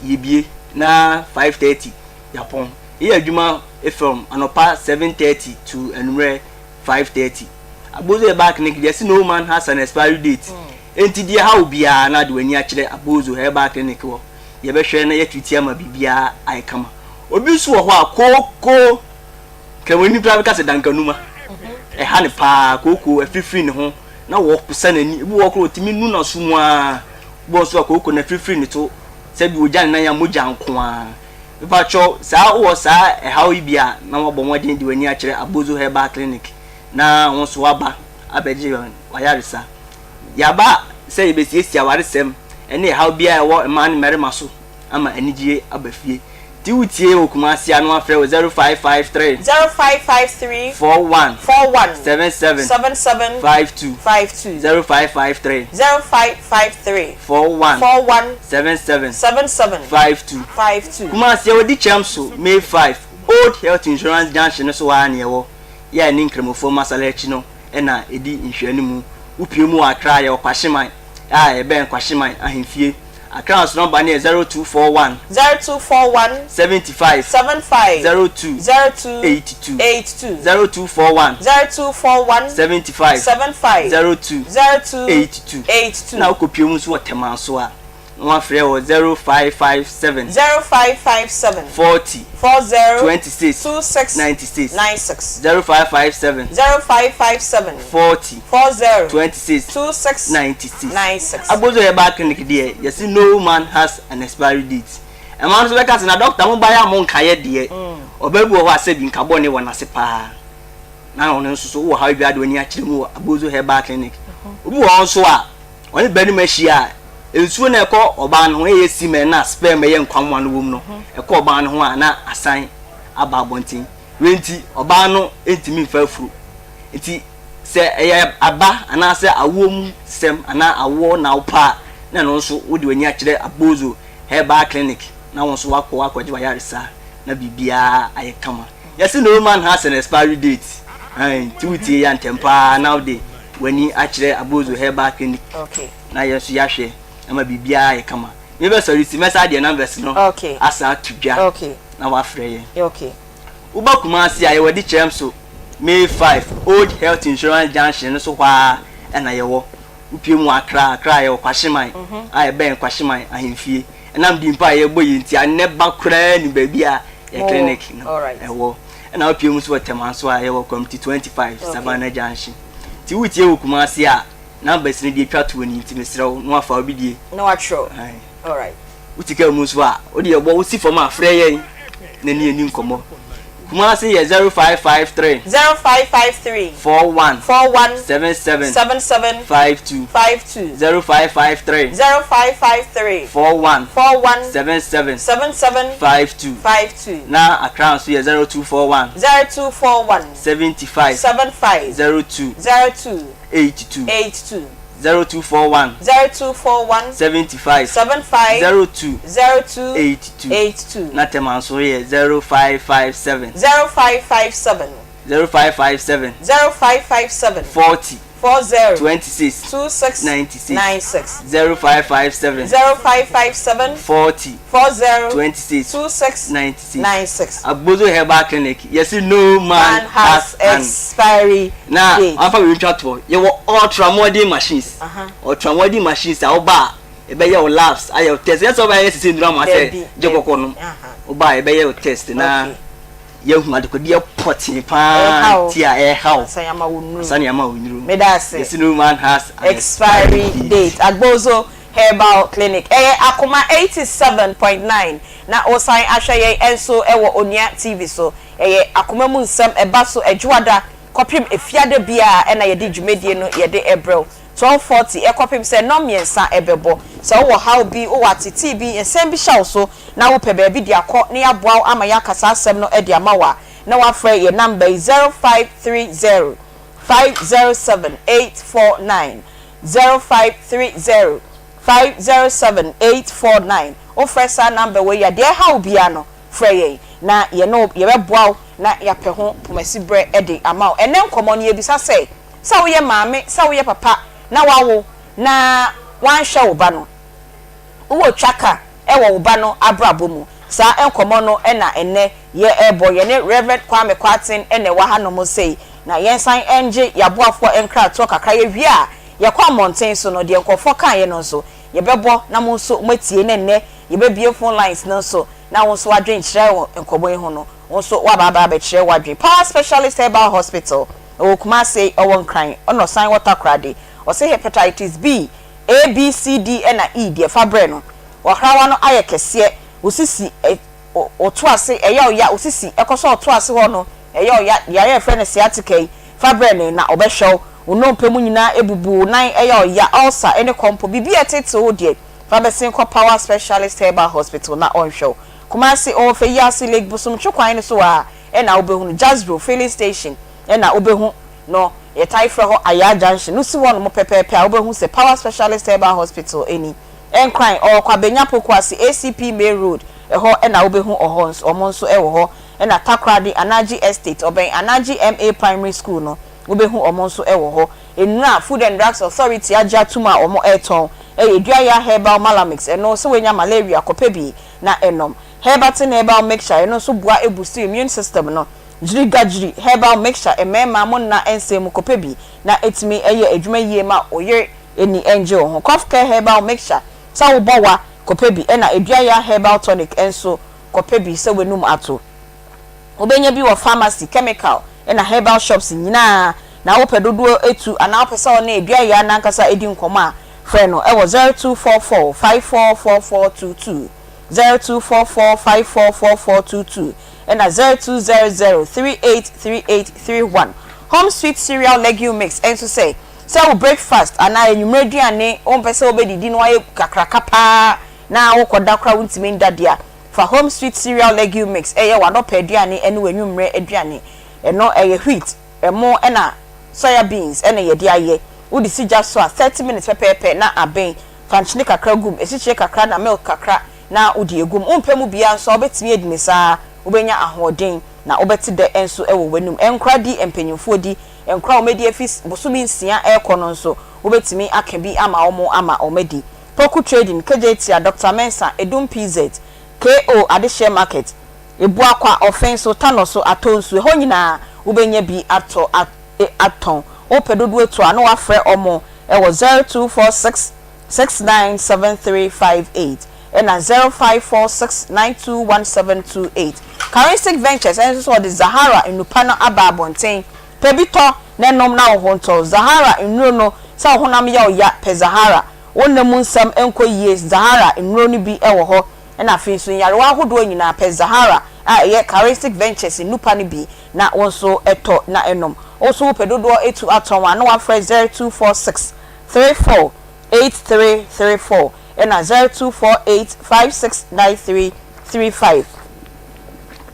S9: yɛbie na 5:30 yɛapɔn. Yɛyɛ adwuma from anɔpa 7:30 to anwummerɛ 5:30. Abozo Herbal Clinic deɛ yɛse no man has an expiry date. Enti deɛ ɛha wo biara na de w'ani akyerɛ Abozo Herbal Clinic hɔ. Yɛbɛhwɛ na yɛatwiti ama biribiara ayɛ kama. Obi nso wɔ hɔ a kooko, Kramoni koraa bɛka sɛ dankanuma, ɛha no paa, kooko afirifiri ne ho na wɔposa n'ani. Ebi wɔ hɔ koraa ɔtumi nu n'aso mu ara. Ebi wɔ hɔ nso a kooko no afirifiri ne to, sɛbi ɔgya ne nan a mogya nko ara. Mepakyɛw, saa wowɔ saa ɛhaw yi bi a na woabɔ mmɔden de w'ani akyerɛ Abozo Herbal Clinic na wo nso woaba abɛgye w'ayaresa. Yɛaba sɛ yɛbɛsiesie awaresɛm ne ɛhaw biara a ɛwɔ mmaa ne mmarima so ama anigyeɛ aba fie. Nti wotie wɔ Kumasi a na woafrɛ wɔ 0553.
S4: 0553.
S9: 41.
S4: 41.
S9: 77.
S4: 77.
S9: 52.
S4: 52.
S9: 0553.
S4: 0553.
S9: 41.
S4: 41.
S9: 77.
S4: 77.
S9: 52.
S4: 52.
S9: Kumasi yɛwɔ Dikyɛm so, May 5, Old Health Insurance Junction no so hɔ ara na yɛwɔ. Yɛ a ɛne Nkramofoɔ Masala akyi no na ɛdi nhwɛanimu. Wopue mu wɔ Accra a, yɛwɔ Kwahyeman a ɛbɛn Kwahyeman ahemfie. Accra nso nɔmba no yɛ 0241.
S4: 0241.
S9: 75.
S4: 75.
S9: 02.
S4: 02.
S9: 82.
S4: 82.
S9: 0241.
S4: 0241.
S9: 75.
S4: 75.
S9: 02.
S4: 02.
S9: 82.
S4: 82.
S9: Na wokɔpue mu nso wɔ Tema nso a, na wɔafrɛ wɔ 0557.
S4: 0557.
S9: 40.
S4: 40.
S9: 26.
S4: 26.
S9: 96.
S4: 96.
S9: 0557.
S4: 0557.
S9: 40.
S4: 40.
S9: 26.
S4: 26.
S9: 96.
S4: 96.
S9: Abozo Herbal Clinic deɛ, yɛse no man has an expiry date. Ɛma nso bɛka sɛ na doctor mo baeɛ a mo nkaeɛ deɛ. Ɔbaa bi wɔ hɔ a sɛbi nka bɔne wɔ n'ase paa. Na ɔno nso so wowɔ haw biara de w'ani akyerɛ mu wɔ Abozo Herbal Clinic. Obi wɔ hɔ nso a, ɔne barima hyia a, nsuo no a ɛkɔ ɔbaa no ho, ɛyɛ semen na sperm ɛyɛ nkwammoa no wɔ mu no, ɛkɔ ɔbaa no ho a na asan aba abɔnten. Wei nti, ɔbaa no ntumi mfa afuro. Nti sɛ ɛyɛ aba anaasɛ awoɔ mu sɛm anaa awoɔ na wopɛ a, na ɛno nso wode w'ani akyerɛ Abozo Herbal Clinic na wo nso woakɔ akɔgye w'ayaresa na biribiara ayɛ kama. Yɛse no man has an expiry date. Ae, nti wotie yɛ a ntɛm pa ara na wode w'ani akyerɛ Abozo Herbal Clinic na yɛn nso yɛahwɛ ama biribiara ayɛ kama. Mebɛsɔre si, mɛsan de yɛn numbers no asan ato dwa na woafrɛ yɛn. Woba Kumasi a, yɛwɔ Adikyerɛm so, May 5, Old Health Insurance Junction no so hɔ ara na yɛwɔ. Wopue mu wɔ Accra a, Accra yɛwɔ Kwahyeman a ɛbɛn Kwahyeman ahemfie. Ɛnam din pa a yɛbɔ yi nti, annɛ ba koraa nni baabi a yɛn clinic no wɔ. Ɛna wopue mu nso wɔ Tema nso a, yɛwɔ Committee 25, Savannah Junction. Nti wotie wɔ Kumasi a, numbers no deɛ ɛtwa toɔ ni, nti mesrɛ wo na woafa obi die.
S4: Na woatwerɛ. Alright.
S9: Wote kaa mu nso a, wode yɛbɔ, wosi fam a, frɛ yɛn na ne yɛnni nkɔmmɔ. Kumasi yɛ 0553.
S4: 0553.
S9: 41.
S4: 41.
S9: 77.
S4: 77.
S9: 52.
S4: 52.
S9: 0553.
S4: 0553.
S9: 41.
S4: 41.
S9: 77.
S4: 77.
S9: 52.
S4: 52.
S9: Na Accra nso yɛ 0241.
S4: 0241.
S9: 75.
S4: 75.
S9: 02.
S4: 02.
S9: 82.
S4: 82.
S9: 0241.
S4: 0241.
S9: 75.
S4: 75.
S9: 02.
S4: 02.
S9: 82.
S4: 82.
S9: Na Tema nso yɛ 0557.
S4: 0557.
S9: 0557.
S4: 0557.
S9: 40.
S4: 40.
S9: 26.
S4: 26.
S9: 96.
S4: 96.
S9: 0557.
S4: 0557.
S9: 40.
S4: 40.
S9: 26.
S4: 26.
S9: 96.
S4: 96.
S9: Agbozo Herbal Clinic, yɛsi no man,
S4: Man has
S9: an
S4: expiry
S9: na
S4: date.
S9: afa wei ntwa toɔ yɛwɔ ultramodern machines ultramodern machines a woba a yɛbɛyɛ wo labs ayɛ wo test yɛ sɛ wobɛyɛ sisi nnura mu asɛ
S4: Dabi,
S9: gye kɔkɔ no
S4: Aha.
S9: woba a yɛbɛyɛ wo test na
S4: Okay.
S9: yɛahu adekodeɛ pɔtee paa
S4: Ɛhaw.
S9: ti a ɛhaw
S4: Ansa yɛama wo nnuru.
S9: sani ama wo nnuru
S4: Meda ase.
S9: yɛsi no man has an
S4: expiry date. Agbozo Herbal Clinic ɛyɛ Akoma 87.9 na wosan ahwɛ yɛn nso ɛwɔ Onua TV so. Ɛyɛ Akoma mu Nsɛm, ɛba so Ɛdwoada kɔpem Efiada biara ɛna yɛde dwumadie no yɛde ɛbrɛ wo 12:40 ɛkɔpem sɛ nnɔn mmiɛnsa ɛbɛbɔ. Sɛ wowɔ haw bi, wowɔ atetee bi, nsɛm bi hyɛ wo so na wopɛ baabi de akɔ na yɛaboa wo ama yɛaka saa asɛm no de ama wo a, na woafrɛ yɛn number yi 0530 507 849, 0530 507 849. Wofrɛ saa number wei a, deɛ ɛha wo biara no, frɛ yɛn na yɛne wo yɛbɛboa wo na yɛapɛ ho pomasiberɛ de ama wo. Ɛnnɛ nkɔmmɔ no yɛbisa sɛ, sɛ woyɛ maame, sɛ woyɛ papa na woawo na woanhwɛ wo ba no, wowɔ twaka wɔ wo ba no abrabɔ mu? Saa nkɔmmɔ no na ɛnnɛ yɛrebɔ. Yɛne Rev. Kwame Kwarteng na ɛwɔ hanom sei. Na yɛnsan ngye yɛaboafoɔ nkratoɔ kakra. Yɛwie a, yɛkɔ mmɔnten so no, deɛ nkurɔfoɔ kaeɛ no nso, yɛbɛbɔ na mo nso moatie. Na ɛnnɛ yɛbɛbue phone lines no nso na wo nso w'adwenkyerɛ wɔ nkɔmmɔ yi ho no, wo nso woaba aba abɛkyerɛ w'adwene. Power Specialist Herbal Hospital, ɛwɔ Kumase, ɛwɔ Nkran, ɛna ɔsan wɔ Takoradi. Ɔse Hepatitis B, A, B, C, D ɛna E deɛ fa brɛ no. W'ahrawa no ayɛ kɛseɛ, wo sisi ɛ, wo to ase ɛyɛ wo ya, wo sisi ɛkɔ sɛ ɔto ase hɔ no ɛyɛ wo ya, yareɛ a yɛfrɛ no sciatica yi, fa brɛ no na ɔbɛhwɛ wo. Wo nnompe mu nyinaa abubu, wo nan ɛyɛ wo ya, ulcer ɛne kɔmpɔ, biribi a ɛteetee wo deɛ, fa bɛsen kɔ Power Specialist Herbal Hospital na ɔnhwɛ wo. Kumasi, ɔwɔ Feyiase, Lake Bosomtwe kwan no so a ɛna wobɛhu no, Jasbro Filling Station ɛna wobɛhu no, yɛtae frɛ hɔ Ayaa Junction no si hɔnom pɛpɛɛpɛ a wobɛhu sɛ Power Specialist Herbal Hospital ni. Nkran, ɔwɔ Kwabenya Pokuase, ACP Main Road, ɛhɔ na wobɛhu ɔhɔ nso, wɔn nso wɔ hɔ. Ɛna Takoradi, Anagye Estate, ɔbɛn Anagye MA Primary School no, wobɛhu wɔn nso wɔ hɔ. Nnuro a Food and Drugs Authority agye atom a wɔretɔn yɛ Duaya Herbal Malamix, ɛno sɛ woanya malaria kɔpɛ bi na nom. Herbatin Herbal Mixture, ɛno nso boa boost immune system no. Gyirigagyiri Herbal Mixture, mmarima mo nna nsɛm mu kɔpɛ bi na ɛtumi yɛ adwuma yie ma wo yere ani ngye wo ho. Cough Care Herbal Mixture, sɛ wobɔ wa kɔpɛ bi, ɛna Aduaya Herbal Tonic nso kɔpɛ bi sɛ w'anum ato. Wobɛnya bi wɔ pharmacy, chemical ɛna herbal shops nyinaa. Na wopɛ dodoɔ tu anaa wopɛ sɛ wo ne Aduaya no ankasa di nkɔmmɔ a, frɛ no wɔ 0244 544422, 0244 544422 ɛna 0200 383831. Home Sweet Cereal Legume Mix nso sɛ, sɛ wo breakfast anaa anwummerɛ aduane wompɛ sɛ wobɛdidi na woayɛ kakraka paa na wokɔda koraa wontumi nda deɛ a, fa Home Sweet Cereal Legume Mix yɛ w'anɔpa aduane ne w'anwummerɛ aduane. Ɛno ɛyɛ wheat, ɛmo ɛna soya beans ɛna yɛde ayɛ. Wode si gya so a, 30 minutes pɛpɛɛpɛ na aben. Fa nkyene kakra gu mu, asikyire kakra na milk kakra na wode agu mu. Wompɛ mu biara nso a, wobɛtumi adi no saa ara. Wobɛnya ahoɔden na wobɛte dɛ nso wɔ w'anum. Nkora di, mpanyimfoɔ di. Nkora a wɔadi afi bosome nsia rekɔ no nso, wobɛtumi aka bi ama wɔn ama wɔadi. Poku Trading, Kejetia, Doctor Mensah, Edum PZ, KO Adehyeɛ Market, Ebuakwa, Ɔfenso, Tanɔso, Atonsu, ɛhɔ nyinaa wobɛnya bi atɔ atɔn. Wopɛ dodoɔ atu a na woafrɛ wɔn wɔ 0246 697358 ɛna 0546 921728. Karistic Ventures nso so wɔde Zahara nnupa no aba abɔnten. Pɛ bi tɔ na nom na wo ho ntɔ wo. Zahara nnuro no, sɛ wo honam yɛ wo ya, pɛ Zahara. Wo nna mu nsɛm nkɔ yie, Zahara nnuro no bi wɔ hɔ. Ɛna afei nso nyarewa ahodoɔ nyinaa, pɛ Zahara a ɛyɛ Karistic Ventures nnupa no bi na wo nso tɔ na nom. Wo nso wopɛ dodoɔ tu atɔn a, na woafrɛ 0246 34 8334 ɛna 0248 5693 35.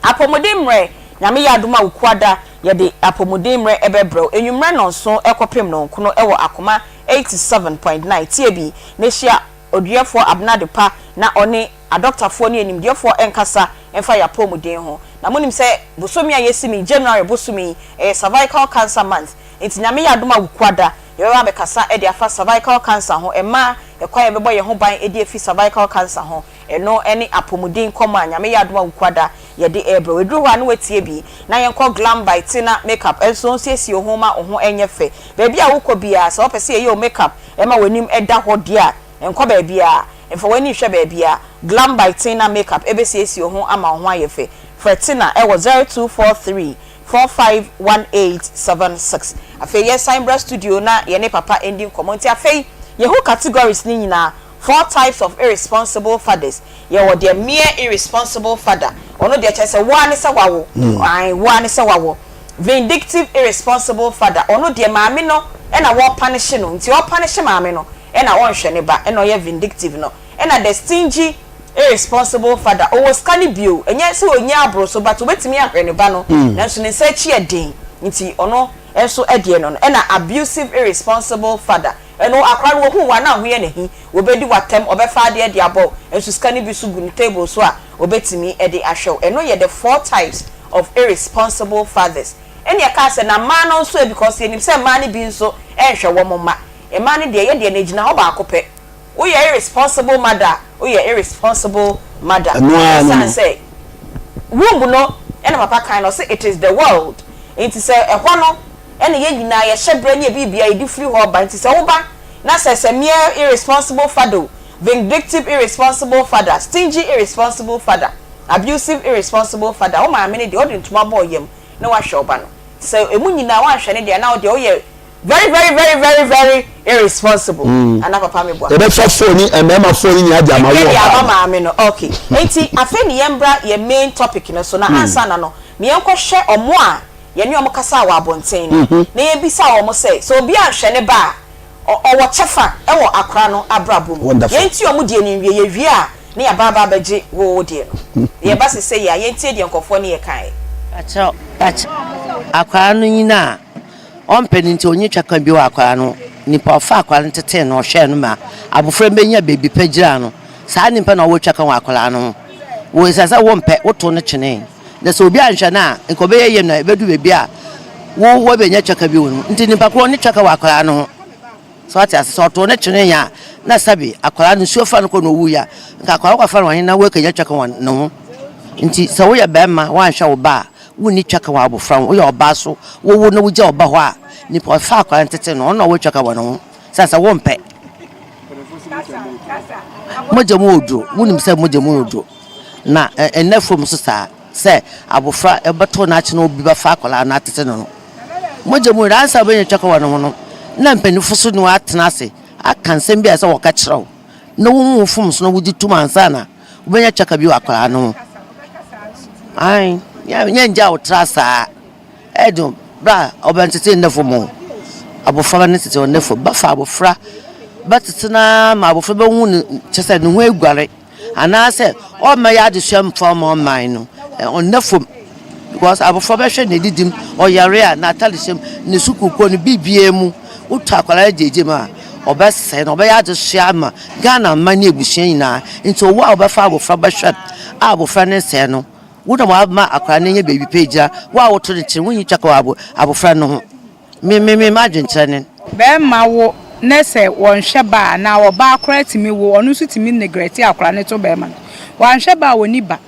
S4: Apɔmuden mmerɛ, Nyame yɛ adom a Wukuada yɛde apɔmuden mmerɛ ɛbɛbrɛ wo anwummerɛ nnɔnson kɔpem nnɔnkono wɔ Akoma 87.9. Tie bi na hyia Ɔduyɛfoɔ Abena Adepa na ɔne adɔktafoɔ ne animdeɛfoɔ nkasa mfa yɛn apɔmuden ho. Na monim sɛ bosome a yɛsi mu yi, January bosome yi, ɛyɛ Cervical Cancer Month. Nti Nyame yɛ adom a Wukuada. Yɛbɛba abɛkasa de afa cervical cancer ho, mmaa, ɛkwan a yɛbɛbɔ yɛn ho ban de afi cervical cancer ho. Ɛno ne apɔmuden nkɔmmɔ a Nyame yɛ adom a Wukuada yɛde rebrɛ wo. Ɛduru hɔ a na woatie bi. Na yɛnkɔ Glam by Tina Makeup nso nsiesie wo ho ma wo ho nyɛ fɛ. Baabi a wokɔ biara, sɛ wopɛ sɛ yɛyɛ wo makeup ma w'anim da hɔ deɛ a, nkɔ baabiara. Mfa w'ani nhwɛ baabiara. Glam by Tina Makeup bɛsiesie wo ho ama wo ho ayɛ fɛ. Frɛ Tina wɔ 0243 451876. Afei yɛnsan mbra studio na yɛne papa ndi nkɔmmɔ. Nti afei yɛhu categories no nyinaa, four types of irresponsible fathers. Yɛwɔ deɛ mere irresponsible father, ɔno deɛ kyerɛ sɛ wo ara ne sɛ wawo, ae, wo ara ne sɛ wawo. Vindictive irresponsible father, ɔno deɛ maame no na wɔrepanishe no, nti ɔrepanishe maame no na ɔnhwɛ ne ba, ɛna ɔyɛ vindictive no. Ɛna the stingy irresponsible father, ɔwɔ sika no bi o, ɛnyɛ sɛ ɔnya aboro so but ɔbɛtumi ahwɛ ne ba no, nanso ne nsa akyi yɛ den nti ɔno nso deɛ no no. Ɛna abusive irresponsible father, ɛno akora no ɔhu wo a na ho yɛ no ahi, ɔbɛdi wo atɛm, ɔbɛfa adeɛ de abɔ wo, nso sika no bi nso gu ne table so a ɔbɛtumi de ahwɛ wo. Ɛno yɛ the four types of irresponsible fathers. Ɛna ɛkaa sɛ na mmaa no nso ɛ because yɛnim sɛ mmaa no bi nso nhwɛ wɔn mma. Mmaa no deɛ yɛ deɛ no ɛgyina hɔ baako pɛ. Woyɛ irresponsible mother a, woyɛ irresponsible mother.
S7: Ɛno ara no
S4: Ɛsiane
S7: no.
S4: sɛ womb no ɛna papa kan no ɔse it is the world nti sɛ ɛhɔ no ɛna yɛn nyinaa yɛhyɛ berɛ ne yɛ biribiara yɛde firi hɔ ba nti sɛ woba na sɛ sɛ mere irresponsible father o, vindictive irresponsible father, stingy irresponsible father, abusive irresponsible father, wo maame no deɛ ɔde ntoma bɔ ɔyam na wahwɛ ɔba no nti sɛ ɛmu nyinaa woanhwɛ no deɛ na wo deɛ woyɛ Very very very very very irresponsible ana papa me boa.
S7: Yɛbɛfa phone yi mmarima phone yi nyinaa de ama wo
S4: Yɛde
S7: ɔbaa
S4: ama
S7: no.
S4: maame no ok enti afei ne yɛn bra yɛn main topic no so na ansa na no me yɛn kɔ hwɛ ɔmo a yɛne ɔmo kasaa wɔ abonten no na yɛn bisa ɔmo sɛ sɛ obi anhwɛ ne ba a ɔwɔ kyɛfa wɔ akora no abrabɔ mu
S7: Wonderful.
S4: yɛn tie ɔmo deɛ no nwie yɛ wie a ne yɛaba aba abɛgye wo wo deɛ no yɛba sesei a yɛn tie deɛ nkorɔfoɔ ne yɛ kaeɛ.
S10: Pakyɛw pakyɛw akwadaa no nyin a Ɔmmpɛ no ntsi onnyi twaka bio wɔ akwadaa no ho. Nyimpa a ɔfaa akwadaa no tsetsee no, ɔhwɛɛ no ma abofra no benya beebi pa gyinaa no, saa nyimpa no na ɔwɔ twaka wɔ akwadaa no ho. Wɔ esian sɛ wommpɛ, wotow no kyenee. Na sɛ obi annhwɛ no a, nka ɔbɛyɛ yie na ebedu beebi a wo woebenya twaka bi wɔ no mu. Ntsi nyimpa kor onnyi twaka wɔ akwadaa no ho. So ɔatse ase? Sɛ ɔtow no kyenee a, na sɛbe akwadaa no nsuo fa no kɔ na owui a, nka akwadaa no kɔfa no wɔ hen na woekenya twaka wɔ no ho. Ntsi sɛ woyɛ barimba woannhwɛ wo ba a, Wonni twaka wɔ abofra ho. Woyɛ ɔbaa so, wowo na wogya wo ba hɔ a, nipa a ɔfa akwadaa no tete no, ɔno na ɔwɔ twaka wɔ ne ho. Sane sɛ wompɛ. Mogya mu oduro, wonim sɛ mogya mu oduro. Na ɛnnɛ fam nso saa, sɛ abofra ɛbɛto n'akyi na obi bɛfa akwadaa no atete no no. Mogya mu oduro, ansa wobɛnya twaka wɔ ne ho no, na mpanyinfo so ne wo atena ase aka nsɛm bi a ɛsɛ sɛ wɔka kyerɛ wo, na wohu wo mfomso na wogye tom ansa na Wobɛnya twaka bi wɔ akwadaa no ho. Ae, nyɛ ngya wo tra saa. Ɛdo, bra ɔbɛntete nnɛ fam o. Abofra ne tete ɔnnɛ fam. Bɛfa abofra, bɛtete no ara ma abofra bɛhu ne, kyɛ sɛ ne ho aguare. Anaasɛ ɔmmɛyɛ adesua mfa mma ɔman no, ɔnnɛ fam. Because abofra bɛhwɛ n'adidi mu, ɔyare a, n'atade hyɛ mu, ne sukuukɔ no, biribiara mu. Woto akwadaa no gyegye mu a, ɔbɛsɛe no, ɔbɛyɛ adesua ama Ghana mma ne abusua nyinaa. Nti owu a wobɛfa abofra bɛhwɛ no a abofra no nsɛe no, wo na wama akwadaa no anya baabi pa agyina. Wo a woto no kyene, wonnyi twaka wɔ abofra no ho. Me me me m'adwenkyerɛ nen.
S11: Bɛɛma wo nɛ sɛ wɔnhwɛ ba a anaa ɔbaa koraa tumi wo ɔno nso tumi negrɛte akwadaa no to bɛɛma no wanhwɛ ba a ɔni ba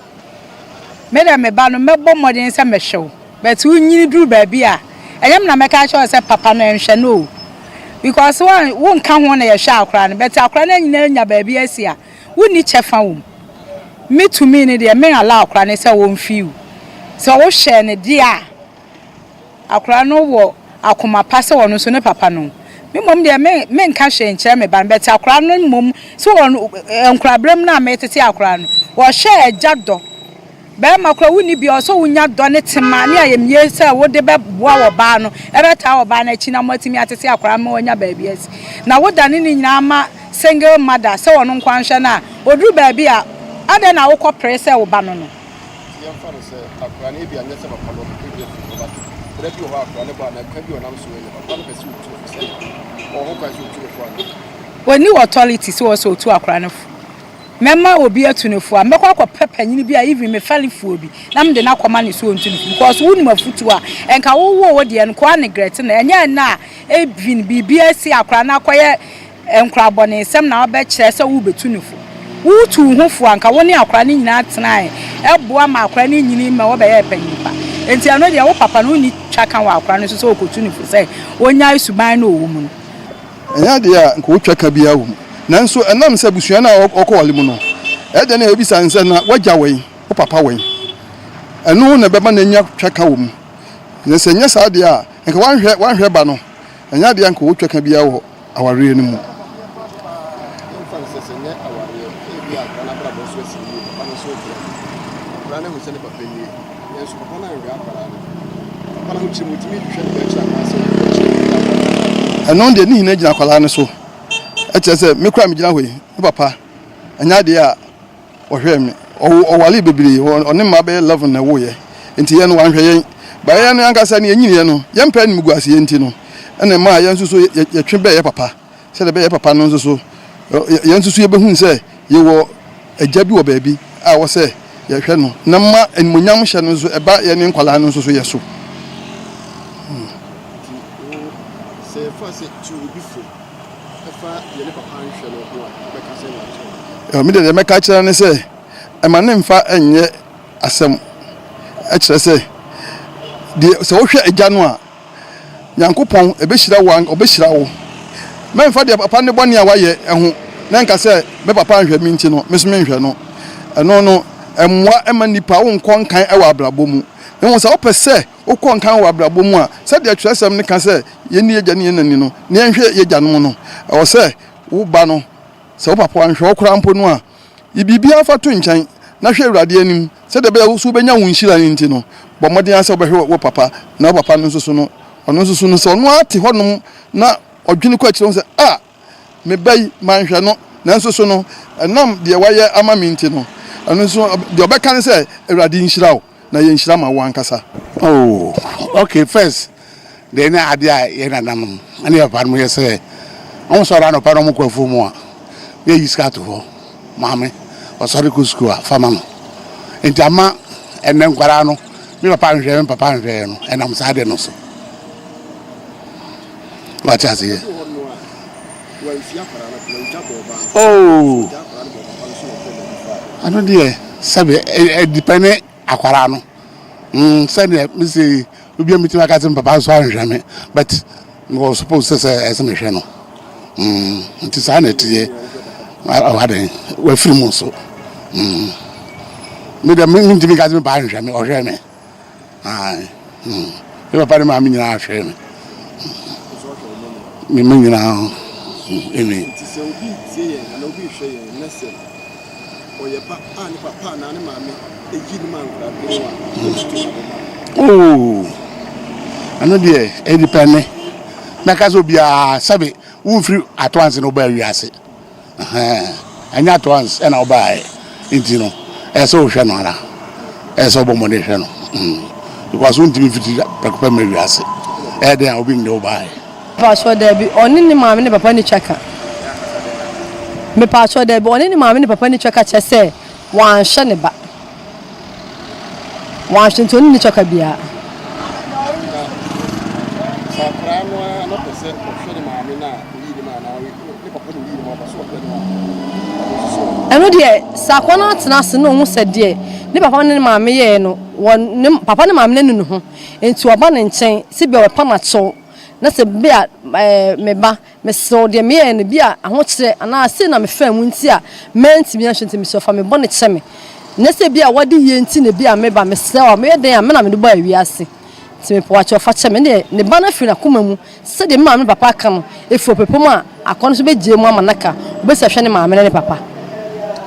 S11: me dɛ me ba no mɛbɔ mmɔden sɛ mɛhwɛ wo but wo nyini duru baabi a ɛnyɛ me na mɛka akyerɛ wo sɛ papa no nhwɛ no o because wo nka ho na yɛhwɛ akwadaa no but akwadaa no anyini anya baabi asi a wonni kyɛfa wɔ mu me tumi no deɛ me allow akwadaa no sɛ ɔmfii wo sɛ wohwɛ no deɛ a Akwadaa no wɔ akoma pa sɛ ɔno nso ne papa no. Me mmom deɛ me menka hwee nkyerɛ me ba no but akwadaa no mmom sɛ ɔno nkwadaa mu no a metete akwadaa no ɔhwɛ agya dɔ. Barima koraa wonni bi a ɔsɛ wonya dɔ ne tema ne ayamyie sɛ wode bɛboa ɔbaa no ɛbɛtaa ɔbaa no akyi na moatumi atete akwadaa no ma wanya baabi asi. Na wodane ne nyinaa ma single mother sɛ ɔno nko ara nhwɛ no a ɔduru baabi a adɛn na wokɔpere sɛ wo ba no no.
S12: Nti yɛmfa no sɛ akwadaa no ebia nyɛ sɛ papa no ɔkɔpɛ bi afiri hɔ but berɛ bi wɔ hɔ a akwadaa no bɔ anaa kwan bi a ɔnam so ɛnyɛ papa no pɛ sɛ ɔtu no fo sɛ ɔwɔ ho kwan sɛ ɔtu no fo anaa?
S11: Ɔnni authority sɛ ɔwɔ sɛ ɔtu akwadaa no fo. Mɛma obi atu no fo a, mɛkɔ akɔpɛ panyin bi a even me fɛlefoɔ bi na mede no akɔma no sɛ ɔntu no fo because wonim afutuo a nka wowoo wo deɛ no nkoa neglect no. Ɛnyɛ ɛnnɛ a even biribi asi akwadaa no akɔyɛ nkorabɔnesɛm na wobɛkyerɛ sɛ worebɛtu no fo. Wotu wo ho fo a, nka wo ne akwadaa no nyinaa tenae boa ma akwadaa no nyini ma wɔbɛyɛɛ panyin pa. Enti ɛno deɛ wo papa no wonni twaka wɔ akwadaa no so sɛ ɔkɔtu no fo sɛ ɔnnyae suban no a ɔwɔ mu no.
S13: Ɛnyɛ adeɛ a nka wɔtwa ka biara wɔ mu. Nanso ɛnam sɛ abusua no a ɔkɔware mu no, ɛyɛ dɛn na yɛbisa no sɛ, Na w'agya wɛn? Wo papa wɛn? Ɛno na ɛbɛma no anya twaka wɔ mu. Na sɛ ɛnyɛ saa deɛ a, nka wanhwɛ wanhwɛ ba no, ɛnyɛ adeɛ a nka ɔwɔ twaka biara wɔ awareɛ no mu.
S12: Yɛmfa no sɛ, sɛ ɛnyɛ awareɛ, ebia akwadaa no abrabɔ nso asi no yie, papa no nso rebrɛ. Akwadaa no ahu sɛ ne papa nie, nanso papa no anhwɛ akwadaa no. Papa no ahokyere mu, ɔtumi hwehwɛ ne ba akyiri anaasɛ ɔkɔ akyiri de akwadaa no.
S13: Ɛno deɛ ne nyinaa gyina akwadaa no so. Ɛkyerɛ sɛ me koraa megyina hɔ yi, me papa, ɛnyɛ adeɛ a ɔhwɛɛ me. Ɔwo ɔwaree bebree, ɔne mmaa bɛyɛ 11 na ɛwoeɛ. Nti yɛn no wanhwɛ yɛn. But yɛn no ankasa no yɛnyiniiɛ no, yɛmpɛ animguaseɛ nti no, ɛna ɛmaa yɛn nso so yɛtwe bɛɛ yɛ papa. Sɛdeɛ ɛbɛyɛ yɛ papa no nso so, yɛn nso so yɛbɛhunu sɛ yɛwɔ agya bi wɔ baabi a ɛwɔ sɛ yɛhwɛ no, na ma animuonyam hyɛ no nso ɛba yɛne nkwadaa no nso so yɛ so.
S12: Nti wo, sɛ yɛfa sɛ tu obi fo ɛfa deɛ ne papa nhwɛ no ho a, wobɛka sɛn akyerɛ no?
S13: Me deɛ deɛ mɛka akyerɛ no ne sɛ, ɛma ne mfa nyɛ asɛm. Ɛkyerɛ sɛ, deɛ sɛ wohwɛ agya no a, Nyankopɔn ɛbɛhyira wo, ɔbɛhyira wo. Mɛmfa deɛ papa ne bɔne a wayɛ ho na nka sɛ me papa anhwɛ me nti no, me nso menhwɛ no. Ɛno no, ɛmmoa mma nnipa wonkɔ nkan wɔ abrabɔ mu. Na mmom sɛ wopɛ sɛ wokɔ nkan wɔ abrabɔ mu a, sɛdeɛ twerɛsɛm no ka sɛ yɛnni yɛn agya ne yɛn na ni no, na yɛnhwɛ yɛn agyanom no, ɛwɔ sɛ wo ba no, sɛ wo papa anhwɛ wo koraa mpo no a, Yi biribiara fa to nkyɛn na hwɛ Awurade anim, sɛdeɛ ɛbɛyɛ a wo nso wobɛnya wo nhyira no nti no, bɔ mmɔden ara sɛ wobɛhwɛ wo papa, na wo papa no nso so no, ɔno nso so no, sɛ ɔno ara te hɔnom na ɔdwene kɔ akyire ho sɛ, A! Me ba yi, manhwɛ no, nanso so no, ɛnam deɛ wayɛ ama me nti no, ɛno nso, deɛ ɔbɛka ne sɛ, Awurade nhyira wo, na ɛyɛ nhyira ma wo ankasa.
S14: Oh, okay, first deɛ ne adeɛ a yɛn nananom ne yɛn papanom yɛ sɛ wɔn sɔre anɔpa na wɔn kɔ afuo mu a na yɛyi sika to hɔ maame ɔsɔre kɔ sukuu a fa ma no nti ama ɛnɛ nkwadaa no me papa nhwɛ me papa nhwɛ no ɛnam saa adeɛ no so wate aseɛ oh ɛno deɛ sɛbi ɛdipɛne akwadaa no mm sɛdeɛ mese obi a metumi aka sɛ me papa nso anhwɛ me but mewɔ suppose sɛ sɛ ɛsɛ mehwɛ no mm nti saa na ɛteɛ awaden wafiri mu nso mm me deɛ mentumi nka sɛ me papa anhwɛ me ɔhwɛ me ae mm me papa ne maame nyinaa ahwɛ me me ma nyinaa amen.
S12: Nti sɛ obi retie yɛn anaa obi rehwɛ yɛn na sɛ ɔyɛ ba a ne papa anaa ne maame yi no ma nkwadaa bere so a, wobɛtumi de ma no?
S14: Oh, ɛno deɛ ɛdipɛne. Mɛka sɛ obiara sɛbe womfiri atoanse na wobaa wiase. Ɛnyɛ atoanse ɛna wobaeɛ nti no ɛyɛ sɛ wohwɛ no ara. Ɛyɛ sɛ wobɔ mmɔden hwɛ no. Mm. Because wontumi mfiti prɛko pɛ mma wiase. Ɛyɛ dɛn a obi nde wo baeɛ.
S15: Mepakyɛw dabi, ɔne ne maame ne papa nni twaka. Mepakyɛw dabi, ɔne ne maame ne papa nni twaka kyerɛ sɛ wanhwɛ ne ba. Wanhwɛ nti ɔne nni twaka biara.
S12: Na sɛ akwadaa no ara na ɔpɛ sɛ ɔhwɛ ne maame no a ɔyii ne ma anaa ne papa na ɔyii ne ma ɔpɛ sɛ ɔhwɛ no a, ɔno nso so ɛ?
S15: Ɛno deɛ, sɛ akwadaa no atena ase na ɔhu sɛ deɛ ne papa ne ne maame yɛeɛ no, wɔ ne papa ne maame no anu ne ho, nti ɔba ne nkyɛn sɛ ebia ɔbɛpa no akyɛw na sɛ bi a ɛɛ me ba, mesrɛ wo deɛ meyɛɛ no bi a ahokyerɛ anaa sei na mefaa mu nti a mantumi anhwɛ nti mesrɛ wo fa me bɔne kyɛ me. Nyɛ sɛ bi a w'ade yie nti na bi a meba, mesrɛ wo a meyɛ dɛn a me na mede baa wiase nti mepɛ wo akyɛ wo fa kyɛ me. Ɛndeɛ ne ba no afiri n'akoma mu sɛdeɛ me maame ne papa aka no, ɛfiri ɔpɛpɛ mu a akoa no nso bɛgyae mu ama no aka, ɔbɛsi ahwɛ ne maame ne ne papa.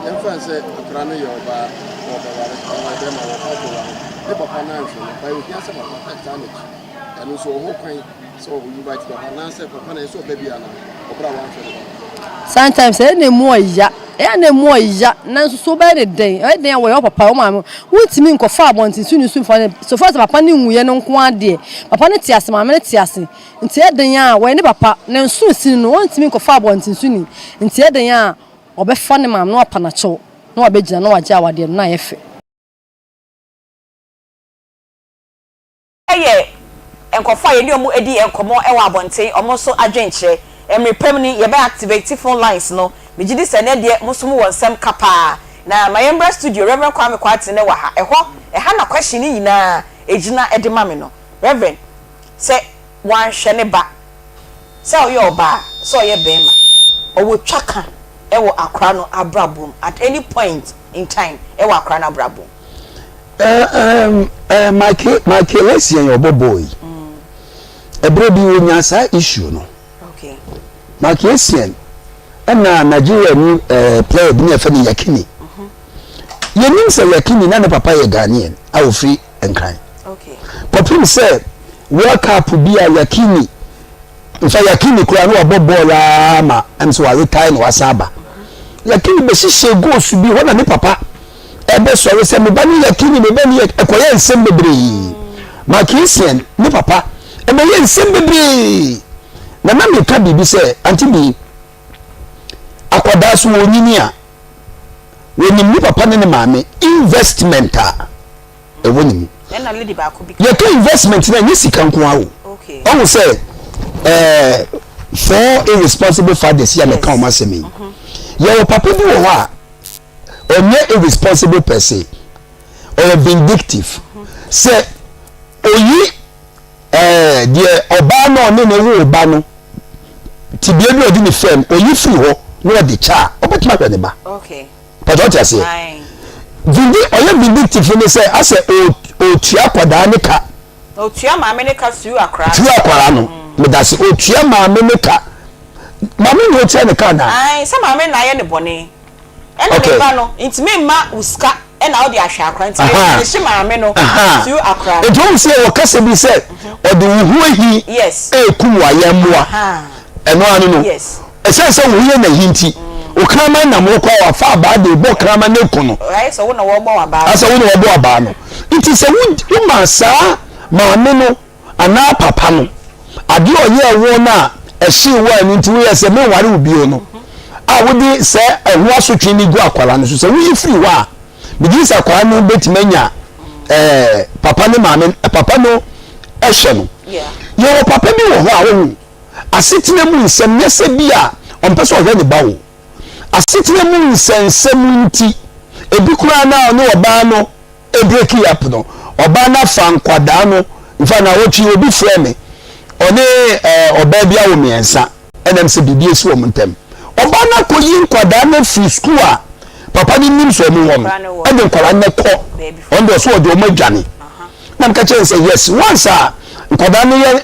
S12: Yɛmfa no sɛ akwadaa no yɛ ɔbaa, ɔrebɛware, anaa ɔyɛ barima, ɔrekɔ akɔware, ne papa no anhwɛ no, but ɛhia sɛ papa taa n'akyi. Ɛno nso ɔwɔ ho kwan sɛ ɔ invite papa anaasɛ papa na ɛsɛ sɛ ɔba bi anaa ɔbrɛ a wanhwɛ ne ba no.
S15: Sometimes ɛyɛ na emu ɔya, ɛyɛ na emu ɔya nanso so wobɛyɛ ne dɛn? Ɛyɛ dɛn a wɔyɛ wo papa, wo maame, wontumi nkɔfa abɔnten so ne so mfa ne so far sɛ papa no nwuiɛ no nko ara deɛ, papa no te ase, maame no te ase, nti ɛyɛ dɛn a wɔyɛ ne papa, ne nso sini no, ɔntumi nkɔfa abɔnten so ni, nti ɛyɛ dɛn a. ɔbɛfa ne maame na wapa no akyɛw na wabɛgyina na wagye awadeɛ no na ayɛ fɛ.
S4: Yɛ nkurɔfoɔ a yɛne wɔn adi nkɔmmɔ wɔ abɔnten, wɔn nso adwenkyerɛ. Mmere pa mu ni, yɛbɛ activate phone lines no. Megye di sɛ ɛnnɛ deɛ mo nso mowɔ nsɛm ka paa. Na ma yɛmmra studio, Rev. Kwame Kwarteng wɔ ha. Ɛhɔ, ɛha na question no nyinaa gyina de ma me no. Rev. Sɛ wanhwɛ ne ba, sɛ ɔyɛ ɔbaa, sɛ ɔyɛ barima, ɔwɔ twaka wɔ akora no abrabɔ mu at any point in time wɔ akora no abrabɔ mu.
S7: Ɛɛ ɛɛ Michael Michael Essien yɛ ɔbɔ bɔɔl yi. Ɛberɛ bi wɔnyaa saa issue no. Michael Essien ɛna Nigeria ni ɛɛ player bi ne yɛfɛ no Yakini. Yɛnim sɛ Yakini na ne papa yɛ Ghanaian a ofiri Nkran. Kɔpem sɛ World Cup bi a Yakini nfa Yakini koraa na wabɔ bɔɔl ara ma ɛm sɛ waretire na wasan aba. Yakini bɛhyehyɛ goals bi hɔ na ne papa ɛbɛsɔre sɛ me ba ne Yakini me ba ne yɛ ɛkɔyɛ nsɛm bebree. Mark Essien ne papa ɛbɛyɛ nsɛm bebree. Na na meka biribi sɛ ante bi akwadaa so wɔnyini a wɔnim ne papa ne ne maame investment a ɛwɔ ne mu. Yɛka investment no a ɛnyɛ sika nko ara o. Ɔhu sɛ ɛɛ four irresponsible fathers yi a mɛka wɔn asɛm yi. Mhm. Yɛwɔ papa bi wɔ hɔ a ɔnyɛ irresponsible per se, ɔyɛ vindictive. Mhm. Sɛ oyi ɛɛ deɛ ɔbaa no a ɔne ne wo ba no tibea bi a ɔde ne fam oyi firi hɔ na ɔde kyɛ a ɔbɛtumi ahwɛ ne ba.
S4: Okay.
S7: Pàtó ɔte aseɛ. Vindi ɔyɛ vindictive ne sɛ asɛ otua akwadaa ne ka.
S4: Otua maame ne ka through akwadaa.
S7: Through akwadaa no. Medase otua maame ne ka. Maame na otua ne ka anaa?
S4: Ae sɛ maame na ayɛ ne bɔne. Ɛna ne ba no ntumi mma wo sika ɛna wode ahwɛ akwadaa nti ɛhye maame no through akwadaa no.
S7: Nti wohu sɛ yɛwɔ kasa bi sɛ ɔde wo ho ahi ɛrekum w'ayɛmmoa. Ɛno ano no. Ɛsiane sɛ wo ho yɛ no ahi nti, wo kraman nam wo kɔ a, wafa abaa de rebɔ kraman no aku no.
S4: Ayɛ sɛ wo na wɔrebɔ abaa no.
S7: Asɛ wo na wɔbɔ abaa no. Nti sɛ woma saa maame no anaa papa no adeɛ a ɔyɛɛ wo no a ɛhyee wo a ɛno nti woyɛ sɛ menware wo bio no a wode sɛ ɛho asotwe no gu akwadaa no so sɛ woyi firi hɔ a megye sɛ akwadaa no bɛtumi anya ɛɛ papa ne maame papa no ɛhyɛ no. Yɛwɔ papa bi wɔ hɔ a wohu Asetena mu nsɛm, nyɛ sɛ bi a ɔmpɛ sɛ ɔhwɛ ne ba o. Asetena mu nsɛnsɛm nti, ebi koraa na ɔne ɔbaa no breaki up no, ɔbaa no afa nkwadaa no, in fact naawɔtwe yi obi frɛɛ me, ɔne eh, ɔbaa bi awo mmiɛnsa, ɛnam sɛ biribi asi wɔn ntam. Ɔbaa no akɔyi nkwadaa no afiri sukuu a papa no nim sɛ wɔn wɔ no, ɛde nkwadaa no kɔ, ɔno deɛ ɔsɛ ɔde wɔn adwane. Na meka kyerɛ no sɛ yes, once a nkwadaa no yɛ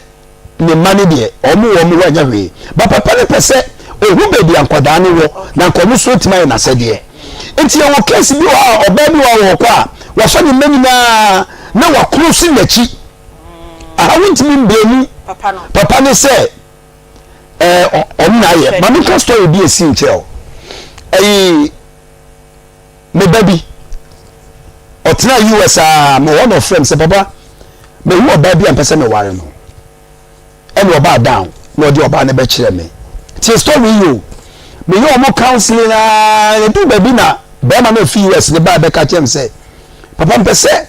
S7: ne mma no deɛ wɔn wɔ wɔn hɔ ɛnyɛ hwee ba papa no pɛ sɛ ohu baabi a nkwadaa no wɔ na nka ɔno nso atumi ayɛ n'asɛdeɛ nti yɛwɔ case bi wɔ hɔ a ɔbaa bi wɔ hɔ a wɔkɔ a wafa ne mma nyinaa na wakoro si n'akyi aha wontumi mbie mu papa no sɛ ɛɛ ɔno na ayɛ maame nka story bi esi nkyerɛ o ɛyi. Me ba bi, ɔtenaa US aa, mewɔ hɔ na ɔfrɛ me sɛ, Papa, mahu ɔbaa bi a mpɛ sɛ meware no. Ɛna ɔbaa down na ɔde ɔbaa no bɛkyerɛ me. Tie story yi o. Meyɛ ɔmo counseling aa, ɛduu baabi na bɛrima no a ofi US no baa bɛka kyerɛ me sɛ, Papa, mpɛ sɛ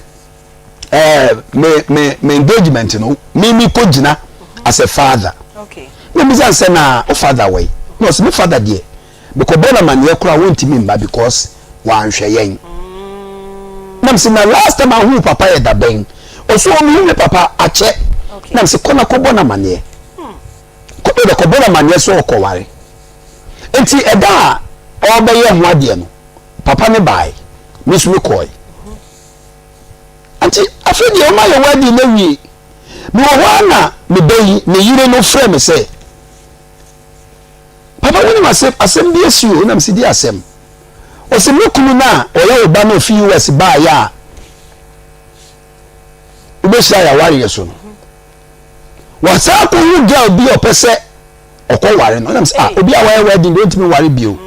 S7: eh, me, me, me engagement no, me me kɔ gyina as a father.
S4: Okay.
S7: Na mbisa sɛ na o father wɔ yi? Na ɔsɛ me father deɛ, Mekɔbɔ no amaneɛ koraa wɔntumi mma because wanhwɛ yɛn. Na mese na last time ahuu papa yɛ da bɛn? Ɔse oh mehu me papa akyɛ. Na mese kɔ na kɔbɔ no amaneɛ. Kɔ wode kɔbɔ no amaneɛ sɛ ɔkɔware. Nti ɛda a ɔrebɛyɛ ho adeɛ no papa no bae, me nso mekɔe. Nti afei deɛ ɔma yɛ wedding no awie. Mewɔ hɔ ara na me ba yi ne yere no frɛ me sɛ Papa wonim asɛm asɛm bi asi o na mese di asɛm ɔse me kunu no a ɔyɛ wo ba no ofi US baayɛ a wobɛhyira yɛ awareɛ so no wasan akɔhu girl bi a ɔpɛ sɛ ɔkɔ ware no na mese ah obi a wayɛ wedding deɛ ɔntumi ware bio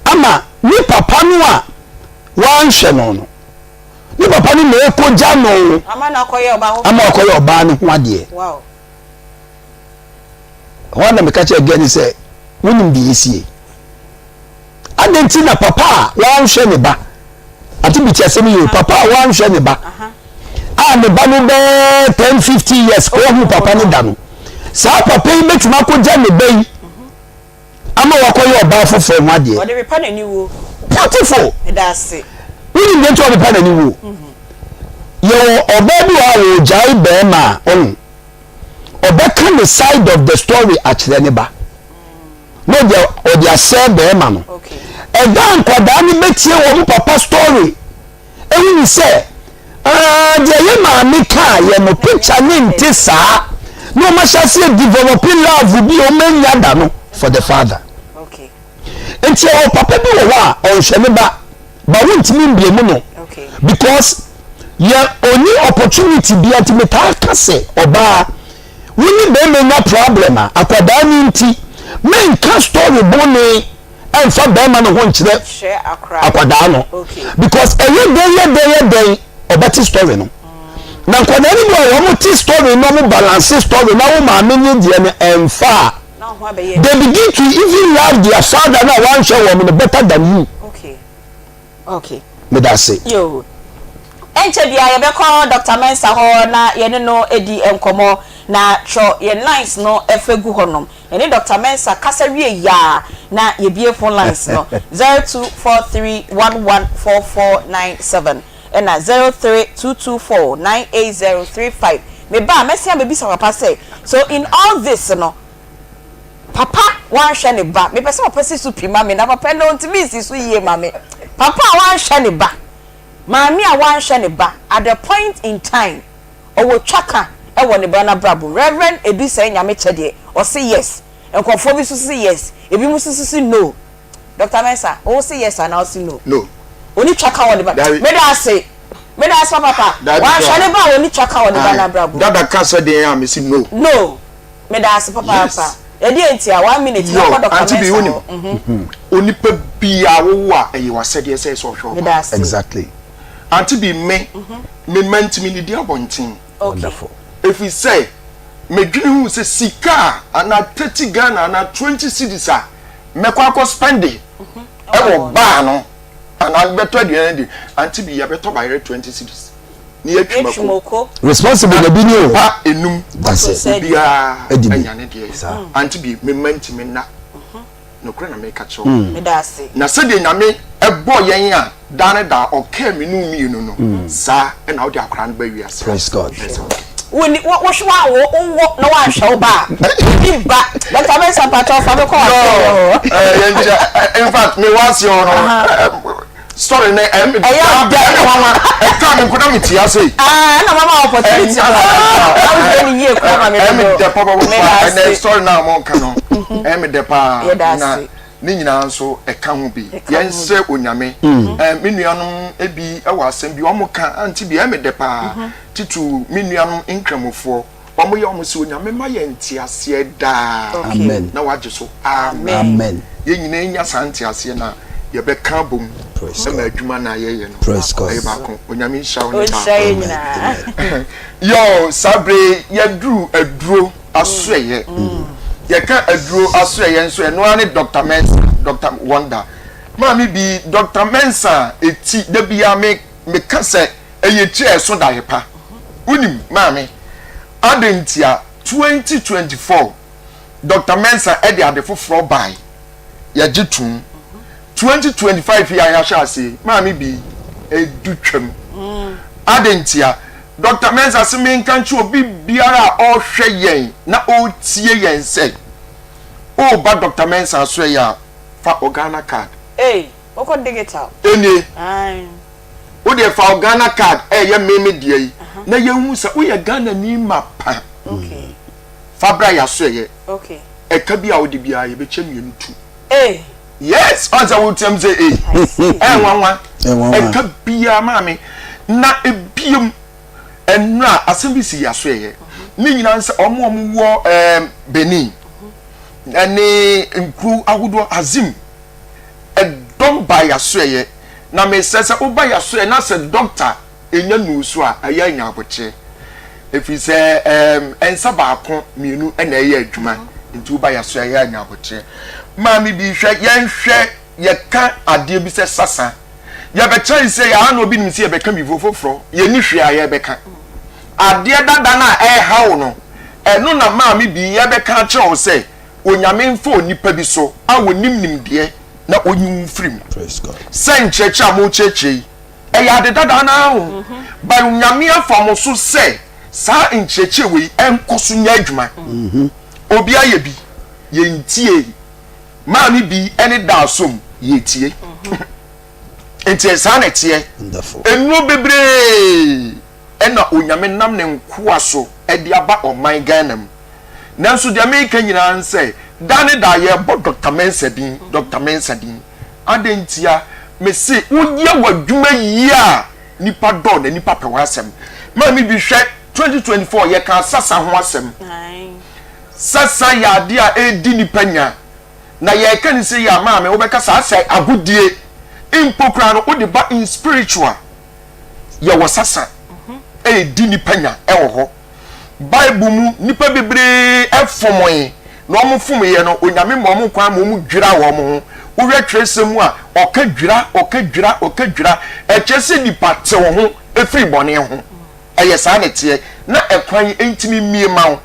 S7: ama ne papa no a wanhwɛ no no ne papa no na ɛkɔgya no
S4: ama
S7: ɔkɔyɛ ɔbaa no ho adeɛ. Ɛhɔ ara na meka kyerɛɛ girl no sɛ, Wonim deɛ ɛresie? Adɛn nti na papa a wanhwɛ ne ba, ate bi ti asɛm yi o, papa a wanhwɛ ne ba, a ne ba no bɛɛ 10, 15 years, ɔhu papa no da no, saa papa yi bɛtumi akɔgya ne ba yi ama wakɔyɛ ɔbaa foforɔ ho adeɛ.
S4: Ɔde repa n'ani wuo.
S7: Beautiful.
S4: Meda ase.
S7: Wonim deɛ nti ɔde pa n'ani wuo? Yɛwɔ ɔbaa bi wɔ hɔ a ɔgyae bɛrima a ɔho ɔbɛka ne side of the story akyerɛ ne ba na ɔde ɔde asɛe bɛrima no. Ɛda a nkwadaa no bɛtie wɔn papa story ehunu sɛ ah deɛ yɛ maame kaa yɛ no picture ne nte saa na wɔn ahyɛ aseɛ developing love bi a wɔn anya da no for the father. Nti ɛwɔ papa bi wɔ hɔ a ɔnhwɛ ne ba ba wontumi mbie mu no because yɛ ɔni opportunity bi nti metaa ka sɛ ɔbaa wo ne bɛrima nya problem a akwadaa no nti menka story bɔne ɛmfa bɛrima no ho nkyerɛ akwadaa no because ɛyɛ dɛn yɛ dɛn yɛ dɛn ɔbɛte story no na nkwadaa no bi a wɔn te story no wɔn balance story na wo maame nye deɛ no ɛmfa a they begin to even love their father na wanhwɛ wɔn no better than you.
S4: Okay. Okay.
S7: Meda ase.
S4: Yo. Ɛnkyɛ biara yɛbɛkɔ Doctor Mensah hɔ na yɛne no adi nkɔmmɔ na twerɛ yɛn lines no fa gu hɔnom. Yɛne Doctor Mensah kasa wie yi a na yɛbue phone lines no, 0243114497 ɛna 0322498035. Meba a mɛsan abɛbisa papa sɛ, so in all this no, Papa wanhwɛ ne ba. Mepɛ sɛ papa si so pi ma me na papa no ɔntumi nsi so yie ma me. Papa a wanhwɛ ne ba, maame a wanhwɛ ne ba at the point in time ɔwɔ twaka wɔ ne ba no abrabɔ mu. Rev. Edusei Nyamekyɛ deɛ ɔse yes, nkurɔfoɔ bi nso se yes, ebinom nso se no. Doctor Mensah, wo se yes anaa wo se no?
S12: No.
S4: Ɔni twaka wɔ ne ba.
S12: Dabi.
S4: Meda ase. Meda ase papa.
S12: Dabi
S4: Wanhwɛ ne ba a ɔni twaka wɔ ne ba no abrabɔ mu.
S12: Dada ka sɛ deɛn a mese no.
S4: No. Meda ase papaapa.
S12: Yes.
S4: Ɛdeɛn ntia? One minute na
S12: Yo,
S4: kɔ Doctor
S12: Auntie Bi,
S4: Mensah
S12: wonim,
S4: hɔ. Mhm.
S12: onipa biaa wowo a, ɛyɛ w'asɛdeɛ sɛ ɛsɛ ɔhwɛ
S4: Meda
S12: ɔba.
S4: ase.
S7: Exactly.
S12: Auntie Bi, me, me mma nti menidi abɔnten.
S4: Okay.
S7: Wonderful.
S12: Ɛfiri sɛ, medwene hu sɛ sika a, anaa 30 Ghana anaa 20 cedis a mɛkɔ akɔ spɛnde ɛwɔ baa no, anaa bɛtɔ aduane adi, Auntie Bi, yɛbɛtɔ bayerɛ 20 cedis. ne yɛatwi mako.
S7: Responsible na bi ni o.
S12: Pa enum.
S7: That's it.
S12: Obiara
S7: Adi bi.
S12: anya ne deɛ.
S7: Saa.
S12: Ante bi me mma ntumi nna. Nokorɛ na meka kyerɛ wo.
S4: Meda ase.
S12: Na sɛdeɛ Nyame bɔ yɛn a daa ne daa ɔkaa me ne wo mmienu no, saa na wode akwadaa no ba wiase.
S7: Praise God.
S12: Ɛsɛ wo.
S4: Wonni wo wo wanwo wowɔ na wanhwɛ wo ba a wonni ba. Doctor Mensah mpakyɛw fa me kɔ w'aseɛ hɔ.
S12: No, eh, yɛn nkyɛ, in fact, me wɔ aseɛ hɔ no, Story no ɛyɛ me
S4: Ɛyɛ
S12: da
S4: ɔdɛ.
S12: ɛyɛ nwanwa ɛka me nko na me te ase.
S4: Ah, ɛna mama opportunity no. Na wo deɛ ne yie kura ma me
S12: Ɛyɛ me
S4: dodo.
S12: dɛ papa
S4: Meda
S12: papa
S4: ase.
S12: ɛnɛ story na mo ka no ɛyɛ me dɛ paa
S4: Yɛda
S12: na
S4: ase.
S12: ne nyinaa nso ɛka ho bi
S4: Ɛka
S12: yɛn
S4: ho
S12: srɛ onyame ɛɛ me nuanom ebi ɛwɔ asɛm bi wɔn ka ante bi ɛyɛ me dɛ paa titu me nuanom nkramofoɔ. Wɔn yɛ wɔn sɛ Onyame ma yɛn nteaseɛ daa.
S7: Amen.
S12: Na wagye so. Amen.
S7: Amen.
S12: Yɛn nyinaa nya saa nteaseɛ no a, yɛbɛka abom
S7: Praise
S12: ma
S7: God.
S12: adwuma no a yɛyɛ no
S7: Praise God.
S12: ɛyɛ baako. Onyame nhyira wo ne
S4: Ɔnhyira
S12: baako.
S4: yɛn nyinaa.
S12: Yo, saa bere yi yɛaduru aduro asoɛyɛ. Yɛka aduro asoɛyɛ nso ɛno ara ne Doctor Mensah, Doctor Wonder. Maame bi, Doctor Mensah eti da biara me meka sɛ Ɛyɛ ti a ɛso daeɛ pa. Wonim, maame, adɛn ntia? 2024, Dɔkta Mensah de ade foforɔ bae. Yɛgye toom. 2025 yi a yɛahyɛ aseɛ yi, maame bi, ɛdu twam. Adɛn ntia? Dɔkta Mensah se menka nkyerɛ obi biara a ɔrehwɛ yɛn na ɔretie yɛn sɛ, woreba Dɔkta Mensah asoɛeɛ a, fa wo Ghana card.
S4: Ei, wokɔ digital.
S12: Ɛnie.
S4: Ae.
S12: Wo deɛ fa wo Ghana card ɛyɛ me me deɛ yi na yɛnhu sɛ woyɛ Ghanani mapa. Fa bra yɛasoɛyɛ. Ɛka bi a wode biara yɛbɛkyɛ mmienu tu. Yes, ɔn sɛ woteam sɛ ei. Ɛnwanwa. Ɛka biara maame. Na ebiem ɛnora asɛm bi si yɛasoɛyɛ. Ne nyinaa sɛ ɔmo ɔmo wɔ ɛɛm Benin ɛne nkuro ahodoɔ Azim. Ɛdɔm ba y'asoɛeɛ na mesrɛ sɛ woba y'asoɛeɛ na sɛ dɔkta nya nuu so a ɛyɛ a nya aboterɛ ɛfiri sɛ ɛɛm nsa baako mmienu na ɛyɛ adwuma nti woba y'asoɛeɛ a nya aboterɛ. Maame bi hwɛ yɛnhwɛ.
S16: Yɛka adeɛ bi sɛ sasa. Yɛbɛkyerɛ yi sɛ yɛa na obi nim sɛ yɛbɛka biribi foforɔ. Yɛnni hwee a yɛbɛka. Adeɛ dada no a ɛreha wo no, ɛno na maame bi yɛbɛka akyerɛ wo sɛ Onyame mfa onipa bi so a ɔnim nimdeɛ na ɔnyi wo mfiri mu. Sɛ nkyerɛkyerɛ a mokyerɛkyerɛ yi, ɛyɛ ade dada no ara o, but Onyame afa mo so sɛ saa nkyerɛkyerɛ wei ɛnkɔ so nyɛ adwuma. Obi ayɛ bi, yɛntiee. Maame bi ne da asom, yɛtie. Nti saa na ɛteɛ. Nnuro bebree ɛna Onyame nam ne nkoa so de aba ɔman Ghana mu. Nanso deɛ meka nyinaa ne sɛ, da ne da yɛrebɔ Doctor Mensah din, Doctor Mensah din. Adɛn ntia? Mese woyɛ w'adwuma yie a, nipa dɔ na nipa pɛ w'asɛm. Maame bi hwɛ 2024 yɛkaa sasa ho asɛm. Sasa yɛ adeɛ a ɛredi nipa nya. Na yɛreka no sei a maame wobɛka saa sɛ agodie mpo koraa no wode ba in spiritual yɛwɔ sasa ɛredi nipa nya ɛwɔ hɔ. Bible mu nnipa bebree fomee, na wɔn fomeeɛ no, Onyame ma wɔn kwan ma wɔn dwira wɔn ho. Wohwɛ twerɛsɛm mu a, ɔka dwira, ɔka dwira, ɔka dwira. Ɛkyerɛ sɛ nipa te wo ho firi bɔne ho. Ɛyɛ saa na ɛteɛ. Na ɛkwan ntumi mmie ma wo.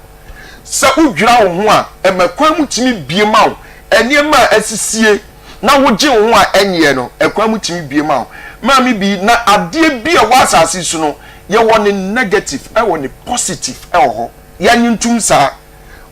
S16: Sɛ wodwira wo ho a, ɛma kwan mu tumi bue ma wo. Nneɛma a asisie na wogye wo ho a ɛnyeɛ no, ɛkwan mu tumi bue ma wo. Maame bi, na adeɛ bi a ɛwɔ asase so no, Yɛwɔ ne negative ɛwɔ ne positive ɛwɔ hɔ. Yɛnye ntum saa.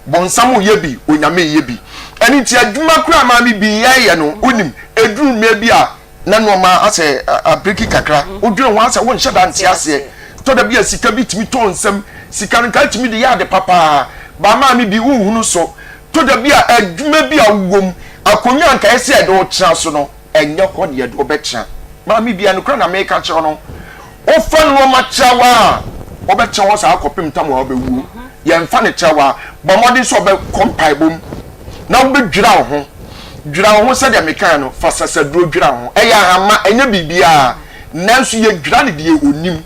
S16: Bonsam yɛ bi, Onyame yɛ bi. Ɛno nti adwuma koraa maame bi yɛɛyɛ no, wonim, ɛduru mmerɛ bi a na nnoɔma asɛ abreki kakra. Wodwene ho asɛ wonhyɛ da nte aseɛ. Tɔ da bi a sika bi tumi tɔ nsam. Sika no nka atumi de yɛ ade papaa. But maame bi wonhunu so. Tɔ da bi a adwuma bi a wowɔ mu, akonnwa a nka ɛsɛ yɛde wo tena so no, ɛnyɛ hɔ na yɛde wo bɛtena. Maame bia, nokorɛ na meka kyerɛ wo no, wofa nnoɔma kyerɛwa a, wobɛtena hɔ saa kɔpem tam a wobɛwuo. Yɛmfa no kyerɛwa. Bɔ mmɔden sɛ wobɛkɔ mpaebɔ mu na wobɛdwira wo ho. Dwira wo ho sɛdeɛ mekaeɛ no, fa sasaduro dwira wo ho. Ɛyɛ ahama, ɛnyɛ biribiara, nanso yɛdwira no deɛ ɔnim.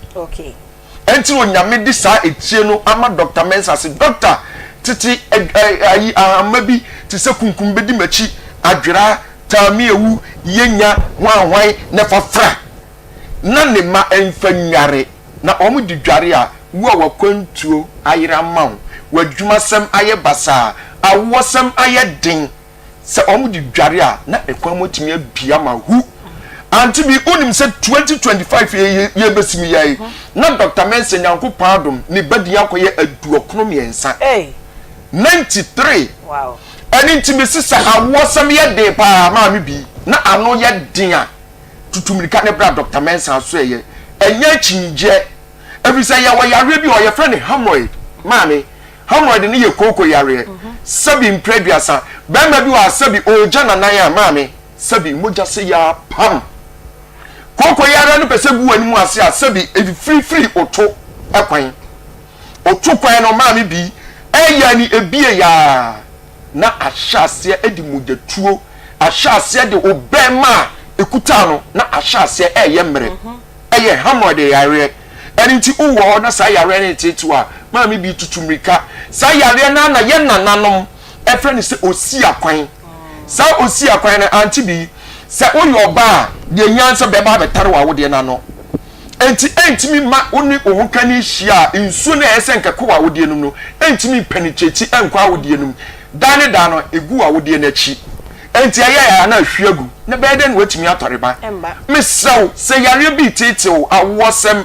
S16: Ɛnti na Onyame de saa etie no ama Doctor Mensah se, Doctor, tete ayi ahama bi te sɛ kunkum bedi m'akyi, adwera, taamiewu, yenya, hwan hwan, na fa fra na ne mma mfa nnware. Na wɔn de dware a, wo a w'akwantuo ayera ama wo, w'adwumasɛm ayɛ basaa, awoɔsɛm ayɛ den, Sɛ wɔn de dware a na ɛkwan mu atumi abue ama hu. Ante bi wonim sɛ 2025 yɛ yɛbɛsi mu yɛ na Dr. Mensah Nyankopɔn adom ne ba din akɔyɛ aduɔkono mmiɛnsa. 93. Ɛno nti mesi sɛ awoɔsɛm yɛ den paa maame bi na ano yɛ den a tutu mirika ne bra Dr. Mensah so ɛyɛ ɛnyɛ akyinnyegyeɛ ɛfiri sɛ yɛwɔ yareɛ bi wɔ yɛfrɛ no hemorrhoid maame Hemorrhoid no yɛ kooko yareɛ. Sɛbi mprɛ aduasa. Barima bi wɔ ha sɛbi ɔregya nanan a maame sɛbi mogya sɛ yaa pam. Kooko yareɛ no pɛ sɛ gu w'anim ase a sɛbi ɛfiri firi oto kwan. Oto kwan no maame bi ɛyɛ ni ebie yaa na ahyɛ aseɛ de mogya tuo ahyɛ aseɛ de obɛɛma a ekutaa no na ahyɛ aseɛ ɛyɛ mmerɛ. Ɛyɛ hemorrhoid yareɛ. Ɛno nti wowɔ hɔ na saa yareɛ no reteete wo a, maame bi tutu mmirika. Saa yareɛ no ara na yɛn nananom frɛ no sɛ osiakwan. Saa osiakwan no, ante bi, sɛ woyɛ ɔbaa a, deɛ ɛhia ne sɛ bɛba abɛtare w'awodeɛ no ano. Enti ɛntumi mma wo ne wo hokani hyia a, nsuo no a ɛyɛ sɛ nka ɛkɔ w'awodeɛ no mu no, ɛntumi mpenetrate nkɔ awodeɛ no mu. Daa ne daa no, ɛgu w'awodeɛ no akyi. Enti ɛyɛɛ a na ahwie agu, na ɛbɛyɛ dɛn na woatumi atɔre ba? Mesrɛ wo, sɛ yareɛ bi reteetee wo, awoɔsɛm,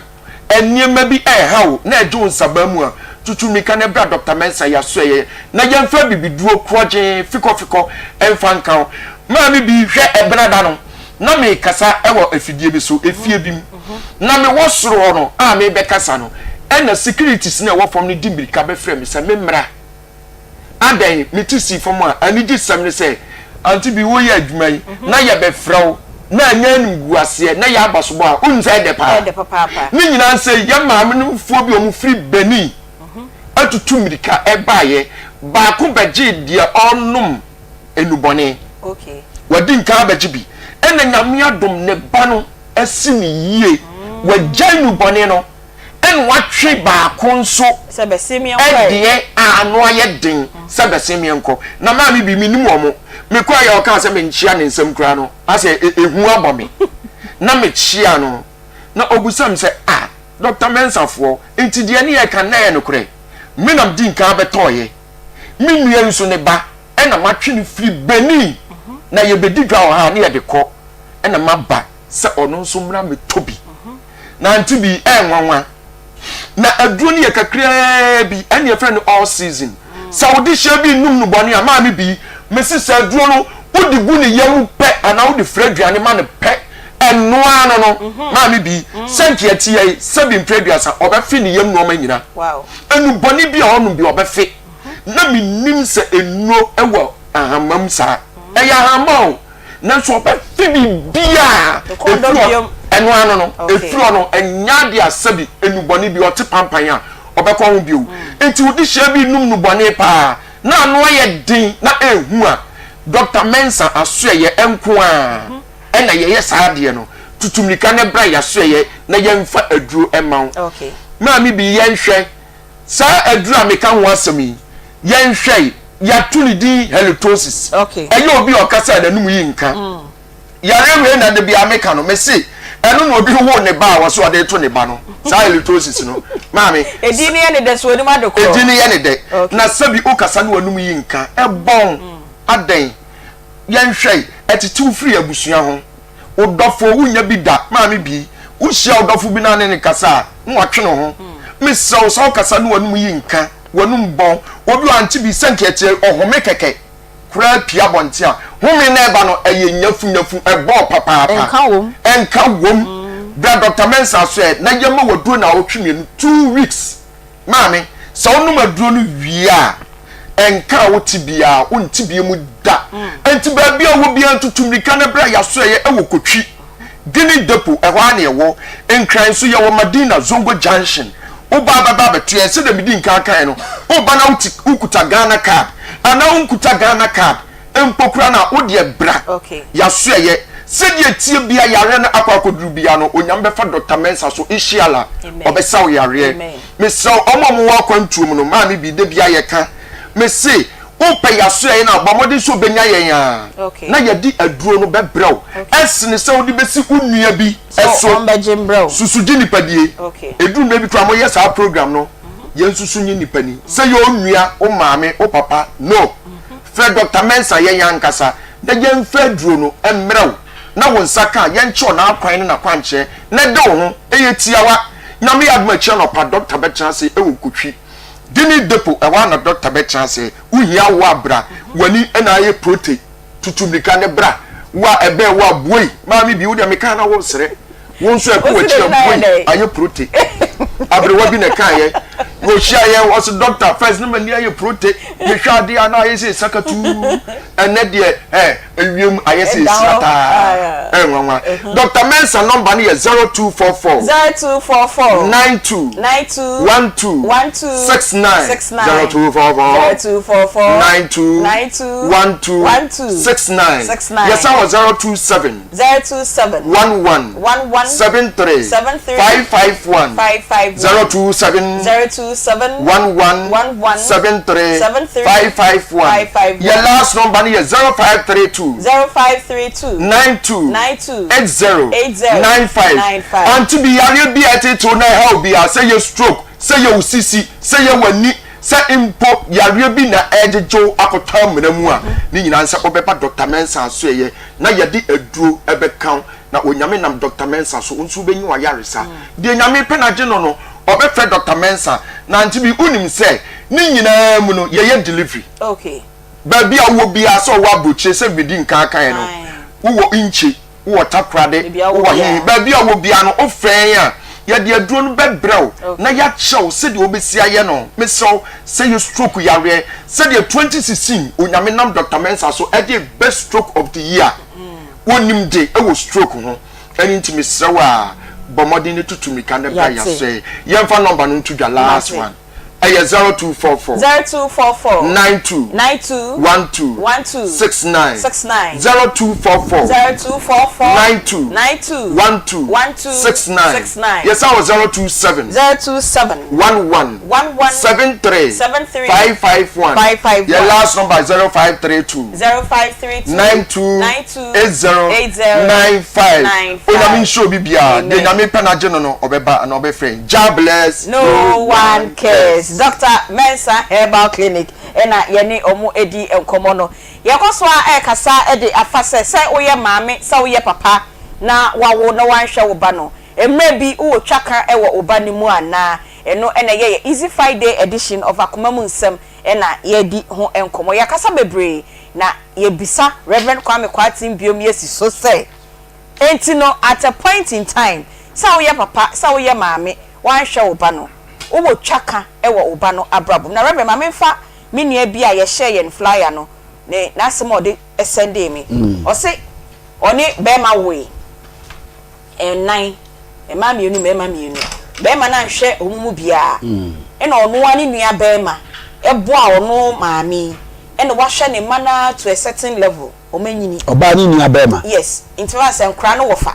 S16: nneɛma bi reha wo na ɛgye wo nsaban mu a, tutu mmirika na bra Dɔkta Mensah Yasoɛeɛ na yɛmfa abibiduro korɔgyee fikɔfikɔ mfa nka wo. Maame bi, hwɛ ɛbena da no, na merekasa wɔ afidie bi so, efie bi mu. Na mewɔ soro hɔ no a merebɛkasa no, ɛna securities no a ɛwɔ fam no de mmirika bɛfrɛɛ me sɛ memmra. Adɛn, mete sii fam a, anigyesɛm ne sɛ, Auntie Bi, woreyɛ adwuma yi, na yɛbɛfrɛ wo, na anyɛ animguaseɛ, na yɛ abasobɔ a, wonim sɛ ɛyɛ dɛ paa?
S4: Ɛyɛ dɛ papaapa.
S16: Ne nyinaa ne sɛ, yɛn maamenomfoɔ bi a wɔfiri Benin atutu mmirika baeɛ, baako bɛgyee deɛ ɔrenom nnubɔne. Wadi nkan abɛgye bi, ɛna Nyame adom, ne ba no asi no yie, wagyae nnubɔne no. Ɛna watwe baako nso deɛ a ano ayɛ den sɛ bɛsen meɛ nkɔ. Na maame bi, menim wɔn. Mekɔeɛ a ɔkaa sɛ menkyea ne nsam koraa no, asɛ ehu abɔ me. Na mekyea no, na ɔbisa me sɛ, ah, Dɔkta Mensah foɔ, nti deɛ ne yɛreka no na ɛyɛ nokorɛ? Me na medi nkan bɛtɔeɛ. Me nua yi nso ne ba ɛna matwe no firi Benin na yɛbɛdi dwa wɔ ha a ne yɛde kɔ ɛna maba sɛ ɔno nso mmra mmɛtɔ bi. Na ante bi ɛyɛ nwanwa. Na aduro no yɛ kakraa bi ɛna yɛfrɛ no all season. Sɛ wode hyɛ bi num no bɔne a maame bi mesi sɛ aduro no wode gu ne yam pɛ anaa wode fira aduane ma no pɛ ɛno ara no no mhm. maame bi mm. sɛ nka ɛte yɛ sɛbi mfiri aduasa ɔbɛfe ne yam nneɛma nyina nnubɔne bi a ɔnom bi ɔbɛfe mhm. na menim sɛ nnuro wɔ ahamam saa mhm. ɛyɛ ahama o nanso ɔbɛfe biribiaa ɛfiri hɔ ɛno ano no ɛfiri hɔ no ɛnyɛ ade a sɛbi nnubɔne bi ɔte pampan a ɔbɛkɔ ho bio mm. nti wode hyɛ bi num nnubɔne paa na ano ayɛ den na ɛhu a Dr. Mensah asoɛyɛ nko a ɛna yɛyɛ saa adeɛ no tutu mmirika na bra yɛasoɛyɛ na yɛmfa aduro ɛma wo maame bi yɛnhwɛ saa aduro a meka ho asɛm yi yɛnhwɛ yɛato ne din halitosis ɛyɛ obi a ɔkasa a n'anum yi nka mm. yare wei na de bia meka no mese ɛno na obi wo ne ba a wɔso ɔde to ne ba no saa halitosis no maame
S4: edin no yɛ ne dɛ so onim ade korɔ
S16: edin no yɛ ne dɛ na sɛbi wokasa ne w'anum yi nka ɛbɔn mm. adɛn Yɛnhwɛ, ɛtetew firi abusua ho. Wo dɔfo, wunnya bi da. Maame bi, wuhyia wo dɔfo bi na ne no kasa a, na watwe ne ho. Mesrɛ wo, sɛ wokasa na w'anom yi nka, w'anom bɔn. Obi wɔ ante bi, sɛ nka ɛteɛ, ɔhome kɛkɛ koraa pue abɔnten a, home no a ɛba no, ɛyɛ nyafunyafu, ɛbɔn papaapa. Ɛnka wom. Bra Dɔkta Mensah so ɛ, na yɛmma wo aduro nnawɔtwe mmienu, 2 weeks. Maame, sɛ wonom aduro no wie a, ɛnka a wote biara, wonte bio mu da. Enti baabi a wowɔ biara ntutu mmirika na bra yɛasoɛeɛ wɔ Kotwi, Guinea Depot, ɛhɔ ara na yɛwɔ. Nkran nso, yɛwɔ Madina, Zongo Junction. Woba a bɛba abɛto yɛn. Sɛdeɛ medii nkan kaeɛ no, woba na wote, wokuta Ghana card anaa wonkuta Ghana card, mpo koraa no a, wo deɛ bra, yɛasoɛeɛ. Sɛdeɛ ɛteɛ biara, yareɛ no akɔ akɔduru biara no, Onyame bɛfa Doctor Mensah so, Inshiallah, ɔbɛsa wo yareɛ. Mesrɛ wo, wɔn a wɔwɔ akwantuo mu no, maame bi, da biara yɛka, mese, wopɛ yɛasoɛeɛ no a, bɔ mmɔden sɛ wobɛnya yɛn a, na yɛde aduro no bɛbrɛ wo, ɛsene sɛ wode bɛsi wo nua bi so. Susu gye nipa die. Ɛduru mmerɛ bi koraa moyɛ saa program no, yɛnsusu nye nipa ni. Sɛ yɛ onua, wo maame, wo papa, no. Frɛ Dɔkta Mensah, yɛn ankasa, na yɛmfa aduro no mmrɛ wo na wo nsa ka a, yɛnkyerɛ wo n'akwan ne n'akwankyerɛ na de wo ho. Ɛyɛ tiawa. Nyame yɛ adom a, akyiri anɔpa dɔkta bɛtena ase wɔ Kotwi Guinea Depot, ɛhɔ ara na dɔkta bɛtena ase. Wohia wo a, bra. W'ani na ayɛ prote, tutu mmirika ne bra. Wo a ɛbɛn wo a, buei. Maame bi, wo deɛ mekaa na wonsere. Wo nso ɛkɔ w'akyi a buei, ayɛ prote. Aberewa bi na ɛkaeɛ. Wɔhyia yɛn, ɔse dɔkta, first na m'ani ayɛ prote. Mehwɛ adeɛ a na ayɛ sɛ sakatu. Ɛnɛ deɛ, ɛ, ewiem ayɛ sɛ esirataa. Ɛnwanwa. Dɔkta Mensah nɔmba no yɛ 0244.
S4: 0244.
S16: 92.
S4: 92.
S16: 12.
S4: 12.
S16: 69.
S4: 69.
S16: 0244.
S4: 0244.
S16: 92.
S4: 92.
S16: 12.
S4: 12.
S16: 69.
S4: 69.
S16: Yɛsan wɔ 027.
S4: 027.
S16: 11.
S4: 11.
S16: 73.
S4: 73.
S16: 551.
S4: 551.
S16: 027.
S4: 027.
S16: 11.
S4: 11.
S16: 73.
S4: 73.
S16: 551.
S4: 551.
S16: Yɛ last number no yɛ 0532.
S4: 0532.
S16: 92.
S4: 92.
S16: 80.
S4: 80.
S16: 95.
S4: 95.
S16: Ante bi yareɛ bi a ɛtetew na ɛhaw bi a sɛ yɛ stroke, sɛ yɛ wo sisi, sɛ yɛ w'ani, sɛ mpo yareɛ bi na ɛregyegye wo akɔtɔ amena mu a, ne nyinaa sɛ wobɛba Dr. Mensah asoɛeɛ na yɛde aduro bɛka wo na Onyame nam Dr. Mensah so wo nso wobɛnya w'ayaresa. Deɛ Nyame pɛ no agye no no, ɔbɛfrɛ Dr. Mensah. Na ante bi wonim sɛ ne nyinaa mu no yɛyɛ delivery.
S4: Okay.
S16: Baabi a wowɔ biara sɛ ɔwɔ aburokyire sɛ medi nkan kaeɛ no, wowɔ Nkye, wowɔ Takorade, wowɔ hehe, baabi a wowɔ biara no wofrɛ yɛn a, yɛde aduro no bɛbrɛ wo na yɛakyerɛ wo sɛdeɛ wobɛsi ayɛ no. Mesrɛ wo, sɛ yɛ stroke yareɛ, sɛdeɛ 2016 Onyame nam Doctor Mensah so de best stroke of the year, wɔnim de wɔ stroke ho, ɛno nti mesrɛ wo a, bɔ mmɔden na tutu mmirika na bra yɛasɔe. Yɛmfa number no nto dwa, last one. Ɛyɛ 0244.
S4: 0244.
S16: 92.
S4: 92.
S16: 12.
S4: 12.
S16: 69.
S4: 69.
S16: 0244.
S4: 0244.
S16: 92.
S4: 92.
S16: 12.
S4: 12.
S16: 69.
S4: 69.
S16: Yɛsan wɔ 027.
S4: 027.
S16: 11.
S4: 11.
S16: 73.
S4: 73.
S16: 551.
S4: 551.
S16: Yɛ last number 0532.
S4: 0532.
S16: 92.
S4: 92.
S16: 80.
S4: 80.
S16: 95.
S4: 95.
S16: Onyame nhyira obi biara.
S4: Amen.
S16: Deɛ Nyame pɛ no agye no no, ɔbɛba anaa ɔbɛfrɛ. Jah bless.
S4: No one cares. Doctor Mensah Herbal Clinic na yɛne wɔn redi nkɔmmɔ no. Yɛkɔ so ara rekasa de afa sɛ, sɛ woyɛ maame, sɛ woyɛ papa na woawo na woanhwɛ wo ba no, mmerɛ bi wowɔ twaka wɔ wo ba no mu anaa? Ɛno na ɛyɛ yɛn Easy Friday edition of Akoma Mu Nsɛm na yɛredi ho nkɔmmɔ. Yɛakasa bebree na yɛbisa Rev. Kwame Kwarteng biom yɛsi so sɛ, Enti no, at a point in time, sɛ woyɛ papa, sɛ woyɛ maame, woanhwɛ wo ba no, wowɔ twaka wɔ wo ba no abrabɔ mu. Na Reverend, ma memfa me nua bi a yɛhyɛɛ yɛn flyer no, ne n'asɛm a ɔde sɛndee me. Ɔse ɔne barima woe nnan, mmaa mmienu, mmarima mmienu. Barima no anhwɛ wɔn mu biara, ɛna ɔno ara ne nua barima boaa ɔno maame yi, ɛna wahwɛ ne mma no ara to a certain level. wɔn anyini.
S7: Ɔbaa ne nua bɛɛma.
S4: Yes nti ma sɛ nkora no wɔfa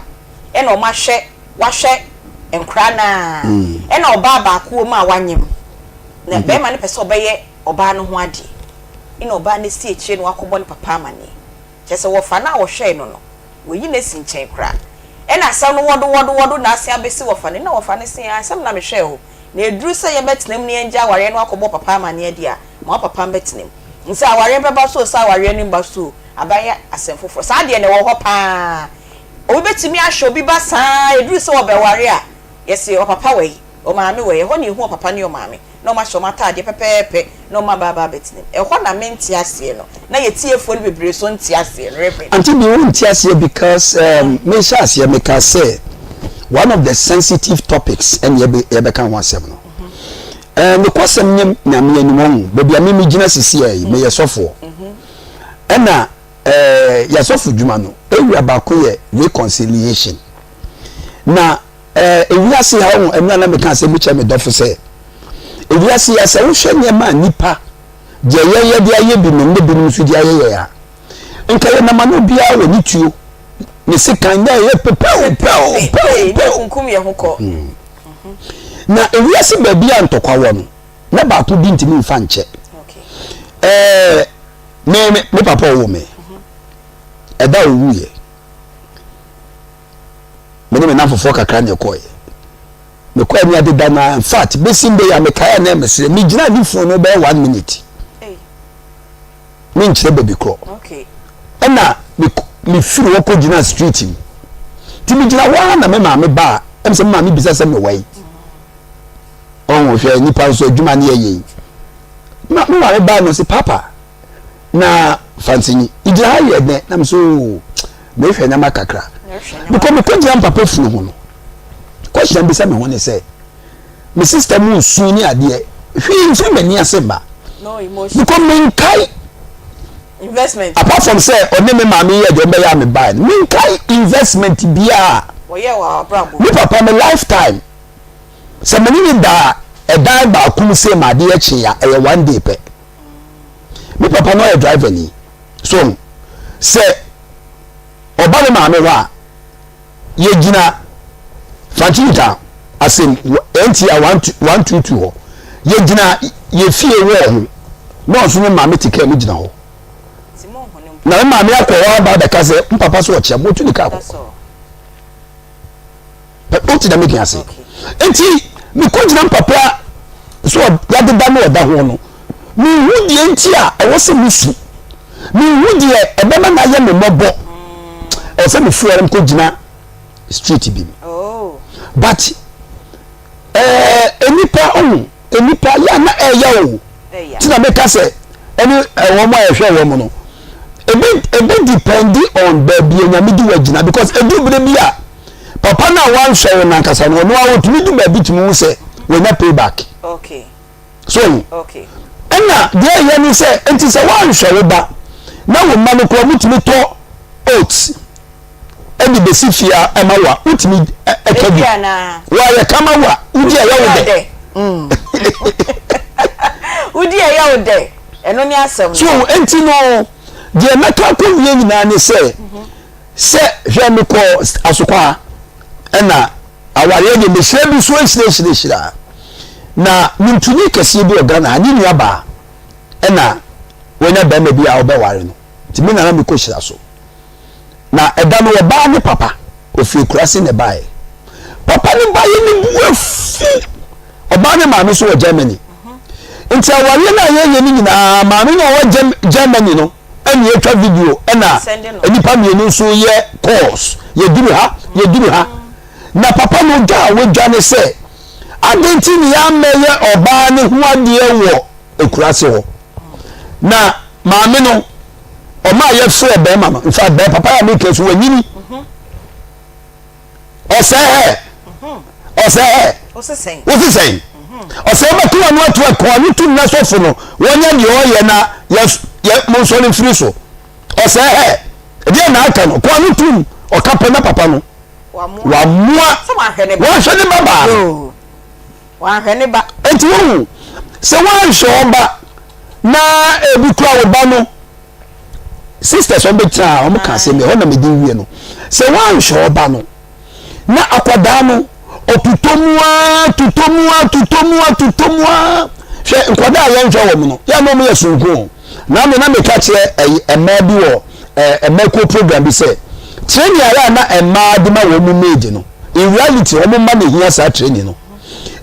S4: ɛna wɔn ahwɛ wahwɛ nkora no aa ɛna ɔbaa baako wɔ mu a wanyem na bɛɛma no pɛ sɛ ɔbɛyɛ ɔbaa no ho adeɛ ɛna ɔbaa no si akyire na wakɔbɔ ne papa amaneɛ kyerɛ sɛ wɔfa no a wɔhwɛɛ no no wayi no asi nkyɛn koraa ɛna asɛm no wɔdo wɔdo wɔdo na asen abɛsi wɔfa no ɛna wɔfa no se asɛm na mehwɛɛ o na ɛduru sɛ yɛbɛtena mu na yɛngya awareɛ no akɔbɔ papa amaneɛ deɛ a ma wo papa mbɛtena mu. Sɛ awareɛ bɛba so o, sɛ awareɛ no mba so o, aban yɛ asɛm foforɔ. Saa deɛ no ɛwɔ hɔ pa ara. Obi bɛtumi ahwɛ obi ba saa ara, ɛduru sɛ wɔbɛware a, yɛse ɔpapa wɔ he, ɔmaame wɔ he. Ɛhɔ na yɛhu ɔpapa ne ɔmaame, na wɔahyɛ wɔn ataadeɛ pɛpɛɛpɛ na wɔn aba aba abɛtena mu. Ɛhɔ na mente aseɛ no, na yɛn tiefoɔ no bebree nso nte aseɛ no, Rev.
S7: Auntie Bee, wo nte aseɛ because um, me hyɛ aseɛ me ka sɛ one of the sensitive topics ɛne yɛbɛka ho asɛm no. Ɛɛ nokwasɛm nye Nyame anim ɔho baabi a me megyina sisiɛ yi meyɛ sɔfoɔ ɛna ɛɛ yɛasɔfo dwuma no area baako yɛ reconciliation na ɛɛ ewiase ha ɔho ɛno a na meka asɛm bi kyerɛ me dɔfo sɛ ewiase ha sɛ wohwɛ nneɛma a nipa deɛ yɛyɛ de ayɛ binom ne binom nso de ayɛ yɛn a nka yɛnam ano biara wɔ ne tuo ne sekan na ɛyɛ pɛpɛw pɛw pɛw pɛw.
S4: Kunkum yɛn ho kɔ.
S7: Na ewiase baabi a ntɔkwa wɔ no, na baako bi ntumi nfa nkyɛ. Ɛɛ me me me papa ɔwɔ me. Ɛda a owuiɛ, me ne me namfofoɔ kakra na ɛkɔɛ. Mekɔɛ ne ade da na in fact bɛsi ndɛ yi a mekae a na ɛmesere. Megyina ne funu no bɛyɛ one minute. Menkyerɛ baabi korɔ. Ɛna mefiri hɔ kɔgyina street mu. Nti megyina hɔ ara na me maame baa ɛm sɛ me maame bisa sɛ mewɔ yi. Ɔho hwɛ nipa nso adwuma ne yɛyɛ yi. Ma me maame baa no sɛ papa na fansinyi gyina ha yɛ dɛn na me so mehwɛ nneɛma kakra. Mekɔ mekɔgyina mpapa funu ho no. Question bisa me ho ne sɛ me sister mu nsu ne adeɛ hwee mfiri m'ani ase mma because menkae
S4: investment
S7: apart from sɛ ɔne me maame yɛ deɛ ɔbɛyɛ a me bae no menkae investment biara me papa me lifetime sɛ me ne ne daa ɛdan baako mu sɛ ma adeɛ kye a ɛyɛ one day pɛ me papa no ɔyɛ driver ni so sɛ ɔba me maame hɔ a yɛgyina Franchita asɛm NTA 122 hɔ yɛgyina yɛ fie wɔɔ ho na ɔnso ne maame te kaa mu gyina hɔ na me maame akɔ hɔ aba abɛka sɛ mpapa so ɔkyea mo otu ne kaa kɔ wote na meka ase nti mekɔgyina mpapa so yɛadeda ne ɔda ho no Menhu deɛ nti a ɛwɔ sɛ mesu. Menhu deɛ ɛbɛma no ayɛ me mmɔbɔ. Ɛwɔ sɛ mefiri hɔ na mekɔgyina street bi mu. Oh. But ɛɛ nnipa ɔho nnipa yɛ a na ɛyɛ o. Ti na meka sɛ ɛne wɔn a yɛhwɛ wɔn no ebi ebi depend on baabi a nyame di wagyina because edu bere bi a papa no a wanhwɛ wɔn ankasa no ɔno a otumi du baabi tumi hu sɛ wɔnya payback.
S4: Okay.
S7: So ohu? Ɛna deɛ ɛyɛ ne sɛ, nti sɛ woanhwɛ wo ba na wo mma no koraa wɔtumi tɔ oats ɛde bɛsi fie a ɛma wo a, wotumi ɛka bi. Wɔayɛ kama wo a, wodi ɛyɛ wo dɛ.
S4: Wodi ɛyɛ wo dɛ, ɛno ne asɛm no.
S7: So enti no, deɛ mɛka akɔ wie nyinaa ne sɛ, sɛ hwɛ mekɔ Asokwa ɛna awareɛ deɛ mehyira bi so ahyirahyirahyira na mentumi kɛseɛ bi wɔ Ghana ha ne nuabaa ɛna wanya bɛrima bi a ɔbɛware no nti me nana mekɔ hyira so na ɛda no ɔbaa ne papa ofiri kurase na ɛbaeɛ papa ne baeɛ ne bu afu ɔbaa ne maame so wɔ Germany nti awareɛ no a yɛyɛ no nyinaa maame no a ɔwɔ Germany no ɛna yɛtwa video ɛna nnipa mmienu nso yɛ calls yɛduru ha yɛduru ha na papa no dwa a wadwa ne sɛ adɛn nti ne yɛammɛyɛ ɔbaa ne ho adeɛ wɔ akuraase hɔ na maame no ɔma a yɛfrɛ bɛrima no nfa bɛrima papa yɛ meka so wanyini ɔsɛ hɛ ɔsɛ hɛ wosi sɛn ɔsɛ bɛto ano ato ɛkɔ ano tum na sɔfo no wɔnyɛ deɛ ɔyɛ na yɛ yɛ mo nsɔre mfiri so ɔsɛ hɛ ɛdeɛ na aka no kɔ ano tum ɔka pɛ na papa no wamoa wɔahwɛ ne ba baa no
S4: Wanhwɛ ne ba.
S7: Enti wohu, sɛ woanhwɛ wo ba na ebi kura wo ba no, sisters wɔn bɛgyina ha wɔn ka asɛm bi ɛhɔ na mede wie no. Sɛ woanhwɛ wo ba no na akwadaa no ɔtotɔ mu ara totɔ mu ara totɔ mu ara totɔ mu ara hwɛ nkwadaa a yɛnhwɛ wɔn no yɛn na wɔn yɛ sonko o. Na me na meka kyerɛ ɛyi mmaa bi wɔ ɛɛ mmakuo program bi sɛ training a yɛ a na mmaa de ma wɔn mu maid no in reality wɔn mma na ehia saa training no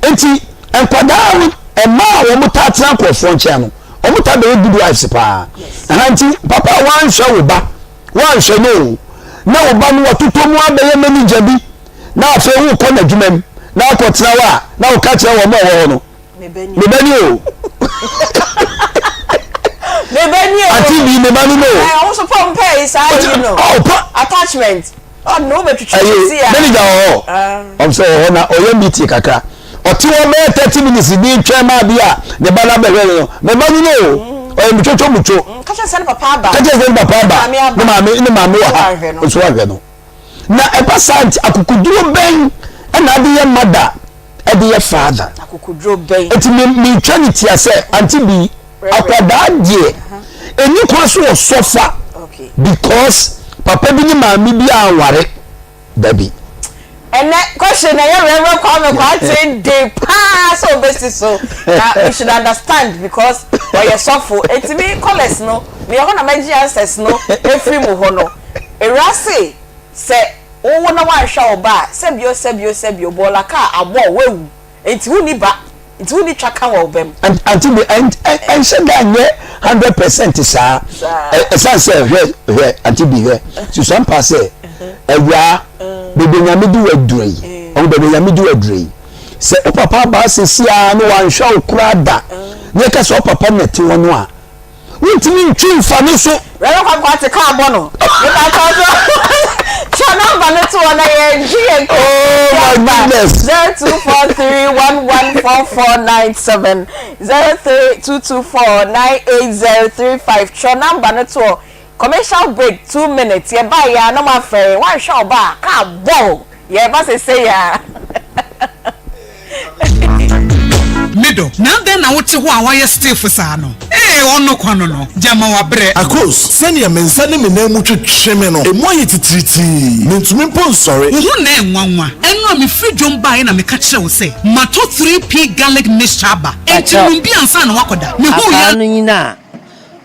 S7: nti nkwadaa mmaa a wɔn taa tena nkurɔfoɔ nkyɛn no wɔn taa bɛyɛ good wives paa ɛha nti papa a wɔanhwɛ wo ba wɔanhwɛ no o na wo ba no wɔtotɔ mu abɛyɛ manager bi na afei wokɔ n'adwuma mu na akɔtena hɔ a na woka kyerɛ wɔn a wɔwɔ hɔ no me ba ni o
S4: me ba ni o
S7: ati bi me ba ni no
S4: ɛ ɔmo so pɔn pɛ yi saa yi no attachment ɔno wo bɛ twitwi sisi
S7: ya manager wɔ hɔ ɔmo sɛ wɔ hɔ na ɔyɛ meeting kakra ɔte hɔ bɛyɛ 30 minutes bi twɛn maa bi a ne ba na bɛhwɛ no me ba ni no ɔyɛ mutwotwo mutwo
S4: kakyɛ sɛ ne papa aba
S7: kakyɛ sɛ ne papa aba ne maame ne maame wɔ ha nso ahwɛ no na ɛba saa nti akokoduro bɛn ɛna ade yɛ mada ɛde yɛ father.
S4: Akokoduro bɛn.
S7: Eti me me twa ne tia sɛ ante bi akwadaa deɛ ɛni kwan so wɔ sɔfa because papa bi ne maame bi anware dabi.
S4: Ɛnɛ question na ɛyɛ Reverend Kwame Kwarteng de paa sɛ obesi so na we should understand because ɔyɛ sɔfo eti me callers no meyɛ hɔ na mɛgye answers no efiri mu hɔ no ewura se sɛ Wowo na woanhwɛ wo ba a, sɛbio sɛbio sɛbio, bɔɔla kaa abɔ wo, woawu. Enti wonni ba, nti wonni twaka wɔ wo ba mu.
S7: Ante bi, ɛnhyɛ da nyɛ 100% saa. Ɛsan sɛ, hwɛ, hwɛ, ante bi, hwɛ, susuampa sɛ, awuraa, baabi a Nyame de wo aduru yi, ɔho, baabi a Nyame de wo aduru yi, sɛ wo papa aba asɛsi ara na wanhwɛ wo koraa da, na yɛka sɛ wo papa na ɛte hɔ no a, Wontumi ntwi mfa ne so.
S4: Reverend Kwame Kwate kaa bɔ no. Mepa kyɛw so. Twa number no to hɔ na yɛn gye yɛn kɛ.
S7: Oh my goodness.
S4: 0243114497 0322498035 twerɛ number no to hɔ. Commercial break 2 minutes yɛba yɛ a na mo afrɛ yɛn. Woanhwɛ ɔba a kaa bɔ o. Yɛba sesei a.
S17: Me dɔ, na adɛn na wote hɔ a woayɛ stiff saa no? Ee, ɔno kwa no no, gyama wabrɛ.
S18: Akos, sɛnea me nsa ne me nan mu twetwe me no, emu ayɛ titiritii. Mintumi mpo nsɔre.
S17: Wo ho na ɛnwanwa. Ɛno a mefiri dwom baeɛ na meka kyerɛɛ wo sɛ matɔ 3P Garlic Mixture aba, enti nom bi ansa na woakɔda. Mehuu
S10: Akwadaa
S17: yɛ.
S10: no nyin a,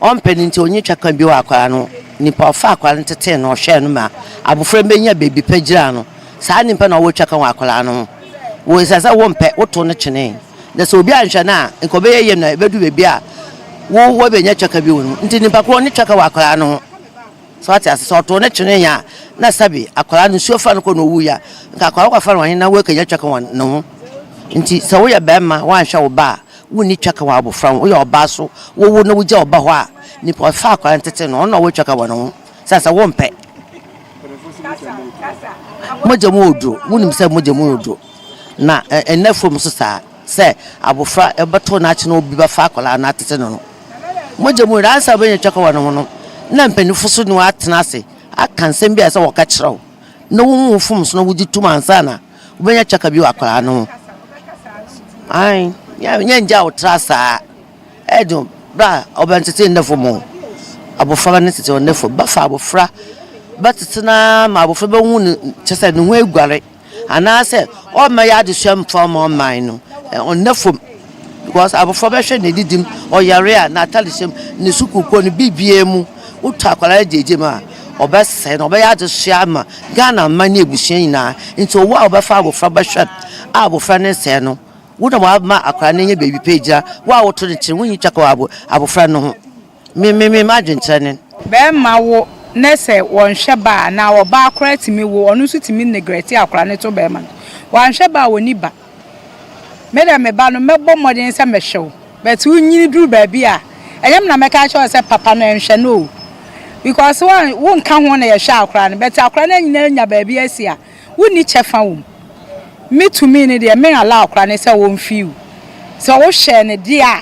S10: ɔmpɛ no nti onnyi twaka bio wɔ akwadaa no ho. Nyimpa a ɔfaa akwadaa no tsetsee no, ɔhwɛɛ no ma abofra no benya beebi pa gyinaa no, saa nyimpa no na ɔwɔ twaka wɔ akwadaa no ho. Wo ɛsɛ sɛ wompɛ, wotow no kyene. Na sɛ obi annhwɛ no a, nka ɔbɛyɛ yie na ebedu beebi a wo woebenya twaka bi wɔ no mu. Ntsi nyimpa kor ɔnye twaka wɔ akwadaa no ho. So atse ase? Sɛ ɔtow no kyenee a, na sɛbe akwadaa no nsuo fa no kɔ na owui a, nka akwadaa no kɔfa no wɔ hen na woekenya twaka wɔ no ho. Ntsi sɛ woyɛ barima woannhwɛ wo ba a, wonni twaka wɔ abofra ho. Woyɛ ɔbaa so, wowo na wogya wo ba hɔ a, nyimpa ɔfa akwadaa no tsetse no, ɔno na ɔwɔ twaka wɔ no ho. Sɛ sɛ wompɛ. Mogya mu oduro, wonim sɛ mogya mu oduro. Na ɛnnɛ fam nso saa, sɛ abofra ɛbɛto n'akyi na obi bɛfa akwadaa no atete no no. Mogya mu oduro, ansa wobɛnya twaka wɔ ne ho no, na mpanyinfo so ne wo atena ase aka nsɛm bi a ɛsɛ wɔka kyerɛ wo, na wohu wo mfomso na wogye tom ansa na wobɛnya twaka bi wɔ akwadaa no ho. Ae, nyɛ ngya wo tra saa. Ɛyɛ den o, bra ɔbɛntete nnɛ fam o, abɔfra ne tete ɔnnɛ fam. Bɛfa abɔfra bɛtete no ara ma abɔfra bɛhu ne kyerɛ sɛ ne ho aguare anaasɛ ɔmmɛyɛ adesua mfa mma ɔman no, ɔnnɛ fam. Because abɔfra bɛhwɛ n'adidi mu, ɔyare a, n'atadehyɛ mu, ne sukuukɔ, ne biribiara mu. Woto akwadaa no gyegye mu a, ɔbɛsɛe no, ɔbɛyɛ adesua ama Ghana man ne abusua nyinaa. Nti ɔwo a wobɛfa abɔfra bɛhwɛ a abɔfra no nsɛe no, Wo na wama akwadaa no anya baabi pa agyina. Wo a woto no kyene, wonnyi twaka wɔ abofra no ho. Me, me, me, m'adwenkyerɛ ne.
S11: Bɛɛma wo nɛ sɛ wɔnhwɛ ba a anaa ɔbaa koraa tumi wo ɔno nso tumi negrɛte akwadaa no to bɛɛma no wanhwɛ ba a ɔni ba me dɛ me ba no mɛbɔ mmɔden sɛ mɛhwɛ wo but wo nyini duru baabi a ɛnyɛ me na mɛka akyerɛ wo sɛ papa no ɛnhwɛ no o because wo nka ho na yɛhwɛ akwadaa no but akwadaa no anyini anya baabi asi a Wonni kyɛfa wɔ mu. Me tumi no deɛ me allow akwadaa no sɛ ɔnfii wo. Sɛ wo hyɛɛ no deɛ a,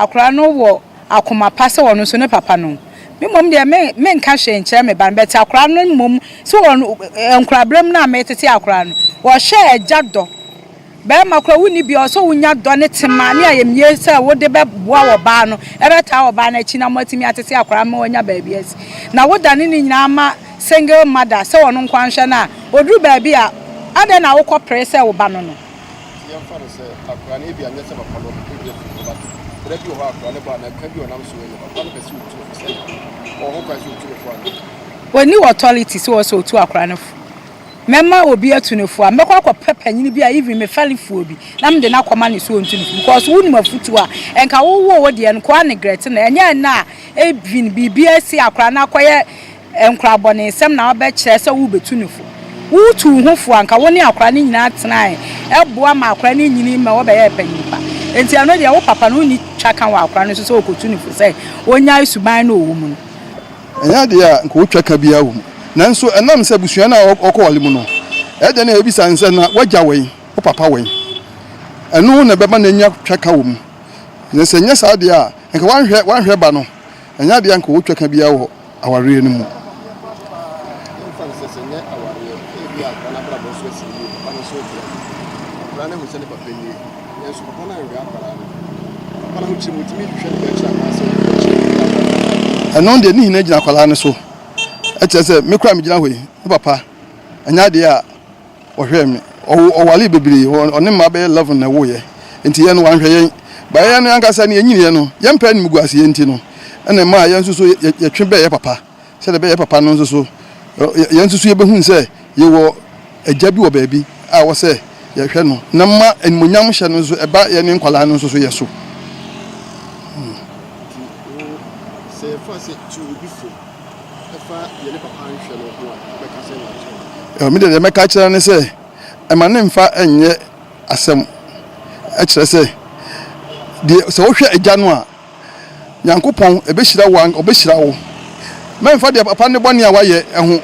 S11: akwadaa no wɔ akoma pa sɛ ɔno nso ne papa no. Me mmom deɛ me menka hwee nkyerɛ me ba no but akwadaa no mmom sɛ ɔno nkwadaa berɛ mu no a metete akwadaa no, ɔhwɛ agya dɔ. Barima koraa wonni bi a, ɔsɛ sɛ wonya dɔ ne tema ne ayamye sɛ wode bɛboa ɔbaa no, ɛbɛtaa ɔbaa no akyi na moatumi atete akwadaa ma wanya baabi asi. Na wodane ne nyinaa ma single mother sɛ ɔno nko ara nhwɛ no a, ɔduru baabi a, adɛn na wokɔpere sɛ wo ba no no?
S12: Nti yɛmfa no sɛ akwadaa no, ebia nyɛ sɛ papa no ɔpɛ bi afiri hɔ, but berɛ bi wɔ hɔ a akwadaa no bɔ anaa ɛka bi a ɔnam so yɛ, papa no pɛ sɛ ɔtu no fo sɛ ɔwɔ ho kwan sɛ ɔtu no fo anaa?
S11: Ɔnni authority sɛ ɔwɔ sɛ ɔtu akwadaa no fo. Mɛma obi atu no fo a, mɛkɔ akɔpɛ panyin bi a even me fɛrefoɔ bi na mede no akɔma no sɛ ɔntu no fo because wonim afutuo a nka wowoo wo deɛ no nkoa neglect no ɛnyɛ ɛnnɛ a even biribi asi akwadaa no akɔyɛ nkwadaa bɔnesɛm na wobɛkyerɛ sɛ worebɛtu no fo. Wotu wo ho fo a nka wo ne akwadaa no nyinaa tenae boa ma akwadaa no nyini ma wɔbɛyɛɛ panyin pa. Nti ɛno deɛ wo papa no wonni twaka wɔ akwadaa no so sɛ ɔkɔtu no fo sɛ ɔnyae suban no a ɔwɔ mu no.
S13: Ɛnyɛ adeɛ a nka wɔtwa ka biara wɔ mu. Nanso ɛnam sɛ abusua no a ɔkɔware mu no, ɛyɛ dɛn na yɛbisa no sɛ, Na w'agya wɛn? Wo papa wɛn? Ɛno na ɛbɛma no anya twaka wɔ mu. Na sɛ ɛnyɛ saa deɛ a, nka wanhwɛ wanhwɛ ba no, ɛnyɛ adeɛ a nka ɔwɔ twaka biara wɔ awareɛ no mu.
S12: Yɛmfa no sɛ, sɛ ɛnyɛ awareɛ, ebia akwadaa no abrabɔ nso asi no yie, papa no nso rebrɛ. Akwadaa no ahu sɛ ne papa nie, nanso papa no anhwɛ akwadaa no. Papa no ahokyere mu, ɔtumi hwehwɛ ne ba akyiri anaasɛ ɔkyerɛ biribi aboa no.
S13: Ɛno deɛ ne nyinaa gyina akwadaa no so. Ɛkyerɛ sɛ me koraa a megyina hɔ yi, me papa, ɛnyɛ adeɛ a ɔhwɛɛ me. Ɔwo ɔwaree bebree, ɔne mmaa bɛyɛ 11 na ɛwoeɛ. Nti yɛn no wanhwɛ yɛn. But yɛn no ankasa no yɛnyiniiɛ no, yɛmpɛ animguaseɛ nti no, ɛna ɛmaa yɛn nso so yɛtwe bɛɛ yɛn papa. Sɛdeɛ ɛbɛyɛ yɛn papa no nso so, yɛn nso so yɛbɛhunu sɛ yɛwɔ agya bi wɔ baabi a ɛwɔ sɛ yɛhwɛ no, na ma animuonyam hyɛ no nso ɛba yɛne nkwadaa no nso so yɛ so.
S12: Nti wo, sɛ yɛfa sɛ tu obi fo ɛfa deɛ ne papa nhwɛ no ho a, wobɛka sɛn akyerɛ no?
S13: Me deɛ deɛ mɛka akyerɛ no ne sɛ, ɛma ne mfa nyɛ asɛm. Ɛkyerɛ sɛ, deɛ sɛ wohwɛ agya no a, Nyankopɔn ɛbɛhyira wo, ɔbɛhyira wo. Mɛmfa deɛ papa ne bɔne a wayɛ ho.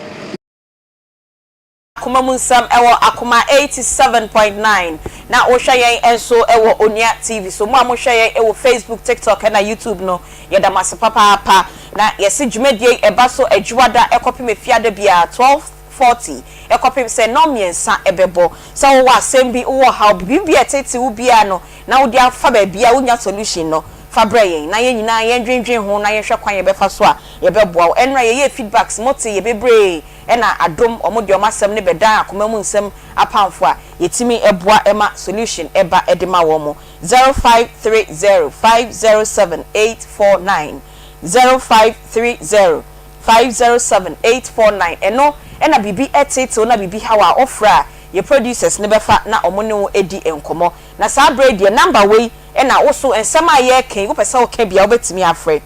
S4: Akoma mu nsɛm wɔ Akoma 87.9 na wohwɛ yɛn nso wɔ Onua TV so. Mo a mohwɛ yɛn wɔ Facebook, TikTok ɛna YouTube no, yɛda mo ase papaapa. Na yɛse dwumadie yi ɛba so Adwuada kɔpem Efiada biara 12:40 kɔpem sɛ nnɔnmiɛnsa ɛbɛbɔ. Sɛ wowɔ asɛm bi, wowɔ ɔhaw bi, biribi a ɛtete wo biara no na wode afa baabi a wonnya solution no, fa brɛ yɛn na yɛn nyinaa yɛndwendwen ho na yɛnhwɛ kwan yɛbɛfa so a yɛbɛboa wo. Ɛnora yɛyɛɛ feedbacks, mote yɛ bebree. Ɛna adom wɔn deɛ wɔn asɛm no bɛdan akoma mu nsɛm apamfo a yɛtumi boa ma solution ba de ma wɔn. 0530 507 849 0530 507 849 Ɛno na biribi teetew na biribi haw a wofrɛ a yɛ producers no bɛfa na wɔn ne wo adi nkɔmmɔ. Na saa berɛ yi deɛ number wei na wo so nsɛm a yɛreka yi wopɛ sɛ woka bi a wobɛtumi afrɛ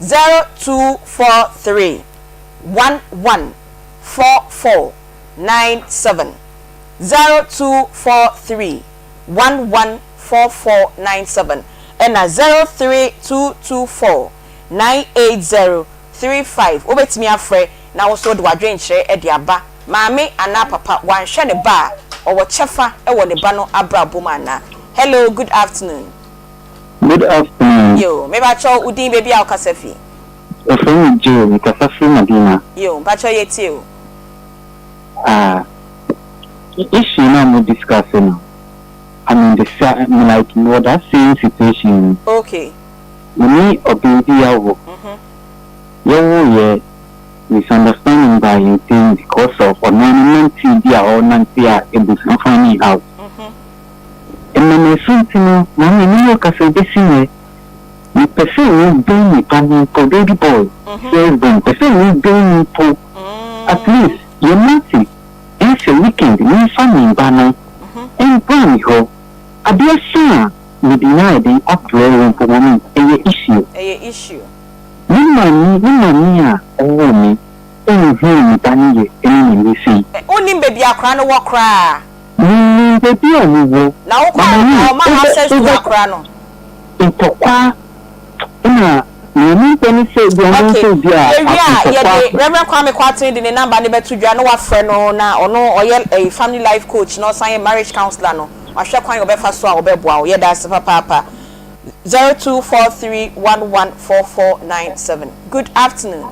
S4: 0243 1 1 4 4 9 7 0 2 4 3 1 1 4 4 9 7 ɛna 0 3 2 2 4 9 8 0 3 5 Wobɛtumi afrɛ na wo nso wode w'adwenkyerɛ de aba. Maame anaa papa wanhwɛ ne ba a, ɔwɔ kyɛfa wɔ ne ba no abrabɔ mu anaa? Hello, good afternoon.
S19: Good afternoon.
S4: Yo, mebakyɛw wo din baabi a wokasa fi?
S19: Wɔfrɛ me Joe, mekasa firi Madina.
S4: Yo, mpakyɛw yɛtie o.
S19: Ah, issue no a mo discuss no, I'm in the sa like mewɔ that same situation mu.
S4: Okay.
S19: Me ne ɔbaa bi awo. Yɛwoeɛ, misunderstanding baa yɛn ntam because of ɔno ara ne nantee bi a ɔrenante a abusua finding out. Ɛnam ɛso nti no, maame me ne wo kasa yi bɛsi nnɛ, mepɛ sɛ wobɛn me ba no mpo, baby boy, first born, mepɛ sɛ wobɛn no mpo, at least yɛnante, ɛnsɛ weekend memfa me ba no mbra me hɔ, adeɛ sa a mede no ayɛ dɛn abrɛ wo mpo maame, ɛyɛ issue.
S4: Ɛyɛ issue.
S19: Me maame, me maame a ɔwoo me nhuu me ba no yɛ ne n'ani sei.
S4: Wonnim baabi a akwadaa no wɔ koraa.
S19: Menim baabi a ɔmo wɔ.
S4: Na wokɔ a ɔma access to akora no.
S19: Ntɔkwa ɛna nea mempɛ ne sɛ ebia ɔmo
S4: Okay,
S19: nso ebia
S4: yɛwie a
S19: ntɔkwa.
S4: yɛde Rev. Kwame Kwarteng de ne number no bɛto dwa na wafrɛ no na ɔno ɔyɛ ɛyi family life coach na ɔsan yɛ marriage counsellor no wahwɛ kwan a ɔbɛfa so a ɔbɛboa wo. Yɛda ase papaapa. 0243114497. Good afternoon.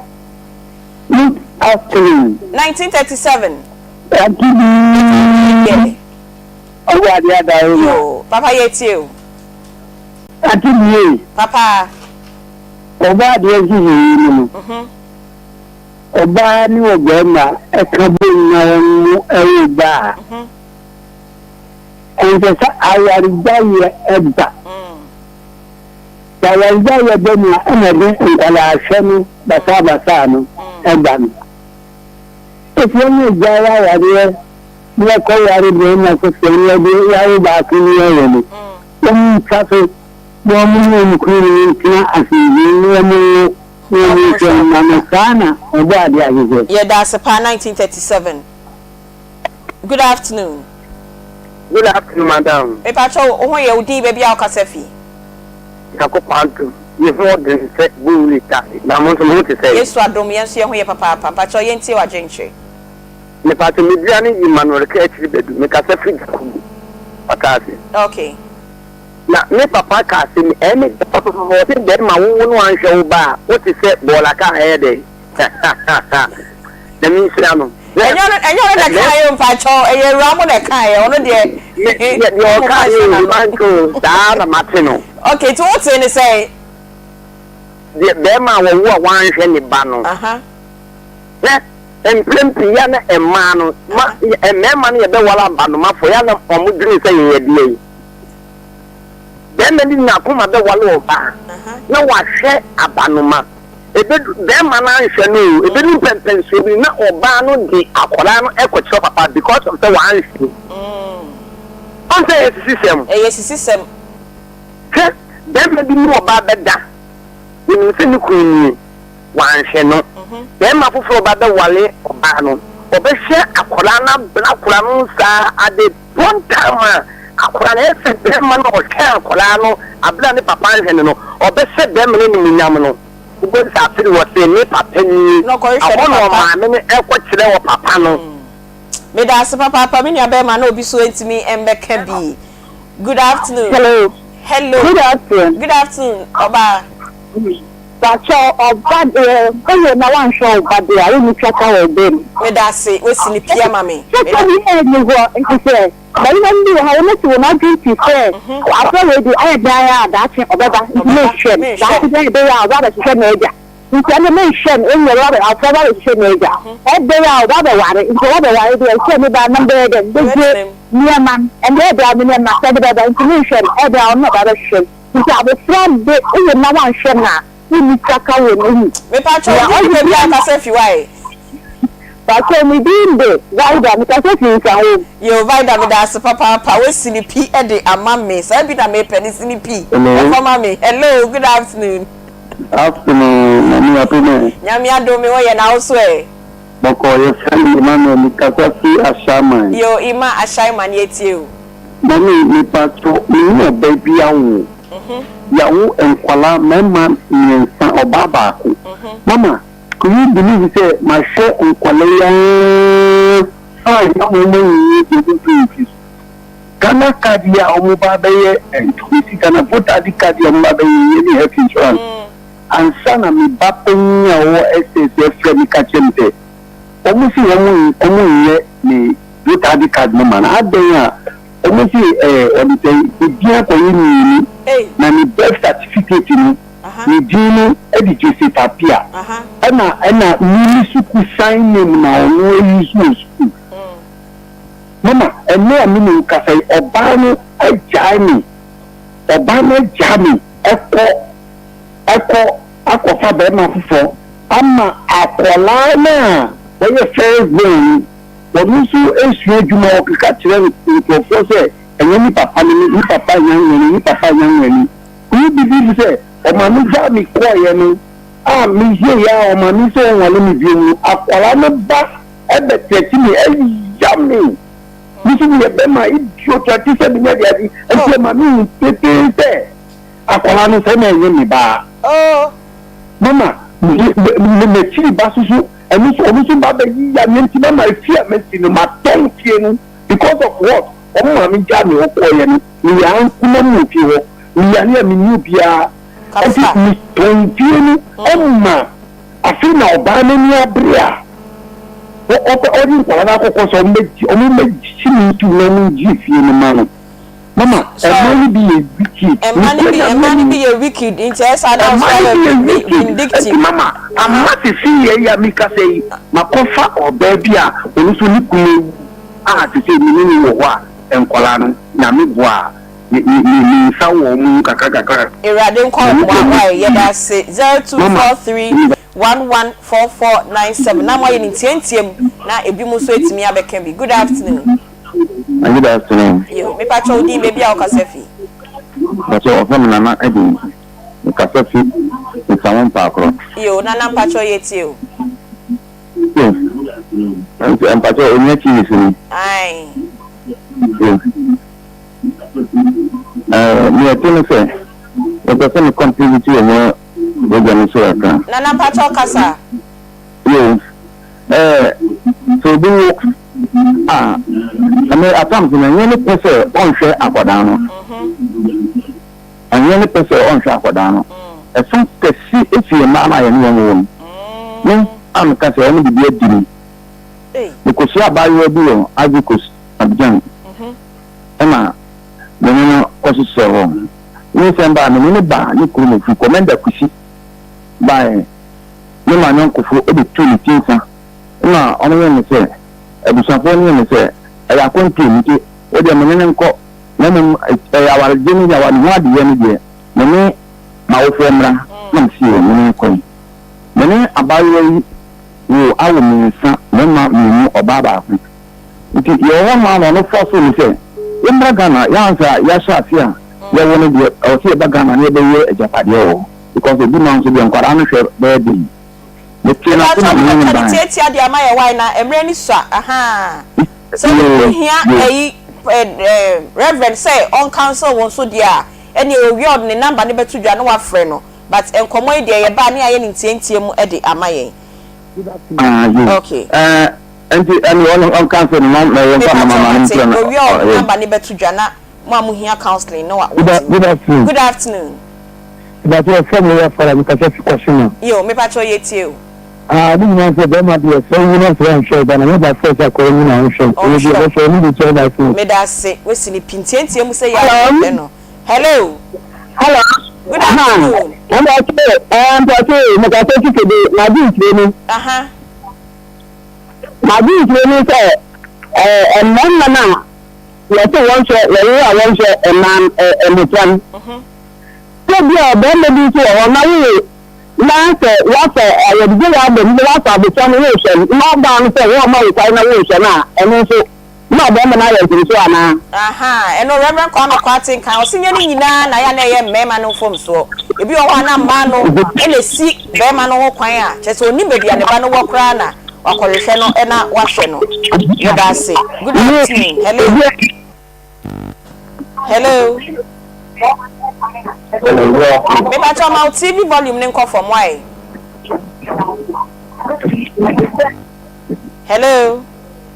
S20: Good afternoon.
S4: 1937.
S20: Auntie Bee. Ɔwɔ ade ada o ma.
S4: Yoo, papa yɛ tie o.
S20: Auntie Bee.
S4: Papa.
S20: Ɔbɔ adeɛ nhyehyɛeɛ mu no.
S4: Mhm.
S20: Ɔbaa ne ɔbarima ɛka bom na wɔn mo ɛwo ba a.
S4: Mhm.
S20: Ɛnsɛ sɛ awaregyaeɛ ɛba. Sɛ awaregyaeɛ ba mu a ɛna ɛde nkwadaa hwɛ no basaabasaa no ɛba no. Efie no gyae awareɛ na wɔkɔware barima foforɔ na wɔde wawo baako ne wɔwɔ no, wɔntwa so na wɔn ne wɔn kununom ntena asomdwoeɛ mu na wɔnwo na wɔnhwɛ mma no. Saa na Ɔbɔadeɛ ahyehyɛ.
S4: Yɛda ase paa 1937 Good afternoon.
S21: Good afternoon madam.
S4: Mepakyɛw wo ho yɛ wo din baabi a wokasa fi.
S21: Nyankopɔn adom ye ho ɔden sɛ bowuli tae na mo nso mo ho te sɛn?
S4: Yesu adom yɛn nso yɛn ho yɛ papaapa mpakyɛw yɛntie w'adwenkyerɛ.
S21: Mepakyɛw me dua ne Emmanuel ka akyiri badu mekasa firi Dakubu Pataase.
S4: Okay.
S21: Na me papa ka asɛm bi ɛyɛ me dɛ papapapa ɔse bɛɛma wo wo no anhwɛ wo ba a wo te sɛ bɔɔla kaa ɛyɛ dɛn Nyame nhyira no.
S4: Ɛnyɛ ɔno ɛnyɛ ɔno na ɛkaeɛ o mpakyɛw ɛyɛ awura mo na ɛkaeɛ ɔno deɛ.
S21: Me deɛ deɛ ɔkaeɛ o manka o saa na mate no.
S4: Okay nti wo tee ne sɛn?
S21: Deɛ bɛɛma a wɔwo a wanhwɛ ne ba no. Hwɛ mprɛn pii yɛ a na mmaa no ma mmarima no yɛbɛware abanomafo yɛ a na wɔn dwene sɛ yɛyɛ deɛ yi. Bɛɛma bi de n'akoma bɛware ɔbaa na wahwɛ abanoma. Ebedu, bɛɛma no anhwɛ no o, ebedu mpɛmpɛnsoɔ bi no na ɔbaa no de akwadaa no ɛkɔkyerɛ papa because of sɛ wanhwɛ no. Ɔn sɛ ɛyɛ sisisɛm.
S4: Ɛyɛ sisisɛm.
S21: Hwɛ, bɛɛma bi ne ɔbaa bɛda, onim sɛ ne kunu nie, wanhwɛ no. Bɛɛma foforɔ ba bɛwale ɔbaa no, ɔbɛhwɛ akwadaa no abra akwadaa no saa at the point time a akwadaa no ɛyɛ sɛ bɛɛma no a ɔhwɛ akwadaa no abere a ne papa anhwɛ no no, ɔbɛhyɛ bɛɛma no animuonyam no. Wobɛhu sɛ afei wɔse ne papa nie,
S4: Na ɔkɔhwehwɛ
S21: ɛhɔ
S4: ne
S21: na
S4: papa.
S21: ɔmaame no ɛkɔkyerɛ ɔpapa no.
S4: Meda ase papaapa me nua bɛɛma na obi so ntumi mbɛka bi. Good afternoon.
S22: Hello.
S4: Hello.
S22: Good afternoon.
S4: Good afternoon ɔbaa.
S22: Pakyɛ ɔba deɛ woyɛ na wanhwɛ wo ba deɛ a wonni twaka wɔ ɔba mu.
S4: Meda ase wasi ne pi ama me.
S22: Twaka bi ɛnni hɔ nti sɛ barima no bi wɔ hɔ a wɔn asi wɔn adwene pi sɛ afra wei deɛ ayɛ den ara a daakye ɔbɛba nti menhwɛ no daakye deɛ ayɛ den a ɔba abɛhwehwɛ n'agya nti ɛnde menhwɛ no ɛnneɛ ɔba afra ba abɛhwehwɛ n'agya ɛbɛyɛ a ɔba abɛware nti ɔba abɛware deɛ sɛ me ba na bɛyɛ dɛn bɛgye nneɛma no ɛnde ɛyɛ den a me nneɛma sɛ ɛde bɛba nti menhwɛ no ɛyɛ den a ɔno na ɔba abɛhwehwɛ no. Nti abofra de wowo na woanhwɛ no a wonni twaka wɔ n'anim.
S4: Mepakyɛw wo din de baabi a wokasa fi wae?
S22: Pakyɛw me din de Vida mekasa fi Nsawam.
S4: Yoo Vida medaase papaapa woasi no pi de ama me saa bi na mepɛ no si no pi
S19: Hello.
S4: fa ma me hello good afternoon.
S19: Afternoon Mami Apene.
S4: Nyame adom me ho yɛ na wo so ɛ?
S19: Bɔkɔɔ yɛfrɛ me Emmanuel mekasa fi Ashaiman.
S4: Yoo Emma Ashaiman yɛtie wo.
S19: Mummy mepakyɛw me ne ɔbaa bi awo yawo nkwadaa mmarima mmiɛnsa ɔbaa baako mama could you believe sɛ mahwɛ nkwadaa yi aa fine na wɔn anyinyi deɛ wɔn duru mfe so Ghana card yi a wɔn ba abɛyɛ ntɔmesi Ghana voter ID card yi a wɔn ba abɛyɛ yi ne health insurance ansa na me ba panyin a ɔwɔ SS ɛfrɛ me ka kyerɛ me sɛ Wɔn se wɔn wɔn nyɛ ne voter ID card no ma no adɛn a wɔn se ɛɛ ɔde sɛn ne din akɔyɛ mienu na ne birth certificate no.
S20: Ne din no de Joseph Appiah. Ɛna ɛna me me sukuu sign name na ɔno ayi so wɔ sukuu. Mama, ɛnnɛ a me ne wo kasa yi, ɔbaa no agyae me. Ɔbaa no agyaa me kɔ kɔ akɔfa barima foforɔ ama akwadaa no a ɔyɛ first born no, ɔno nso resua adwuma, ɔkeka kyerɛ nkurɔfoɔ sɛ ɛnyɛ ne papa ne me, ne papa nyɛ anwani, ne papa nyɛ anwani. Wo believe sɛ ɔmaame gyaa me kɔeɛ no a mehieeɛ a ɔmaame sɛ ɔnwale me bio no, akwadaa no ba bɛtrɛte me, ɛya me. Me nso meyɛ bɛma idiot ate sɛ menya de ade nti ɛma me hu pefee sɛ akwadaa no sɛ na ɛnyɛ me ba. Mama m'akyiri ba so so ɛno nso ɔno nso ba bɛyi ya me nti mama efie a masi no matɔn fie no because of what ɔmo maame gyaa me hɔ kɔɔeɛ no meyɛ ankonam wɔ fie hɔ meyare a menni obiara nti metɔn fie no ɛma Afei na ɔbaa no ani abere a ɔpɛ ɔde nkwadaa no akɔkɔ sɛ ɔmmɛgye ɔmmɛgye ne ntum na ɔmmɛgye fie no ma no. Mama mmaa no bi yɛ wicked.
S4: Mmaa no bi mmaa no bi yɛ wicked nti ɛyɛ saa na
S20: Mmaa no bi yɛ wicked.
S4: vindictive.
S20: Nti mama ama sisi yɛ yi a meka sɛ yi makɔfa ɔbaa bi a ɔno nso ne kunu awu a sisi me ne no wɔ hɔ a nkwadaa no Nyame boa a me me me me nsa wɔ wɔn mu kakra kakra.
S4: Awurade nkɔ
S20: Na
S4: mmoa
S20: me
S4: wae yɛda ase
S20: Mama
S4: 0243114497 na moayɛ no ntiantiam na ebinom nso atumi abɛka bi good afternoon.
S19: Good afternoon.
S4: Yo, mepakyɛ wo din baabi a wokasa fi.
S19: Pakyɛ wɔfrɛ me Nana Adi. Mekasa fi Nsawam Mpaakorɔ.
S4: Yo, Nana mpakyɛ yɛtie o.
S19: Yo, mpakyɛ onua TV so ni.
S4: Ae.
S19: Yo. Ɛɛ, nea ɛte ne sɛ, mepɛ sɛ me contribute wɔ mo program yi so kakra.
S4: Nana mpakyɛw kasa.
S19: Yo, ɛɛ, sɛ obi wo a, ɛnɛ at times no, ɛnyɛ ne pɛ sɛ ɔnhwɛ akwadaa no. Ɛnyɛ ne pɛ sɛ ɔnhwɛ akwadaa no. Ɛfa kɛse fi mmaa no a yɛne wɔn wɔ no. Me a meka sɛ wɔn de bi adi me. Mekɔhyia abaayewa bi wɔ Ivory Coast, Abidjan. Ɛna me ne no kɔhyehyɛɛ hɔ. Nyinsɛn baa, me ne no baa ne kurom ofiri Komenda Kusi baeɛ. Ne m'ayɔnkofo bɛtuu ne ti nsa na wɔyɛɛ me sɛ, abusuafoɔ no yɛɛ me sɛ ɛyɛ akwantuo mu nti wo deɛ me ne no nkɔ na mmom ɛyɛ awaregye no deɛ ne ho adeyɛ no deɛ me ne m'awofoɔ mmra na mesii me ne no kɔe. Me ne abaayewa yi woo awo mmiɛnsa, mmarima mmienu, ɔbaa baako. Nti yɛwɔ hɔ nom ara na ɔno forcee me sɛ yɛmmra Ghana, yɛ ansa yɛahyɛ ase a yɛwo no deɛ ɛwɔ sɛ yɛba Ghana na yɛbɛyɛ agyapadeɛ wɔ hɔ because obi ma nso deɛ nkwadaa no hwɛ bɛyɛ den. Metee n'ase
S4: Mepakyɛw
S19: na me ne no
S4: wobɛka no
S19: baeɛ.
S4: tiatia de ama yɛ wai na mmerɛ no sua ahaa sɛ
S19: Yoo,
S4: wohia
S19: yoo.
S4: ayi eh, Reverend sɛ ɔn counsel wo nso deɛ a ɛneɛ owie a ɔde ne number no bɛto dwa na wafrɛ no but nkɔmmɔ yi deɛ yɛba a ne yɛayɛ no ntiantia mu de ama yɛn.
S19: Ah, yoo.
S4: Okay.
S19: Eh, Nti ɛne ɔno ɔnka sɛ no ma yɛmfa
S4: Mepakyɛw
S19: ma ma no
S4: mate,
S19: mfrɛ no
S4: owie a ɔde
S19: ɔ
S4: number no bɛto dwa na mo a mohia counselling no a
S20: Good
S4: wɔtumi.
S20: good afternoon.
S4: Good afternoon.
S20: Mepakyɛw yɛfrɛ me Yɛ Fara mekasa fi Kwasima.
S4: Yo, mepakyɛw yɛtie o.
S20: Ah ne nyinaa sɛ bɛrima deɛ sɛ wowu na sɛ wanhwɛ wo ba na nyɛ by force akɔyɛ nyi na wonhwɛ wo ɛyɛ deɛ
S4: Ɔnhwɛ wo.
S20: ɛbɛhwɛ wo ne deɛ ɔba so.
S4: Medase, wasi no pi ntiantia mu sɛ yɛ a
S22: Hello.
S4: yɛpɛ no. Hello.
S22: Hello.
S4: Good afternoon.
S22: Mpakyɛw ɛɛ mpakyɛw mekasa fi kebe magye nkyerɛ mu.
S4: Aha.
S22: M'adwenkyerɛ ne sɛ, ɛɛ mmarima no a wɔse wɔnhwɛ, wɔwo a wɔnhwɛ mmaa no, ɛɛ mmofra no. Sɛ bi a ɔbarima bi nso wɔ hɔ na wowo na sɛ woafa ayamye wɔ aba mu na woafa abofra no wohwɛ no na ɔbaa no sɛ wɔmma wo kwan na wonhwɛ no a, ɛno nso na ɔbarima no ayɛ mfomso anaa?
S4: Ahaa, ɛno Rev. Kwame Kwarteng kan, ɔse nyɛ ne nyinaa na ɛyɛ a na ɛyɛ mmarima no mfomsoɔ. Ebi wɔ hɔ a na mmaa no na ɛsi barima no ho kwan a, kyerɛ sɛ ɔnnim baabi a ne ba no wɔ koraa na wakɔhwehwɛ no na wahwɛ no. Yɛda ase. Good afternoon. Hello. Hello. Mepakyɛw ma wo TV volume no nkɔ fam, why? Hello.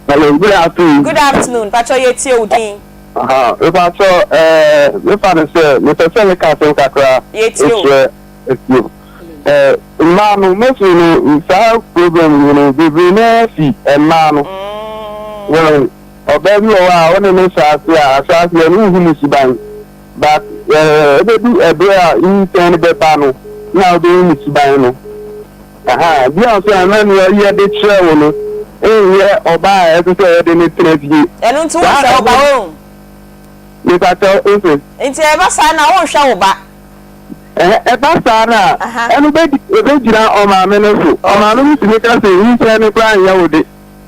S1: Hello, good afternoon.
S4: Good afternoon. Pacho yɛ tie wo din.
S1: Aha, mepacho eh mefa no sɛ mepɛ sɛ meka asɛm kakra kyerɛ asuo. Eh mmaa no mostly no saa problem yi no bebree no ara fi mmaa no. Wɔn ɔbaa bi wɔ hɔ a ɔne ne hyɛ ase a ahyɛ aseɛ no wohu ne suban but eh ɛbɛdu ɛberɛ a nyinsɛn no bɛba no. na wobɛhu ne suban no. Ahaa, bi a nso a na nea ɔyɛ de kyerɛ wo no nyɛ ɔbaa a ɛsɛ sɛ yɛde no tena fie.
S4: Ɛno nti wonhwɛ wo ba, wohu?
S1: Mepakyɛw, wose?
S4: Nti ɛba saa no a, wonhwɛ wo ba?
S1: Ɛhɛ, ɛba saa no a, ɛno bɛ, ɛbɛgyina ɔmaame no so. Ɔmaame no tumi ka sɛ, nyinsɛn no koraa nyɛ wo de.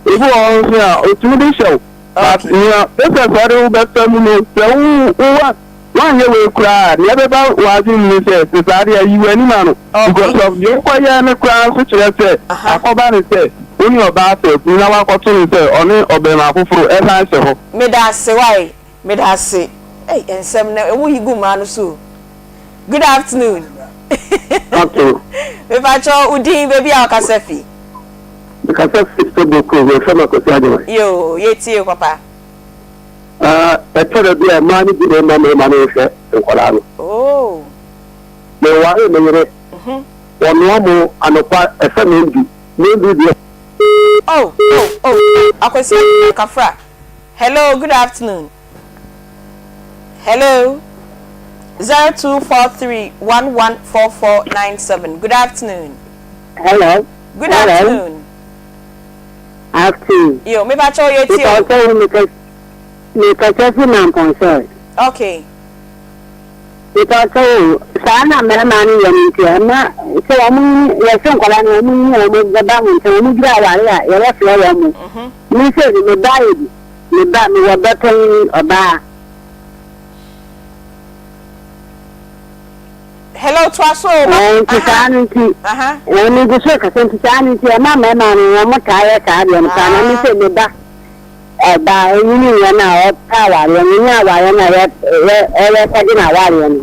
S1: Ebi wɔ hɔ nso a, ɔtumi de hyɛ wo. But nea process a ɔde wo bɛfa mu no, sɛ wo, wo, Woanyɛ wei koraa a, nea ɛbɛba w'adwene mu ne sɛ, sɛ saa de a, yi w'anim ano. Because of deɛ wokɔyɛɛ no koraa nso kyerɛ sɛ akɔba no sɛ wo ne ɔbaa faakunu na woakɔto no sɛ ɔne ɔbarima foforo san hyɛ hɔ.
S4: Medase wai medase ei nsɛm no emu yi gu mmaa no so o good afternoon
S20: Afternoon.
S4: Mepakyɛw wo din baabi a wokasa fi.
S20: Mekasa fi Togo kurom yɛfrɛ me Akwasi Agyeman.
S4: Yoo yɛtie wo papa.
S20: Ah, ɛtɔ da bi a mmaa no bi na ɛma mmarima no nhwɛ nkwadaa no.
S4: Oh.
S20: Mewaree me yere. Wɔnoa mo anɔpa ɛsɛ mendu. Mendu deɛ.
S4: Oh, oh, oh, Akwasi Kafra. Hello, good afternoon. Hello. 0243 114497. Good afternoon.
S20: Hello.
S4: Good
S20: Hello.
S4: afternoon.
S20: Afternoon.
S4: Yo, me pa kyɛw yɛ tie o.
S20: Mepa kyɛw me me kasa fi Mampɔnsɔre.
S4: Okay.
S20: Mepa kyɛw o, saa na mmarima no yɛ no nti ɛma sɛ wɔn nyini yɛsɛ nkwadaa no wɔn nyini wɔn bɛba ho nkyɛn wɔn duru aware a yɛbɛfrɛ wɔn mo.
S4: Mhm.
S20: Me sɛ me ba yɛ bi, me ba mewɔ ba panyin ɔbaa.
S4: Hello, toa so o.
S20: Ɛɛ nti saa no nti ɛɛ megu so kasa nti saa no nti ɛma mmarima no wɔn taa yɛ saa deɛ no paa na me sɛ me ba ɔbaa onyini yɛ no a ɔpɛ awareɛ no ɔnya awareɛ no a yɛ yɛ ɔyɛ kɔgye no awareɛ no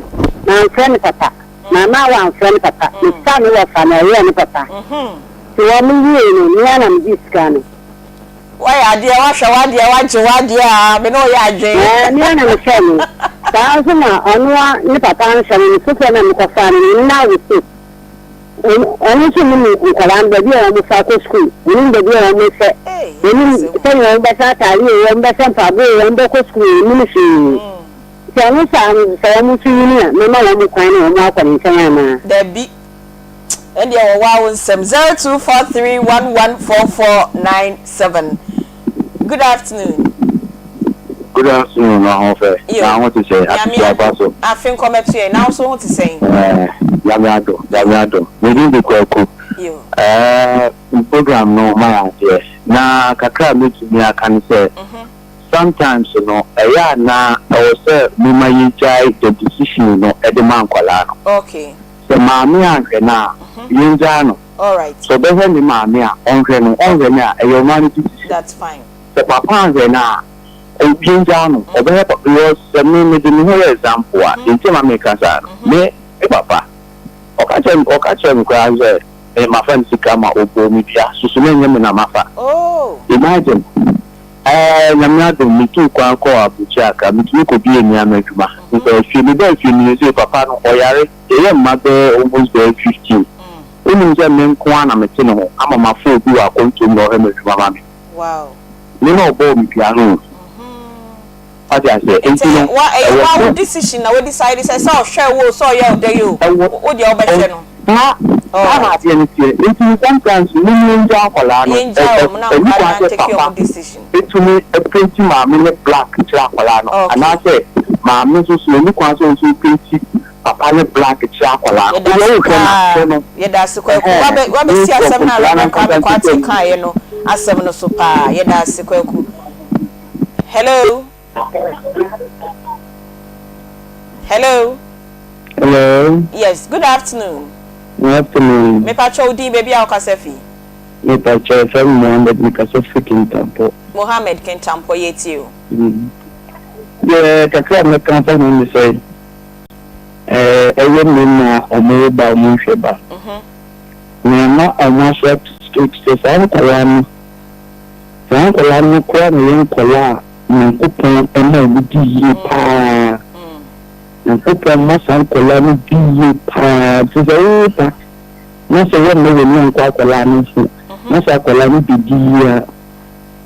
S20: manfrɛ no papa mama wamfrɛ no papa mefa ne wɔfa na ɔyɛɛ no papa nti wɔn wie no mea na megye sika no.
S4: Wayɛ adeɛ, wahwɛ w'adeɛ, wagye w'adeɛ aa, me ne wo yɛ adwen.
S20: Ɛɛ, me ara na mehwɛɛ no. Saa ara nso na ɔno ara ne papa nhwɛ no, ne foforɔ no a mekɔfaa no no, ɔno na awo so. Ɔno nso nnim nkwadaa no, baabi a wɔfa kɔ sukuu, ɔnnim baabi a wɔhyɛ, ɔnnim sɛdeɛ wɔbɛhyɛ ataadeɛ o, wɔbɛhyɛ mpaboa o, wɔbɛkɔ sukuu o, ɔnnim hwee. Nti ɔno saa no, sɛ wɔn nso nyini a, mɛma wɔn kwan na wɔn akɔ ne nkyɛn anaa?
S4: Dabi. Ɛndeɛ wɔ waa wo nsɛm 0243114497 Good afternoon.
S19: Good afternoon Ahoɔfɛ na ho te sɛ
S4: Nyame
S19: aba so.
S4: Afe nkɔmɛto yɛn na wo nso ho te sɛn?
S19: Ɛɛ Nyame adom Nyame adom me din de Kwaku ɛɛ program no ma yɛ adeɛ na kakra a mɛtumi aka ne sɛ sometimes no ɛyɛ a na ɛwɔ sɛ moma yɛgyae the decision no ɛde ma nkwadaa no.
S4: Okay.
S19: Sɛ maame anhwɛ no a, yɛngyaa no. Sɛ ɔbɛhwɛ ne maame a, ɔnhwɛ no. Ɔnhwɛ no a, ɛyɛ ɔno ara ne decision. Sɛ papa anhwɛ no a, yɛngyaa no. Ɔbɛhwɛ papa because sɛ me mede me ho yɛ example a, deɛ nti a ma meka saa no, me me papa, ɔka kyerɛ me ɔka kyerɛ me koraa sɛ me mafa ne sika ma ɔbɔɔ me dua, soso na ɛnyɛ me na mafa. Imagine. Ɛɛ Nyame adom metuu kwan kɔɔ Abuja Accra, metumi kɔbuee nneɛma adwuma. Mebaa fie, mebaa fie no seesei papa no ɔyare. Yɛyɛ mma bɛyɛ almost bɛyɛ 15. Wonim sɛ me nko ara na mete ne ho ama mafa obi wɔ akwantuo mu na ɔhwɛ m'adwuma ma me. Me na ɔbɔɔ me dua no o. Wate aseɛ?
S4: Nti
S19: Enti no,
S4: wa ɛyɛ
S19: ɛwɔ
S4: wa wo
S19: sɛ.
S4: decision na wo decide sɛ sɛ ɔhwɛ wo o sɛ ɔyɛ wo dɛn o
S19: Ɛwɔ
S4: wo deɛ wobɛhwɛ no.
S19: Saa saa na
S4: Alright.
S19: adeɛ no teɛ. Enti no sometimes no mom yɛngyaa nkwadaa no. Ɛ
S4: Yɛngyaa
S19: ɛ
S4: wɔn na
S19: ɛnni
S4: nkwadaa
S19: kwan
S4: no
S19: sɛ
S4: antake wɔn
S19: papa
S4: decision.
S19: bɛtumi apenti maame no black kyerɛ akwadaa no.
S4: Okay.
S19: Anaasɛ maame nso so ɛnni kwan sɛ ɔno nso penti papa no black kyerɛ akwadaa no.
S4: Yɛda
S19: Wodeɛ
S4: ase
S19: wohwɛ no a,
S4: paa.
S19: hwɛ no.
S4: Yɛda ase Kwaku.
S19: Ɛhɛn.
S4: Wabɛ wabɛsi
S19: Instead of
S4: asɛm no a
S19: nkwadaa no
S4: Reverend
S19: ankasa
S4: Kwame
S19: ntetɛ
S4: Kwarteng
S19: mu.
S4: kaeɛ no asɛm no so paa. Yɛda ase Kwaku. Hello. Hello.
S2: Hello.
S4: Yes, good afternoon.
S2: Good afternoon.
S4: Mepakyɛ wo din baabi a wokasa fi.
S2: Mepakyɛ yɛfrɛ me Mohammed mekasa firi Kintampo.
S4: Mohammed Kintampo yɛtie o.
S2: Deɛ kakra a mɛka afa ho ne sɛ ɛyɛ mmarima a wɔwo ba a wɔnhwɛ ba. Na ɛma wɔn aso ato straight sɛ saa nkwadaa no saa nkwadaa no koraa na ɛyɛ nkwadaa a Nyankopɔn ma wɔn di yie paa. Nyankopɔn ma saa nkwadaa no di yie paa. Nti sɛ wowo ba na sɛ wɔmma w'ani ankɔ akwadaa no so na sɛ akwadaa no bɛdi yie a,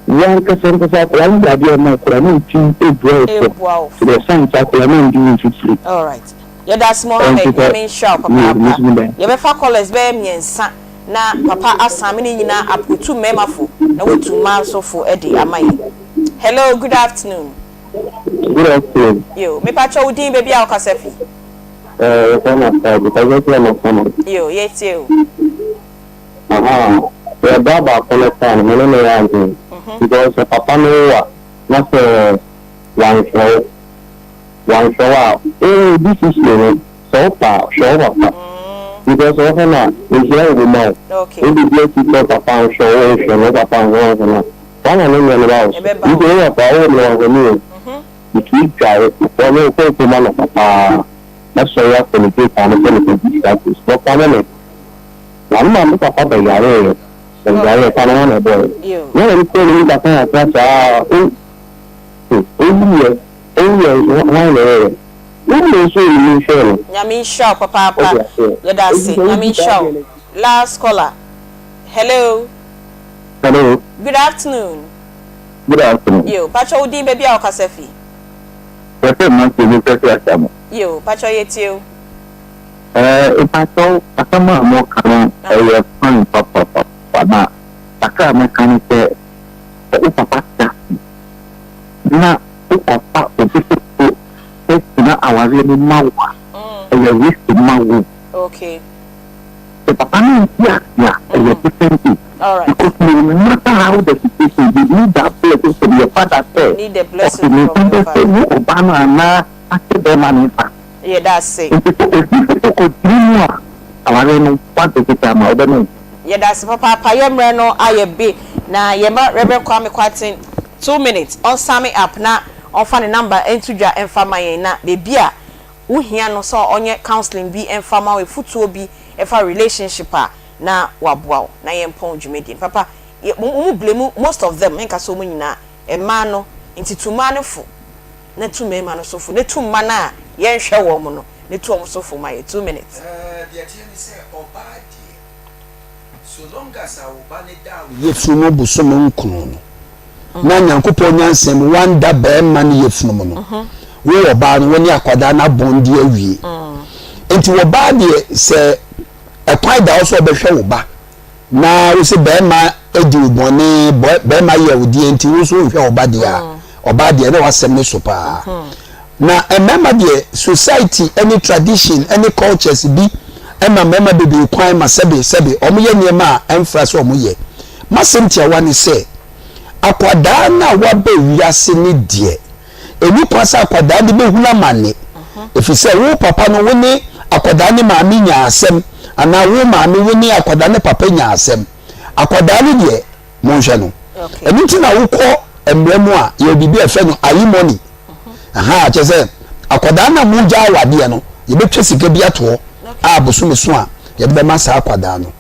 S2: wo ankasa ankasa akwadaa no de adeɛ a ɔma wo koraa na ɔtumi bua wo fɔ. Ɛsiane sɛ akwadaa no andi wo mfifire.
S4: Yɛdase Mohammed Nyame nhyira wo papaapa. Yɛbɛfa callers bɛyɛ mmiɛnsa na papa asan me ne nyinaa up otu mmarima fo na watu mmaa nso fo de ama yɛn. Hello good afternoon.
S1: Good afternoon.
S4: Yo, mepakyɛ wo din baabi a wokasa fi.
S1: Eh, yɛfrɛ me Aside, mekasa fi Amasaman.
S4: Yo, yɛtie o.
S1: Ahaa, sɛ ɛba baako no kaa no, me ne no yɛ adwene. Because sɛ papa no wo a, na sɛ wanhwɛ wo, wanhwɛ wo a, wo decision no, sɛ wopɛ a, hwɛ wo papa. Because wohwɛ no a, nhyira wɔ mu ma wo. Wode bi asi sɛ wo papa nhwɛ wo, wohwɛ no, wo papa nhwɛ wo, nhwɛ no a, woama ne nneɛma ba wo so. Nti wo papa, wowɔ no wanhwɛ no o. Metumi dware bɔ me nkontom anɔpa paa, mɛsɔre akɔ ne gate ano sɛ mekɔgye sika agu so. Wɔpamo me. Na me maame papa bɛyareeɛ. Ɔyareeɛ paa na hwan na ɛbɔeɛ? Na n'ani kɔɔ n'anim kakrakakra saa ara, o, ɔwuiɛ. Ɔwuiɛ nso, hwan na ɛyɛeɛ? Wo na nso ɔnim nhwɛɛ no.
S4: Nyame nhyira wo papaapa
S1: Wote aseɛ?
S4: yɛda
S1: Enti
S4: ase
S1: sɛ
S4: Nyame
S1: wodi saa
S4: nhyira
S1: adeɛ
S4: wo
S1: no akyi.
S4: last caller hello
S1: Hello.
S4: good afternoon.
S1: Good afternoon.
S4: Yo, pakyɛ wo din baabi a wo kasa fi.
S1: Yɛfrɛ me Matthew me fɛ fi Ashamo.
S4: Yo, pakyɛ yɛ tie wo.
S1: Ɛɛ mpakyɛw asɛm a mo ka no ɛyɛ fine papapapa na kakra a mɛka ne sɛ sɛ wo papa te ase na wo kɔfa obi foforo tena awareɛ mu ma wo a ɛyɛ risk ma wo.
S4: Okay.
S1: Sɛ papa no nte ase a, ɛyɛ different thing. Because no matter how the situation, you need that blessing from your father sɛ ɔde ne nsa bɛsɔ wo ɔbaa no anaa ahyɛ bɛrima no nsa.
S4: Yɛda ase.
S1: Nti sɛ obi foforɔ kɔgyina mu a, awareɛ no woadɔ ama wobɛnom.
S4: Yɛda ase papaapa yɛ mmerɛ no ayɛ be na yɛma Rev Kwame Kwarteng 2 minutes ɔnsum up na ɔmfa ne number nto dwa mfa ma yɛn na baabi a wohia no sɛ ɔnyɛ counseling bi mfa ma wo, efutuo bi ɛfa relationship a na waboa wo na yɛmpɔn dwumadie no. Papa, wɔn blame most of them, menka sɛ wɔn nyinaa, mmaa no nti tu mmaa no fo na tu mmarima no so fo na tu mma no a yɛnhwɛ wɔn no na tu wɔn so fo ma yɛ 2 minutes.
S3: Deɛ teɛ ne sɛ ɔbaa deɛ, so long as a wo ba ne da wo
S7: yafunu mu bosome 9 no, na Nyankopɔn nyansa mu wanda barima no yafunu mu no, wo ɔbaa no, wo ne akwadaa no abɔn de awie. Nti ɔbaa deɛ, sɛ ɛkwan da hɔ sɛ ɔbɛhwɛ wo ba na wo sɛ barima di wo bɔne, barima yɛ wo deɛ nti wo nso wonhwɛ wo ba deɛ a, ɔbaa deɛ na wasɛm ne so paa. Na mmarima deɛ, society ne tradition ne cultures bi ma mmarima bebree kwan ma sɛbe sɛbe wɔyɛ nneɛma a ɛmfra sɛ wɔyɛ. M'asɛm tiawa ne sɛ, akwadaa no a waba wiase no deɛ, ɛnni kwan sɛ akwadaa no bɛhunu amane, ɛfiri sɛ wo papa no wo ne akwadaa no maame nyaa asɛm, anaa wo maame wo ne akwadaa no papa nyaa asɛm. Akwadaa no deɛ, monhwɛ no. Ɛno nti na wokɔ mmara mu a, yɛwɔ biribi a yɛfrɛ no alimony. Aha, kyerɛ sɛ akwadaa no a mogya awadeɛ no, yɛbɛtwa sika bi ato hɔ a bosome so a yɛde bɛma saa akwadaa no.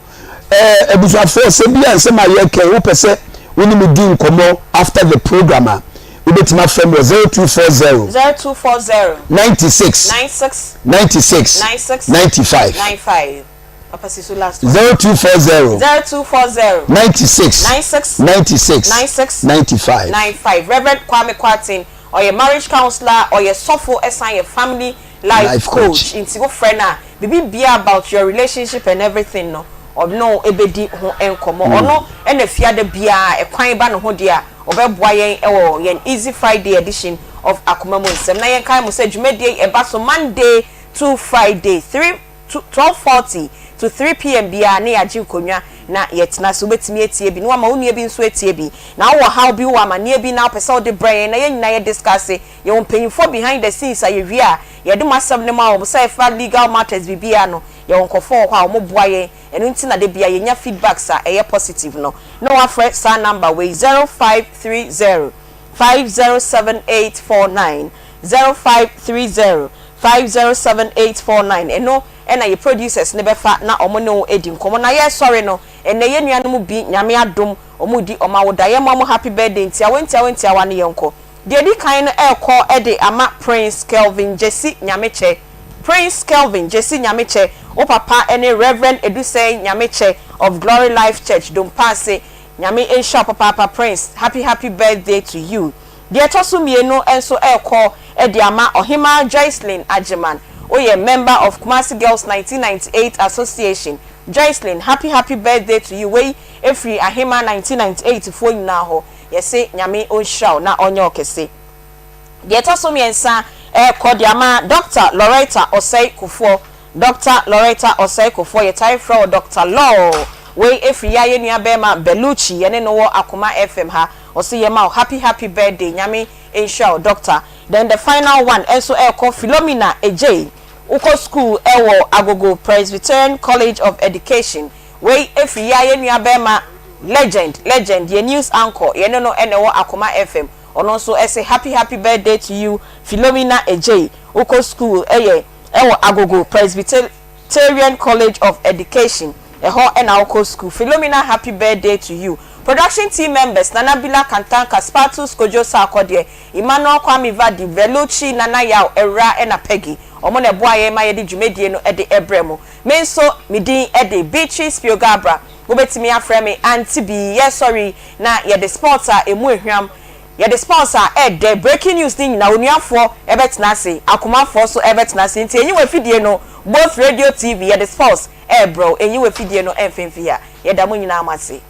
S7: Ɛɛ abusuafoɔ, sɛ bi a nsɛm a yɛreka yi wopɛ sɛ wo ne me di nkɔmmɔ after the program a, wobɛtumi afrɛ me wɔ 0240
S4: 0240
S7: 96
S4: 96
S7: 96
S4: 96
S7: 95
S4: 95. Papa si so last one.
S7: 0240
S4: 0240
S7: 96
S4: 96
S7: 96
S4: 96
S7: 95.
S4: 95. Reverend Kwame Kwarteng, ɔyɛ marriage counselor, ɔyɛ sɔfo, ɛsan yɛ family life
S7: Life
S4: coach.
S7: coach.
S4: Nti wofrɛ no a, biribi biara about your relationship and everything no, ɔno ebedi ho nkɔmmɔ. Ɔno ɛna fiada biara ɛkwan ba ne ho deɛ a, ɔbɛboa yɛn ɛwɔ yɛn Easy Friday edition of Akoma Mu Nsɛm. Na yɛnkae mo sɛ dwumadie yi ɛba so Monday to Friday 3 to 12:40 to 3 p.m. biara ne yɛagye nkonnwa na yɛtena so. Wobɛtumi atie bi na wama wo nua bi nso atie bi. Na wowɔ haw bi, wowɔ amanneɛ bi na wopɛ sɛ wode brɛ yɛn na yɛn nyinaa yɛ discuss. Yɛwɔ mpanyimfoɔ behind the scenes a yɛwie a yɛde mo asɛm no ma wɔn sɛ ɛfa legal matters biribiara no, yɛwɔ nkɔfoɔ wɔ hɔ a wɔboa yɛn. Ɛno nti na de bia yɛnya feedbacks a ɛyɛ positive no. Na wafrɛ saa number wei, 0530 507849, 0530 507849. Ɛno ɛna yɛ producers ne bɛfa na ɔmo ne wo edi nkɔmɔ. Na yɛsɔre no, ɛnɛ yɛn nuanom bi, Nyame adom, ɔmo di ɔmo awoda. Yɛn mo happy birthday ntiawa ntiawa ntiawa ne yɛn kɔ. Deɛ di kan no ɛrekɔ ɛde ama Prince Kelvin Jesse Nyamekyɛ. Prince Kelvin Jesse Nyamekyɛ, wo papa ɛne Reverend Edusɛn Nyamekyɛ of Glory Life Church, Dompaase. Nyame nhyira wo papaapa. Prince, happy happy birthday to you. Deɛ ɛtɔ so mmienu nso ɛrekɔ ɛde ama Ɔhemaa Joycelyn Agyeman. Woyɛ member of Kumasi Girls 1998 Association. Joycelyn, happy happy birthday to you. Wei ɛfiri Ahema 1998 foɔ nyinaa hɔ. Yɛse Nyame ɔnhyira wo na ɔnyɛ wo kɛse. Deɛ ɛtɔ so mmiɛnsa ɛrekɔ de ama Dɔkta Loretta Osei Kufuor. Dɔkta Loretta Osei Kufuor, yɛtae frɛ wo Dɔkta Law. Wei ɛfiri yɛa yɛn nua bɛɛma Bellucci, yɛne no wɔ Akoma FM ha. Ɔse yɛma wo happy happy birthday, Nyame nhyira wo Dɔkta. Then the final one nso ɛrekɔ Philomena Adjei, wokɔ sukuu ɛwɔ Agogo Presbyterian College of Education. Wei ɛfiri yɛa yɛn nua bɛɛma Legend, Legend, yɛn news anchor, yɛne no na ɛwɔ Akoma FM. Ɔno nso se happy happy birthday to you Philomena Adjei wokɔ school yɛ ɛwɔ Agogo Presbyterian College of Education ɛhɔ na wokɔ school Philomena happy birthday to you Production team members Nana Bila Kantanka Spatus Kojo Sarkodie Emmanuel Kwame Vadi Velucci Nana Yaw Awuraa ɛna Peggy wɔn na ɛboa yɛn ma yɛde dwumadie no de brɛ mo Me nso me din de Beatrice Piogabra Wobɛtumi afrɛ me Auntie Bee. Yɛresɔre yi, na yɛde sports a ɛmu ɛhwam, yɛde sports a ɛɛdɛ, breaking news no nyinaa, onuafoɔ bɛtena ase, akomafoɔ nso bɛtena ase. Nti ɛnyi w'afidie no, both radio, TV, yɛde sports ɛrebrɛ wo. Ɛnyi w'afidie no ɛmfimfini ha. Yɛda mo nyinaa mo ase.